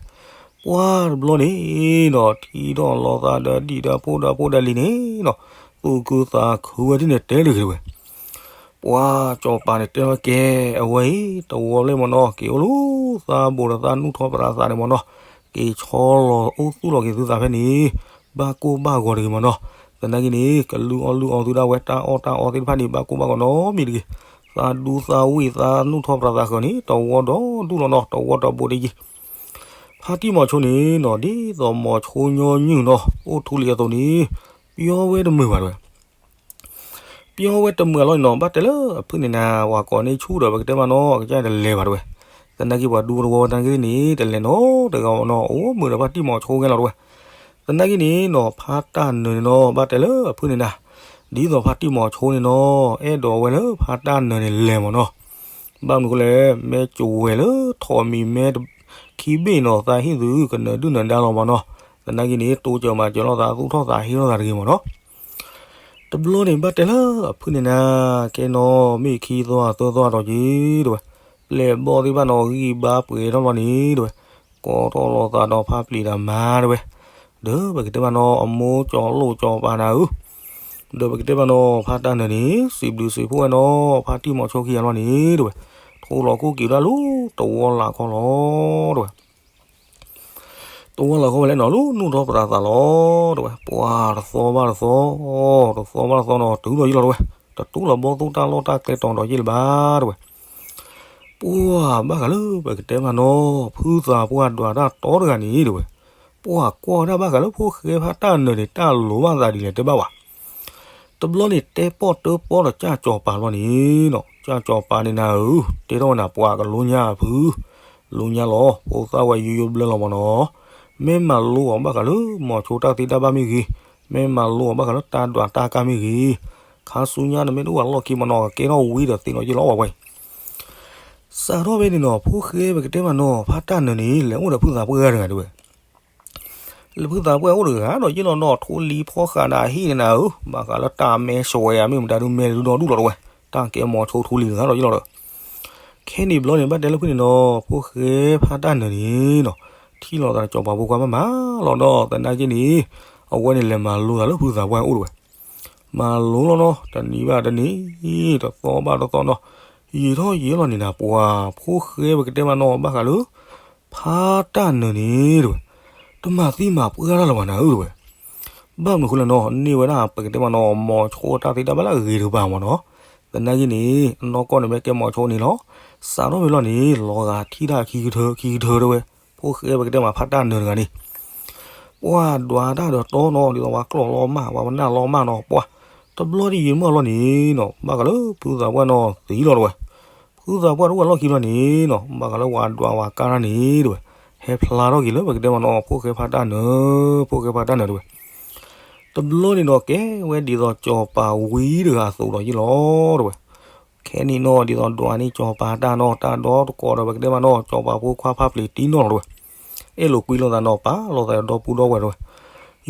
ပှၢ်တဘျီန့ၣ်နီၤ ထံၣ်ဒီးလီၤသးဒီးဒံၣ်ဒီးဖိဒီးဖိဒီးလံၤန့ၣ်နီၤ, သူၣ်ခုသးခုဝဲဒ်န့ၣ်တဲတဂ့ၤတဲဝဲ, ပှၢ်စီၤပၤန့ၣ်တဲထီၣ်ကဲ, အဝဲအံၤ တဝီလၢမၢ်နီၤ က့ၤအိၣ်လၢသးဘိဒီးသးနူၢ်ထီၣ်ပသးသးန့ၣ်မၢ်နီၤ, က့ၤဆီလီၤအိၣ်သူၣ်လီၤက့ၤသုသးဖဲန့ၣ်, ဘၣ်ကိၢ်ဘၣ်ဂီၤတဂ့ၤမၢ်နီၤ, သနာ်က့န့ၣ် ကလုၢ်အီၣ်လုၢ်အီသုဒၣ်ဝဲ တၢ်အီၣ်တၢ်အီသ့ၣ်တဖၣ်န့ၣ် ဘၣ်ကိၢ်ဘၣ်ဂီၤနီတမံၤတဂ့ၤ, သးဒူသးဝံၣ်သးနူၢ်ထီၣ်ပသးသးဃၢၤန့ၣ် တဝီဒီဒူၣ်လီၤနီၤ, တဝီတဘိတယံၤ ဖါတံၢ်မီၤဆိန့ၣ်နီၤ ဒ်သိးမီၤဆိညီနုၢ်နီၤ အိၣ်ထူလံအသိးန့ၣ်, ပျီဝဲတမုာ်ဘၣ်တဲဝဲ, ပျီဝဲတမုာ်အလီၢ်န့ၣ်နီၤ ဘၣ်တဲလၢအဖုၣ်န့ၣ်နၤ ပှၤကိးန့ၢ်ဆူၣ်ဒီးပကတဲမၢ်နီၤ အကစၢ်တလဲၤဘၣ်တဲဝဲ, သနာ်က့ပှၤဒူတဝီသနာ်က့န့ၣ် တလဲၤနီတဂၤဘၣ်နီၤ အိၣ်မုာ်ဒီးဖါတံၢ်မီၤဆိခဲလီၤတဲဝဲ, သနာ်က့န့ၣ်နီၤ ဖါတၢ်နၢၤန့ၣ်နီၤ ဘၣ်တဲလၢအဖုၣ်န့ၣ်နၤ, ဒ်သိးဖါတံၢ်မီၤဆိန့ၣ်နီၤ အဲၣ်ဒိးဝဲလၢဖါတၢ်နၢၤန့ၣ်လဲၤမၢ်နီၤ, ဘၣ်မနုၤအဃိလဲၣ် မ့ၢ်ကဝဲၤလၢထိးမံၤမ့ၢ်ခံဘ့ၣ်နီၤ သးဟ့ၣ်သုကနၢၤဒုၣ်နၢၤဒါလီၤမၢ်နီၤ, သနာ်က့န့ၣ် တိစၢၤမၤစၢၤလိာ်သး သူၣ်ထီၣ်သးဟ့လိာ်သးတဂ့ၤမၢ်နီၤ တဘျီန့ၣ် ဘၣ်တဲလၢအဖုၣ်န့ၣ်နၤ, ကဲနီၤ မ့ၢ်ခံသီသၢသီဒီးက့ၤတဲဝဲ, ပျဲၢ်ဘီၣ်သ့ၣ်တဖၣ်နီၤဂံၢ်ဘါပှဲၤထီၣ်လီၤန့ၣ်တဲဝဲ, ကိးထီၣ်လိာ်သးဒီးဖါပျံၤတၢ်မါတဲဝဲ, ဒီးပကတဲဘၣ်နီၤ အမိၢ်ကၠီၤလိၣ်ကၠီၤပၤနၤဧၢ, ဒီးပကတဲဘၣ်နီၤ ဖါတၢ်နၢၤန့ၣ် စံးဘျုးစံးဖှိၣ်ဝဲနီၤ ဖါတံၢ်မီၤဆိခံဂၤလီၤန့ၣ်တဲဝဲ, ထိၣ်လီၤခိၣ်က့ၤဝဲဒၣ်လၢတဝီလၢ်ခီလီၤတဲဝဲ တဝီလၢ်ခီဝဲလဲၣ်နီၤ လၢနူၢ်ထီၣ်ပသးသးလီၤတဲဝဲ, ပှၢ်တသီဘၣ်တသီ, တသီဘၣ်တသီနီၤ တုၤလီၤယံလီၤတဲဝဲ, တတူၢ်လီၤဘီၣ်သိၣ်တၢ်လီၢ်တၢ်ကျဲတီၤဒီးယံလၢၤဘၣ်တဲဝဲ, ပှၢ်ဘၣ်ဃးလၢပကတဲမၢ်နီၤ ဖုသးပှၢ်ဒွးတၢ်တီတဂၤန့ၣ်တဲဝဲ, ပှၢ်ကွၢ်ဝဲဒၣ်ဘၣ်ဃးလၢဖိၣ်ဃဲဖါတၢ်နၢၤန့ၣ် တၢ်လိၤဘၣ်သးဒ်လဲၣ်တဲဘၣ်ဘၣ် တဘျီန့ၣ် တဲပီၣ်တၢပီၣ်ဒီးကၠၢ်စီၤပၤလီၤန့ၣ်နီၤ, ကၠၢ်စီၤပၤန့ၣ်နၤဧၢ, တဲထီၣ်ဝဲနၤ ပှၤကလိညါအဖု, လိညါလီၤ ဖိသၣ်ဝဲယိယိဘျၢလီၤမၢ်နီၤ, မ့ၢ်မၤလိအီၤဘၣ်ဃးလၢ မီၤဆိတၢ်သ့တၢ်ဘၣ်မ့ၢ်ဂ့ၤ, မ့ၢ်မၤလိအီၤဘၣ်ဃးလၢတၢ်ဒွးတၢ်ကါမ့ၢ်ဂ့ၤ, ခါဆူညါနမ့ၢ်တအိၣ်အလီၢ်ခံမၢ်နီၤ ကကဲထီၣ်ဝံဒီးသ့ၣ်နီၣ်ယ့ၣ်လီၤဝဲဝဲ စးထီၣ်ဖဲန့ၣ်နီၤ ဖိၣ်ဃဲပကတဲမၢ်နီၤ ဖါတၢ်နၢၤန့ၣ် လဲၤအိၣ်ဒီးဖုသးပှၢ်တဂၤတဂၤတဲဝဲ လၢဖုသးပှၢ်အိၣ်တဂၤဒီးယ့ၣ်လီၤနီၤ ထိၣ်လံဖီဃးဒီးအဟံၣ်န့ၣ်နၤဧၢ, ဘၣ်ဃးလၢတၢ်မဲၢ်စွဲးဧါ မ့ၢ်မတၤဒုးမဲၢ်တဒုဒီဒူၣ်လီၤတဲဝဲ, တၢ်ကဲမီၤဆိထိၣ်လံတဂၤဒီးယ့ၣ်လီၤဒီး ခဲန့ၣ်ဘျီန့ၣ် ဘၣ်တဲလၢဖုန့ၣ်နီၤ ဖိၣ်ဃဲဖါတၢ်နၢၤန့ၣ်နီၤ ထံၣ်လိာ်သးစီၤပၤဖိခွါမးမးလီၤဒီး သနာ်က့န့ၣ် အဝဲန့ၣ်လဲၤမၤလိသးလၢဖုသးပှၢ်အိၣ်တဲဝဲ မၤလိလီၤနီၤ တနံၤဘၣ်တနံၤ တသီဘၣ်တသီနီၤ ယံာ်ထီၣ်ယံာ်လီၤန့ၣ်နၤ ပှၤဖိၣ်ဃဲပကတဲမၢ်နီၤ ဘၣ်ဃးလၢ ဖါတၢ်နၢၤန့ၣ်တဲဝဲ တမၤသံမၤပှၢ်တၢ်လၢၤဘၣ်နၤဧၢတဲဝဲ ဘၣ်မနုၤဃိလဲၣ်နီၤ န့ၢ်ဝဲဒၣ်ပကတဲမၢ်နီၤ မီၤဆိတၢ်သ့တၢ်ဘၣ်လၢအဂ့ၤတကပၤမၢ်နီၤ သနာ်က့န့ၣ် အနီၢ်ကီၢ်န့ၣ်မ့ၢ်ကဲမီၤဆိန့ၣ်လီၤ စးထီၣ်ဖဲလီၤန့ၣ် လီၤဂာ်ထံၣ်တၢ်ခံကထၢ ခံကထၢတဲဝဲ ဖိၣ်ဃဲပကတဲမးဖါတၢ်နၢၤတဂၤန့ၣ် ပှၤဒွးတၢ်ဒီးတီနီၤ ဒ်သိးပှၤကျီၢ်လီၤမၢ် ပှၤပနၢ်လီၤမၢ်နီၤ ပှၤ တဘျီတယံာ်မုၢ်လီၤန့ၣ်နီၤ ဘၣ်ဃးလၢဖုသးပှၢ်နီၤသံလီၤတဲဝဲ ဖုသးပှၢ်တအိၣ်အလီၢ်ခံလီၤန့ၣ်နီၤ ဘၣ်ဃးလၢပှၤဒွးပှၤကါတၢ်န့ၣ်တဲဝဲ ဟဲဖျါထီၣ်က့ၤလၢပကတဲမၢ်နီၤ ဖိၣ်ဃဲဖါတၢ်နၢၤ ဖိၣ်ဃဲဖါတၢ်နၢၤတဲဝဲ တဘျီန့ၣ်ဒီးကဲဝဲဒ်သိးစီၤပၤဝံတဂၤအသိးဒီးယ့ၣ်လီၤတဲဝဲ ခဲန့ၣ်နီၤ ဒ်သိးဒွးန့ၢ်စီၤပၤတၢ်နီၤ တၢ်ဒီတကိးဒီးပကတဲမးနီၤ စီၤပၤဖိခွါဖးပျ့ၤတံၢ်နီၣ်လီၤတဲဝဲ အဲၣ်လိာ်ကွံလိာ်သးနီၤ ပာ်လိာ်သးဒီပုၢ်ဒီဝဲၢ်တဲဝဲ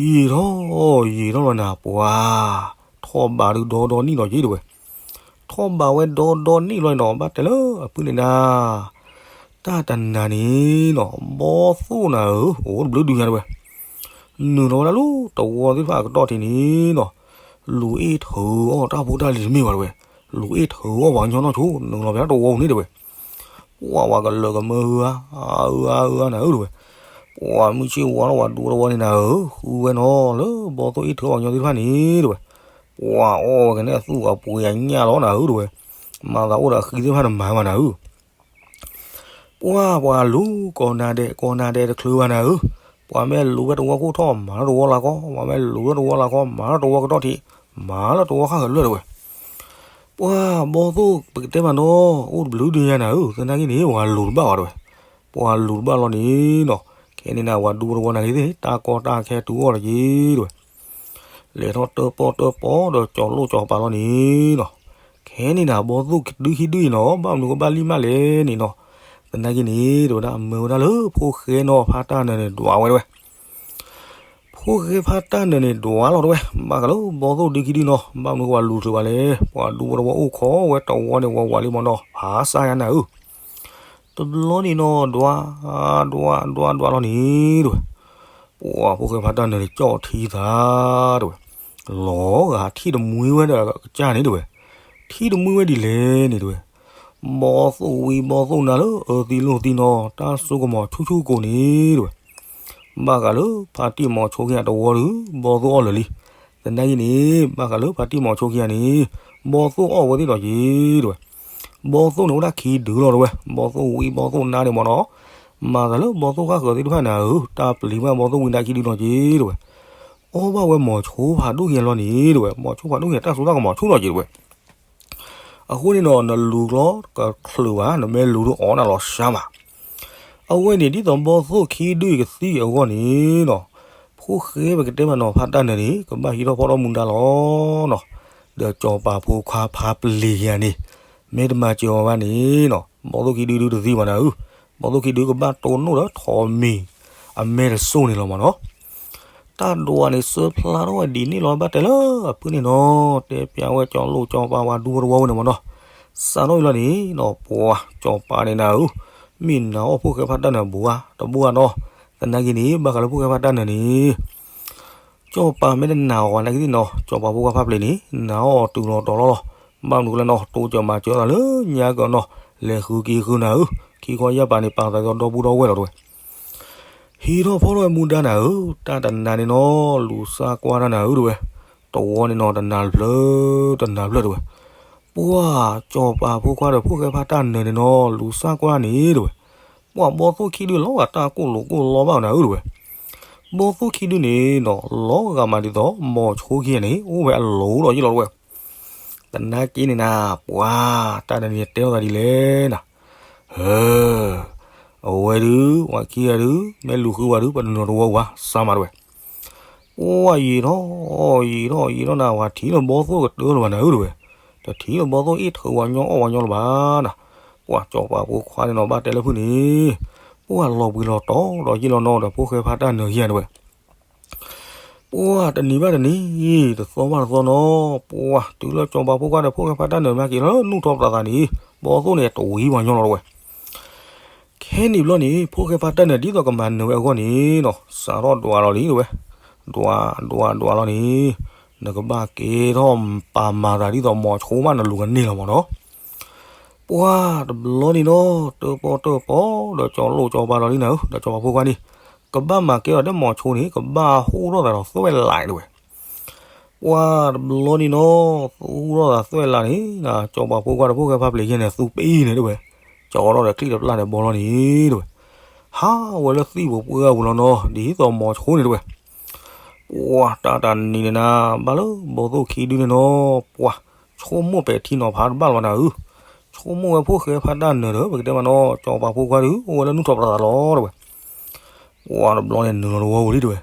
ယံာ်ထီၣ်ယံာ်ထီၣ်လီၤနၤ ပှၤထီၣ်ဘးဒုးဒီဒီနံၣ်လီၤက့ၤတဲဝဲ ထီၣ်ဘးဝဲဒီဒီနံၣ်လီၤနီၤ ဘၣ်တဲလၢအဖုန့ၣ်နၤ တၢ်တနၤန့ၣ်နီၤ ဘီၣ်သိၣ်နၤဧၢ အိၣ်တဘျုးဒုညါတဲဝဲ နုာ်လီၤဝဲဒၣ်လၢတဝီသ့ၣ်တဖၣ်အကတီၢ်ထံးန့ၣ်နီၤ လူၤအ့ၣ်ထုးအီၣ်တၢ်ဖိတၢ်လံၤတမ့ၢ်ဘၣ်တဲဝဲ လူၤအ့ၣ်ထုးအီၣ်ပှၤကညီနီၢ်ဆိ နုာ်လီၤဖဲတဝီပူၤန့ၣ်တဲဝဲ ပှၤဝဲကလၢာ်ကမၢဧါ ဧါဧါနၤဧၢတဲဝဲ ပှၤမုၢ်ဆ့ၣ်ဝါထီၣ်ဝဲဒူတဝီန့ၣ်နၤဧၢ ဃုဝဲနီၤလၢဘီၣ်သိၣ်အ့ၣ်ထုးအီၣ်ပှၤကညီသ့ၣ်တဖၣ်န့ၣ်တဲဝဲ ပှၤအီၣ်ဝဲကနဲၣ်အသူၣ်အပှ့ၤအညၣ်လီၤနၤဧၢတဲဝဲ မၤသးအိၣ်ဒီးအဃံသ့ၣ်တဖၣ်တမၤဘၣ်နၤဧၢ ပှၤပှၤလူၤကိးနၤဒဲးကိးနၤဒဲးတချုးဘၣ်နၤဧၢ, ပှၤမ့ၢ်လူၤဝဲတဝီခိၣ်ထီၣ် မၤလၢတဝီလၤကီ, ပှၤမ့ၢ်လူၤဝဲတဝီလၤကီ မၤလၢတဝီကတီၢ်ထံး, မၤလၢတဝီဃၣ်ဃၢၤလၢာ်တဲဝဲ. ပှၤဘီၣ်သိၣ်ပကတဲမးနီၤ အိၣ်တဘျုးဒုညါနၤဧၢ, သနာ်က့န့ၣ် ပှၤလူၤတဘၣ်ဘၣ်တဲဝဲ. ပှၤလူၤတဘၣ်လီၤန့ၣ်နီၤ, ခဲန့ၣ်နၤ ပှၤဒူတဝီနၤက့ၤသ့ၣ် တၢ်ကီတၢ်ခဲတုၤအီၣ်လီၤက့ၤတဲဝဲ. လဲၤထီၣ်တၢၣ်ပီၣ်တၢၣ်ပီဒီးကၠီၤလိၣ်ကၠီၤပၤလီၤန့ၣ်နီၤ. ခဲန့ၣ်နၤ ဘီသိၣ်ဒုခံဒုအံၤနီၤ ဘၣ်မနုၤကဘၣ်လံၣ်မးလဲၣ်န့ၣ်နီၤ. သနာ်က့န့ၣ် တဲဝဲဒၣ်အမၢဝဲဒၣ်လၢဖိၣ်ဃဲနီၤ ဖါတၢ်နၢၤန့ၣ် ဒွးဝဲတဲဝဲ ဖိၣ်ဃဲဖါတၢ်နၢၤန့ၣ် ဒွးလီၤတဲဝဲ, ဘၣ်ဃးလၢဘီသိၣ်ဒုခံဒုနီၤ ဘၣ်မနုၤကဝၤလူၤချုးဘၣ်လဲၣ်, ပှၤဒူဖိတဝီအိၣ်ခိးဝဲတဝီန့ၣ် ဝၤဝၤလံမ့ၢ်နီၤ ဖးစၢ်ယါနၤဧၢ. တဘျီန့ၣ်နီၤ ဒွး ဒွး ဒွး ဒွးလီၤန့ၣ်တဲဝဲ, ပှၤဖိၣ်ဃဲဖါတၢ်နၢၤန့ၣ် ကၠီၣ်ထံသး တဲဝဲ, လီၤဂာ်ထံၣ်တမှံဝဲဒီးကစၢ်န့ၣ်တဲဝဲ, ထံၣ်တမှံဝဲဒ်လဲၣ်န့ၣ်တဲဝဲ ဘီသိၣ်ဝံဘီသိၣ်နါလၢအၢသံလိာ်သံနီၤ တၢ်စိကမီၤဆူၣ်ဆူၣ်ကိးန့ၣ်တဲဝဲ, ဘၣ်ဃးလၢဖါတံၢ်မီၤဆိခံဂၤတဝီဒီး ဘီသိၣ်အီၣ်လၢာ်လံ. သနာ်က့န့ၣ် ဘၣ်ဃးလၢဖါတံၢ်မီၤဆိခံဂၤန့ၣ် ဘီသိၣ်အီၣ်ဝဲသ့ၣ်ဒီးက့ၤတဲဝဲ, ဘီသိၣ်န့ၣ်အိၣ်ဒၣ်ခံဒုလီၤတဲဝဲ, ဘီသိၣ်ဝံဘီသိၣ်နါန့ၣ်မ့ၢ်နီၤ, မၤသးလၢဘီသိၣ်ဃၣ်ဃၢၤသ့ၣ်တဖၣ်န့ၣ်ဧၢ တၢ်ပျံၤဘၣ်ဘီသိၣ်ဝံနါခံဒုလီၤက့ၤတဲဝဲ, အီၣ်ဘၣ်ဝဲမီၤဆိဖးဒိၣ်ခံဂၤလီၤန့ၣ်တဲဝဲ, မီၤဆိဖးဒိၣ်ခံဂၤတၢ်စိတၢ်ကမီၤဆူၣ်လီၤက့ၤတဲဝဲ အဃိန့ၣ်နီၤ နလူၤကျီတချုးဘၣ် နမ့ၢ်လူၤဒုးအီၣ်နၤလီၤစှၤမး. အဝဲန့ၣ် ဒ်သိးဘီသိၣ်ခံဒုအံၤကသံအဂီၢ်န့ၣ်နီၤ, ဖိၣ်ဃဲပကတဲမးနီၤ ဖါတၢ်နၢၤန့ၣ် ကဘၣ်ဟံးထီၣ်ဖီၣ်ထီၣ်မူဒါလီၤနီၤ. ဒီးစီၤပၤဖိခွါဖါပျ့ၤခံဂၤန့ၣ် မ့ၢ်တမၤစၢၤအီၤဘၣ်န့ၣ်နီၤ ဘီသိၣ်ခံဒုဒုတသံဘၣ်နၤဧၢ, ဘီသိၣ်ခံဒုကဘၣ်တိၢ်နီၣ်ဒီးထိးမံၤအမဲာ်တစိၢ်န့ၣ်လီၤမးနီၤ. တၢ်ဒွးန့ၣ်စၢဖျါထီၣ်ဝဲဒ်န့ၣ်လီၤ ဘၣ်တဲလၢအဖုန့ၣ်နီၤ, တဲပျးဝဲကၠီၤလိာ်ကၠီၤပၤဝဲဒူဖိတဝီဝဲန့ၣ်မးနီၤ. စးထီၣ်အံၤလီၤန့ၣ်နီၤ ပှၤစီၤပၤန့ၣ်နၤဧၢ, မ့ၢ်နာ်အီၣ်ဖိၣ်ဃဲဖါတၢ်နၢၤဘူးဧါ တဘူးဧါနီၤ. သနာ်က့န့ၣ် ဘၣ်ဃးလၢဖိၣ်ဃဲဖါတၢ်နၢၤန့ၣ် စီၤပၤမ့ၢ်တနာ်အီၤနာ်က့သ့ၣ်နီၤ စီၤပၤဖိခွါဖါပျ့ၤန့ၣ် နာ်အီၤတုၤလီၤတီၤလီၤလီၤ. ဘၣ်မနုၤလဲၣ်နီၤ တိစၢၤမၤစၢၤသးလၢညါကီးနီၤ, လဲၤဃုက့ၤဃုနၤဧၢ, ခံခီယၢ်ပၤန့ၣ် ပာ်သးဒီဒီပုၢ်ဒီဝဲၢ်လီၤတဲဝဲ. ဟံးထီၣ်ဖီၣ်ထီၣ်ဝဲမူဒါနၤဧၢ, တၢ်တနၤန့ၣ်နီၤ လူၤစၢ်ကွၢ်တၢ်နၤဧၢတဲဝဲ, တဝီန့ၣ်နီၤ တနၤတဖျၢၣ် တနၤတဖျၢၣ်တဲဝဲ. ပှၤစီၤပၤဖိခွါဒီးဖိၣ်ဃဲဖါတၢ်နၢၤန့ၣ်နီၤ လူၤစၢ်ကွၢ်န့ၣ်တဲဝဲ, ပှၤဘီသိၣ်ခံဒုလီၤဂာ်တၢ်ကိၢ်လိာ်ကိၢ်လီဘၣ်နၤဧၢတဲဝဲ. ဘီသိၣ်ခံဒုန့ၣ်နီၤ လီၤဂာ်မးဒ်သိး မီၤဆိခံဂၤန့ၣ် အိၣ်ဝဲအလိၤဒီးယ့ၢ်လီၤတဲဝဲ. သနာ်က့န့ၣ်နၤ ပှၤ တၢ်တနံၤတဲထီၣ်သးဒ်လဲၣ်နၤ, အဝဲဒုး ပှၤခံဂၤဒုး မ့ၢ်လူၤဃုဝဲဒုး ပနုာ်လီၤတဝီဝဲ စၢ်မးတဲဝဲ. ပှၤယံာ်ထီၣ် ယံာ်ထီၣ် ယံာ်ထီၣ်နၤ ပှၤထံၣ်လၢဘီသိၣ်ကတၢၢ်လၢၤဘၣ်နၤဧၢတဲဝဲ, တထံၣ်လၢဘီသိၣ်အ့ၣ်ထုးဝဲညီအီၣ်ဝဲညီလၢၤဘၣ်နၤ. ပှၤစီၤပၤဖိခွါန့ၣ်နီၤ ဘၣ်တဲလၢဖုန့ၣ် ပှၤလီၤဘှံးလီၤတီၤဒီးယ့ၢ်လီၤနီၤဒီးဖိၣ်ဃဲဖါတၢ်နၢၤခံဂၤတဲဝဲ. ပှၤတနံၤဘၣ်တနံၤ တသီဘၣ်တသီနီၤ ပှၤတုၤလၢစီၤပၤဖိခွါဒီးဖိၣ်ဃဲဖါတၢ်နၢၤမၤက့ၤလၢနူၢ်ထီၣ်ပသးသးန့ၣ် ဘီသိၣ်န့ၣ်တဝံၤပှၤညီလီၤတဲဝဲ. ခဲန့ၣ်ဘျီန့ၣ် ဖိၣ်ဃဲဖါတၢ်နၢၤဒ်သိးကမၤနၢၤဝဲအဂီၢ်န့ၣ်နီၤ စးထီၣ်ဒွးလီၤလံတဲဝဲ, ဒွး ဒွး ဒွးလီၤန့ၣ် နကဘၣ်ကဲထီၣ်ပာ်မၤသးဒ်သိးမီၤဆိမး နလူၤကန့ၢ်လီၤမးနီၤ. ပှၤတဘျီန့ၣ်နီၤ တၢၣ်ပီၣ်တၢၣ်ပီ ဒီးကၠီၤလိာ်ကၠီၤပၤလီၤလံနၤဧၢ ဒီးစီၤပၤဖိခွါန့ၣ် ကဘၣ်မၤကဲထီၣ်ဒီးမီၤဆိန့ၣ် ကဘၣ်ဟူၣ်ထီၣ်သးဒီးသွဲၣ်လးတဲဝဲ. ပှၤတဘျီန့ၣ်နီၤ သူၣ်ထီၣ်သးသွဲၣ်လးန့ၣ် စီၤပၤဖိခွါဒီးဖိၣ်ဃဲဖါပျ့ၤခံဂၤန့ၣ် သူပ့ၤန့ၣ်တဲဝဲ, ကၠီထီၣ်ဒီးချံၣ်တပျၢ်ဒီးဘီလီၤန့ၣ်တဲဝဲ, ဟးဝဲလၢသံၣ်ပူၤပှၢ်ပူၤလီၤနီၤ ဒ်သိးမီၤဆိန့ၣ်တဲဝဲ. ပှၤတၢ်တနံၤန့ၣ်နၤ ဘၣ်လၢဘီသိၣ်ခံဒုန့ၣ်နီၤ ပှၤ ဆိကမိၣ်ပဲာ်ထံနီၤဖးတဘၣ်လီၤနၤဧၢ, ဆိကမိၣ်ဝဲဖိၣ်ဃဲဖါတၢ်နၢၤဒီး ပကတဲမးနီၤ စီၤပၤဖိခွါဒုး အိၣ်ဝဲလၢနူၢ်ထီၣ်ပသးသးလီၤတဲဝဲ. ပှၤတဘျီန့ၣ်နုာ်လီၤတဝီပူၤလံတဲဝဲ,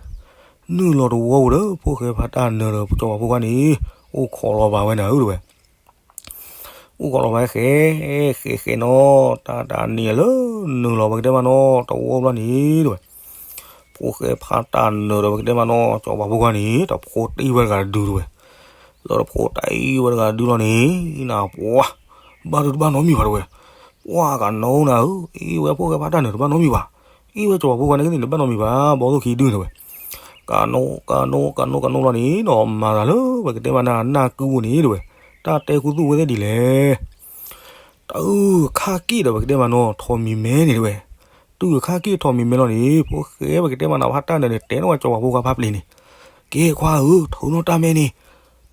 နုာ်လီၤတဝီပူၤဒီး ဖိၣ်ဃဲဖါတၢ်နၢၤဒီး စီၤပၤဖိခွါန့ၣ် အိၣ်ခိးလီၤဘၣ်ဝဲနၤဧၢတဲဝဲ. အိၣ်ခိးလီၤဘၣ်ဃဲ ဃဲဃဲနီၤ တၢ်တနံၤလၢနုာ်လီၤပကတဲမးနီၤ တဝီဘျီန့ၣ်တဲဝဲ, ဖိၣ်ဃဲဖါတၢ်နၢၤဒီးပကတဲမးနီၤ စီၤပၤဖိခွါန့ၣ် တဖိတံၢ်ဝဲတဂၤတဒုတဲဝဲ, လၢတဖိတံၢ်ဝဲတဂၤတဒုလီၤန့ၣ် နပှၤ ဘၣ်ဒုးတဘၣ်နီတမံၤဘၣ်တဲဝဲ. ပှၤကနိနၤဧၢ, အ့ၣ်ဝဲဖိၣ်ဃဲဖါတၢ်နၢၤတဘၣ်နီတမံၤဘၣ်, အ့ၣ်ဝဲစီၤပၤဖိခွါန့ၣ်ကသ့ၣ်န့ၣ်တဘၣ်နီတမံၤဘၣ် ဘီသိၣ်ခံဒုန့ၣ်တဲဝဲ. ကနိ ကနိ ကနိ ကနိလီၤန့ၣ်နီၤ မၤသးလၢပကတဲမးနၤ နၢ်ကုပူၤန့ၣ်တဲဝဲ, တၢ်တဲခူသူၣ်ဝဲသ့ၣ်ဒ်လဲၣ် တၢ်အုၣ်ခါက့ၣ်ဒီးပကတဲမးနီၤ ထိးမံၤမဲန့ၣ်တဲဝဲ. တုၤခါက့ၣ်ထိးမံၤမဲလီၤန့ၣ် ဖိၣ်ဃဲပကတဲမးနၤ ဖါတၢ်နၢၤန့ၣ် တဲထီၣ်ဝဲစီၤပၤဖိခွါဖါပျ့ၤန့ၣ်, ကဲခွါဧၢ ထုးနီၣ်တၢ်မဲန့ၣ်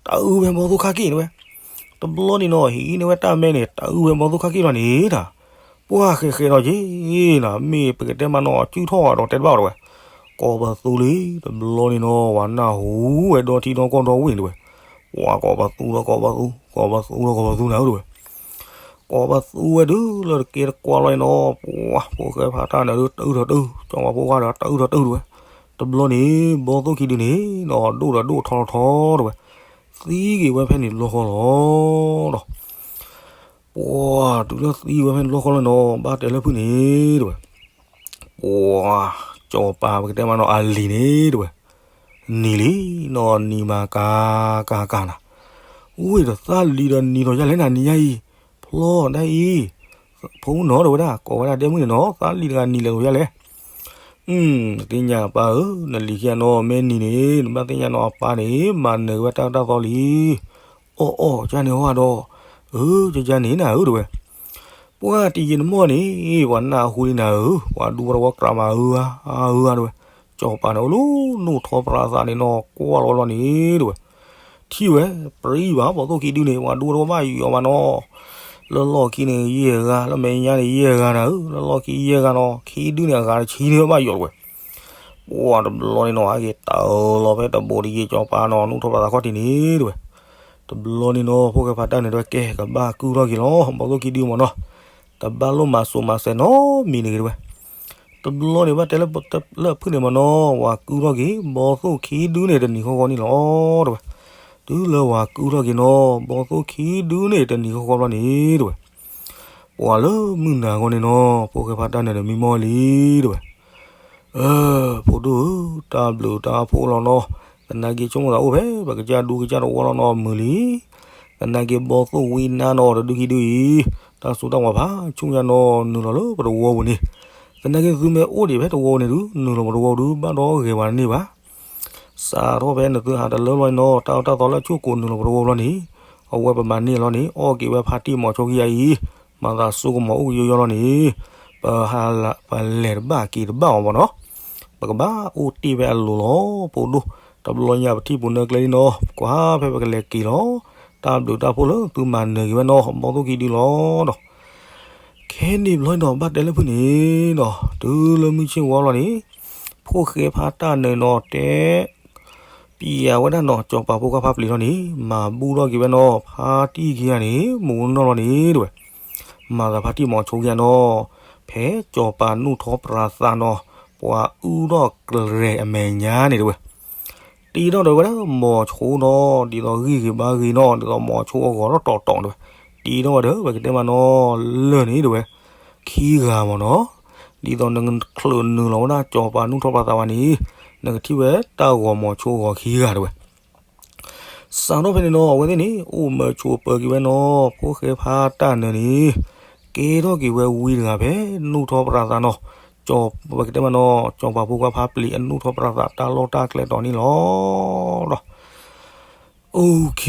တၢ်အုၣ်ဝဲဘီသိၣ်ခါက့ၣ်တဲဝဲ. တဘျီန့ၣ်နီၤ ဟံးန့ၢ်ဝဲတၢ်မဲန့ၣ် တၢ်အုၣ်ဝဲဘီသိၣ်ခါက့ၣ်လီၤန့ၣ်တၢ်, ပှၤဃဲဃဲဒီးက့ၤနၤ မ့ၢ်ပကတဲမးနီၤ စုၣ်ထီၣ်ဒီးတဲတဘၣ်အီၤတဲဝဲ. ကိးပသူလံ တဘျီန့ၣ်နီၤ ပှၤနၢ်ဟူဝဲဒီထံဒီကီၢ်ဒီဝ့ၢ်တဲဝဲ, ပှၤကိးပသူဒီးကိးပသူ ကိးပသူဒီးကိးပသူနၤဧၢတဲဝဲ. ကိးပသူဝဲဒုးလၢတကဲတကွၢ်လီၤန့ၣ်နီၤ ပှၤဖိၣ်ဃဲဖါတၢ်နၢၤဒုး တၢ်အုၣ်ထီၣ်တၢ် စီၤပၤဖိခွါဒီးတၢ်အုၣ်ထီၣ်တၢ်တဲဝဲ. တဘျီန့ၣ် ဘီသိၣ်ခံဒုန့ၣ် ဒိၣ်ဒီးဒိၣ်ထီထီတဲဝဲ, သံက့ၤဝဲဖဲန့ၣ်တဘျီဃီလီၤဒီး ပှၤတုၤလၢသံဝဲဖဲန့ၣ်တဘျီဃီလီၤနီၤ ဘၣ်တဲလၢဖုၣ်န့ၣ်တဲဝဲ, ပှၤ စီၤပၤပကတဲမးနီၤ အလံၤန့ၣ်တဲဝဲ, နံၤလံနီၤ နံၤမၤကၤကၤကၤနၤ, ဝ့ၢ်ဒီးသးလံၤဒီးနံၤလီၤယါလဲၣ်နၤ နံၤညါအံၤ, ဖျီဒၣ်အံၤ, ဖိနီၤတဲဝဲဒၣ် ကိးဝဲဒၣ်ဒဲမုၣ်န့ၣ်နီၤ သးလံၤတဂၤနံၤလဲၤလီၤယါလဲၣ် သ့ၣ်ညါအပၢ်ဧၢ, နလံၤခံဂၤနီၤ မ့ၢ်နံၤန့ၣ် နဘၣ်သ့ၣ်ညါနီၤ အပၢ်န့ၣ် မၤနၢၤက့ၤဝဲတၢ်အၢတၢ်သီလံ. အီၣ်အီၣ် ကန့ၣ်ဟီဒီး, အၢ ကန့ၣ်နၤဧၢတဲဝဲ, ပှၤတယံာ်တမီၢ်န့ၣ် ပှၤနၢ်ဟူလံနၤဧၢ, ပှၤဒူဝဲတဝီကြးမးဧၢဧါ ဧၢဧါတဲဝဲ, စီၤပၤန့ၣ်အိၣ်လၢနိၣ်ထီပြးသးန့ၣ်နီၤ ကွၢ်လီၤဝဲလီၤန့ၣ်တဲဝဲ ထံၣ်ဝဲ ပြံဘၣ် ဘီသိၣ်ခံဒုန့ၣ် ပှၤဒူဝဲတဝီဘၣ်ယိာ်မးနီၤ, လၢလီၢ်ခံန့ၣ် ယဲၢ်ဂၤ လၢမဲာ်ညါန့ၣ် ယဲၢ်ဂၤနၤဧၢ, လၢလီၢ်ခံယဲၢ်ဂၤနီၤ ခံဒုန့ၣ် အဂၤတဆံန့ၣ်ဘၣ်ယိာ်ဝဲ ပှၤတဘျီန့ၣ်နီၤ အက့ၤတၢ်လီၤဖဲတဘိးတယံာ် စီၤပၤနီၤ နိၣ်ထီပြးသးခီၣ်ထံးန့ၣ်တဲဝဲ, တဘျီန့ၣ်နီၤ ဖိၣ်ဃဲဖါတၢ်နၢၤတဲဝဲ ကဲ ကဘၣ်ကုၢ်ထီၣ်က့ၤလီၤ ဘီသိၣ်ခံဒုမးနီၤ, တဘၣ်လိၣ်မၤစိၤမၤစဲၤနီတမံၤန့ၣ်ဂ့ၤတဲဝဲ, တဘျီန့ၣ်ဘၣ်တဲလၢဖုၣ်န့ၣ်မးနီၤ ဝၤကုၢ်ထီၣ်က့ၤ ဘီသိၣ်ခံဒုန့ၣ် တနံၤဃီဃီန့ၣ်လီၤတဲဝဲ, တုၤလၢဝၤကုၢ်ထီၣ်က့ၤနီၤ ဘီသိၣ်ခံဒုန့ၣ် တနံၤဃီဃီဘျီန့ၣ်တဲဝဲ, ပှၤလၢမုၢ်နၤဂီၢ်န့ၣ်နီၤ ဖိၣ်ဃဲဖါတၢ်နၢၤဒီးမံမီၢ်လံတဲဝဲ အၢ ဖိဒိၣ်ဧၢ, တၢ်ဘျုးတၢ်ဖှိၣ်လီၤနီၤ, သနာ်က့ဆိကမိၣ်သးအိၣ်ဖဲ ပကစၢ်ဒူကစၢ်တဝီလီၤနီၤ မုာ်လံ, သနာ်က့ဘီသိၣ်ဝံနါနီၤ တဒုခံဒုအံၤ, တၢ်စိတၢ်ဝီဖးဆူညါနီၤ နုာ်လီၤလၢပတဝီပူၤန့ၣ်, သနာ်က့သုမ့ၢ်အိၣ်ဒံးဖဲတဝီပူၤန့ၣ်ဒုး နုာ်လီၤပတဝီဒုး ဘၣ်ဒီးဂဲၤဝဲန့ၢ်ဘၣ် စးထီၣ်ဖဲနသုဟးတလၢလီၤန့ၣ်နီၤ တၢ်အၢတၢ်သီလၢအဆိၣ်ကိးနုာ်လီၤပတဝီဘျီန့ၣ်, အဝဲပမၤန့ၢ်လီၤန့ၣ် အီၣ်က့ၤဝဲဖါတံၢ်မီၤဆိခံဂၤအံၤ, မၤသးစိကမီၤအိၣ်ကယိယီလီၤန့ၣ်, ပဟးလၢပလဲၤတဘၣ်က့ၤတဘၣ်အီၤမးနီၤ, ပကဘၣ်အိၣ်တ့ၢ်ဖဲအလိၤလီၤ ဖိဒိၣ်, တဘျီညါပထံၣ်ပူၤနၢကျဲလံနီၤ ကွၢ်ဖဲပကလဲၤက့ၤလီၤ, တၢ်ဘျုးတၢ်ဖှိၣ်လၢသုမၤနၢၤက့ၤဝဲနီၤ ဘီသိၣ်ခံဒုလီၤဒီး ခဲန့ၣ်ဘျီနီၤ ဘၣ်တဲလၢဖုၣ်န့ၣ်နီၤ တုၤလၢမုၢ်ဆ့ၣ်ဝါလီၤန့ၣ်, ဖိၣ်ဃဲဖါတၢ်နၢၤနီၤတဲ, ပျံၤဝဲဒၣ်နီၤ စီၤပၤဖိခွါဖါပျံၤလီၤန့ၣ် မၤဘူၣ်ထီၣ်က့ၤဝဲနီၤ ဖါတံၢ်ခံဂၤန့ၣ် မူနီၢ်လီၤန့ၣ်တဲဝဲ, မၤသးဖါတံၢ်မီၤဆိခံဂၤနီၤ, ဖဲစီၤပၤနူၢ်ထီပြးသးနီၤ, ပှၤအုၣ်ထီၣ်ကရဲၤအမဲာ်ညါန့ၣ်တဲဝဲ တ့ထီၣ်ဒီးဝဲဒၣ်မီၤဆိနီၤ ဒ်သိးဂံၢ်ဂ့ၤဘါဂ့ၤနီၤ ဒ်သိးမီၤဆိအဂီၤထီၣ်တီၤတီၤတဲဝဲ, တ့ထီၣ်ဝဲဒီး ပကတဲမးနီၤ လၢၢ်န့ၣ်တဲဝဲ, ခံဂၤမ့ၢ်နီၤ, ဒ်သိးနချုးနုာ်လီၤဝဲဒၣ်စီၤပၤနူၢ်ထီၣ်ပြးသးဝဲန့ၣ်, နကထံၣ်ဝဲတၢ်ဂီၤမီၤဆိဂီၤခံဂၤတဲဝဲ စးထီၣ်ဖဲန့ၣ်နီၤ အဝဲသ့ၣ်န့ၣ် အိၣ်မၢဆိပၢၤက့ၤဝဲနီၤ ဖိၣ်ဃဲဖါတၢ်နၢၤန့ၣ်, ကဲထီၣ်က့ၤဝဲဝံတဂၤဖဲနူၢ်ထီၣ်ပြးသးနီၤ, ပကတဲမးနီၤ စီၤပၤဖိခွါဖါပျံၤအနူၢ်ထီၣ်ပြးသးတၢ်လီၢ်တၢ်ကျဲတီၤန့ၣ်လီၤဒီး OK,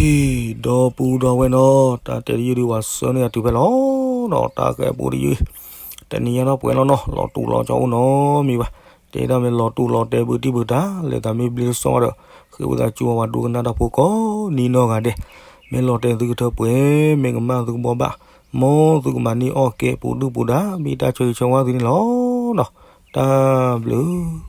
ဒီပုၢ်ဒီဝဲၢ်နီၤ, တၢ်တဲတယုၢ်ဒုး ပှၤဆှၢန့ၢ်အတုၤဖဲလီၤနီၤ, တၢ်ကဲပူတယုၢ်, တနံၤညါနီၤပှဲၤလီၤနီၤ, လီၤတူာ်လီၤကၠီအိၣ်နီတမံၤဘၣ်, တဲဒၣ်မ့ၢ်လီၤတူာ်လီၤတဲာ်ဘုတံၢ်ဘုတၢ် လဲၤသးမ့ၢ်ဘျ့လၢစီဝဲဒီး ဃ့ဝံသးစူၤဝဲပှၤဒိကနၣ်တၢ်ဖိကိးနံၤနီၢ်ဂၤဒဲး, မ့ၢ်လီၤတဲာ်သုကထၢပှဲၤ, မ့ၢ်ကမၣ်သုကဘှီဘၣ်, မ်သုကမၤန့ၢ်အီၣ်ကဲပူၤဒုၣ်ပူၤဒါ မ့ၢ်တၢ်ဆၢဂ့ၤဆၢဝါသုန့ၣ်လီၤနီၤ, တၢ်ဘျုး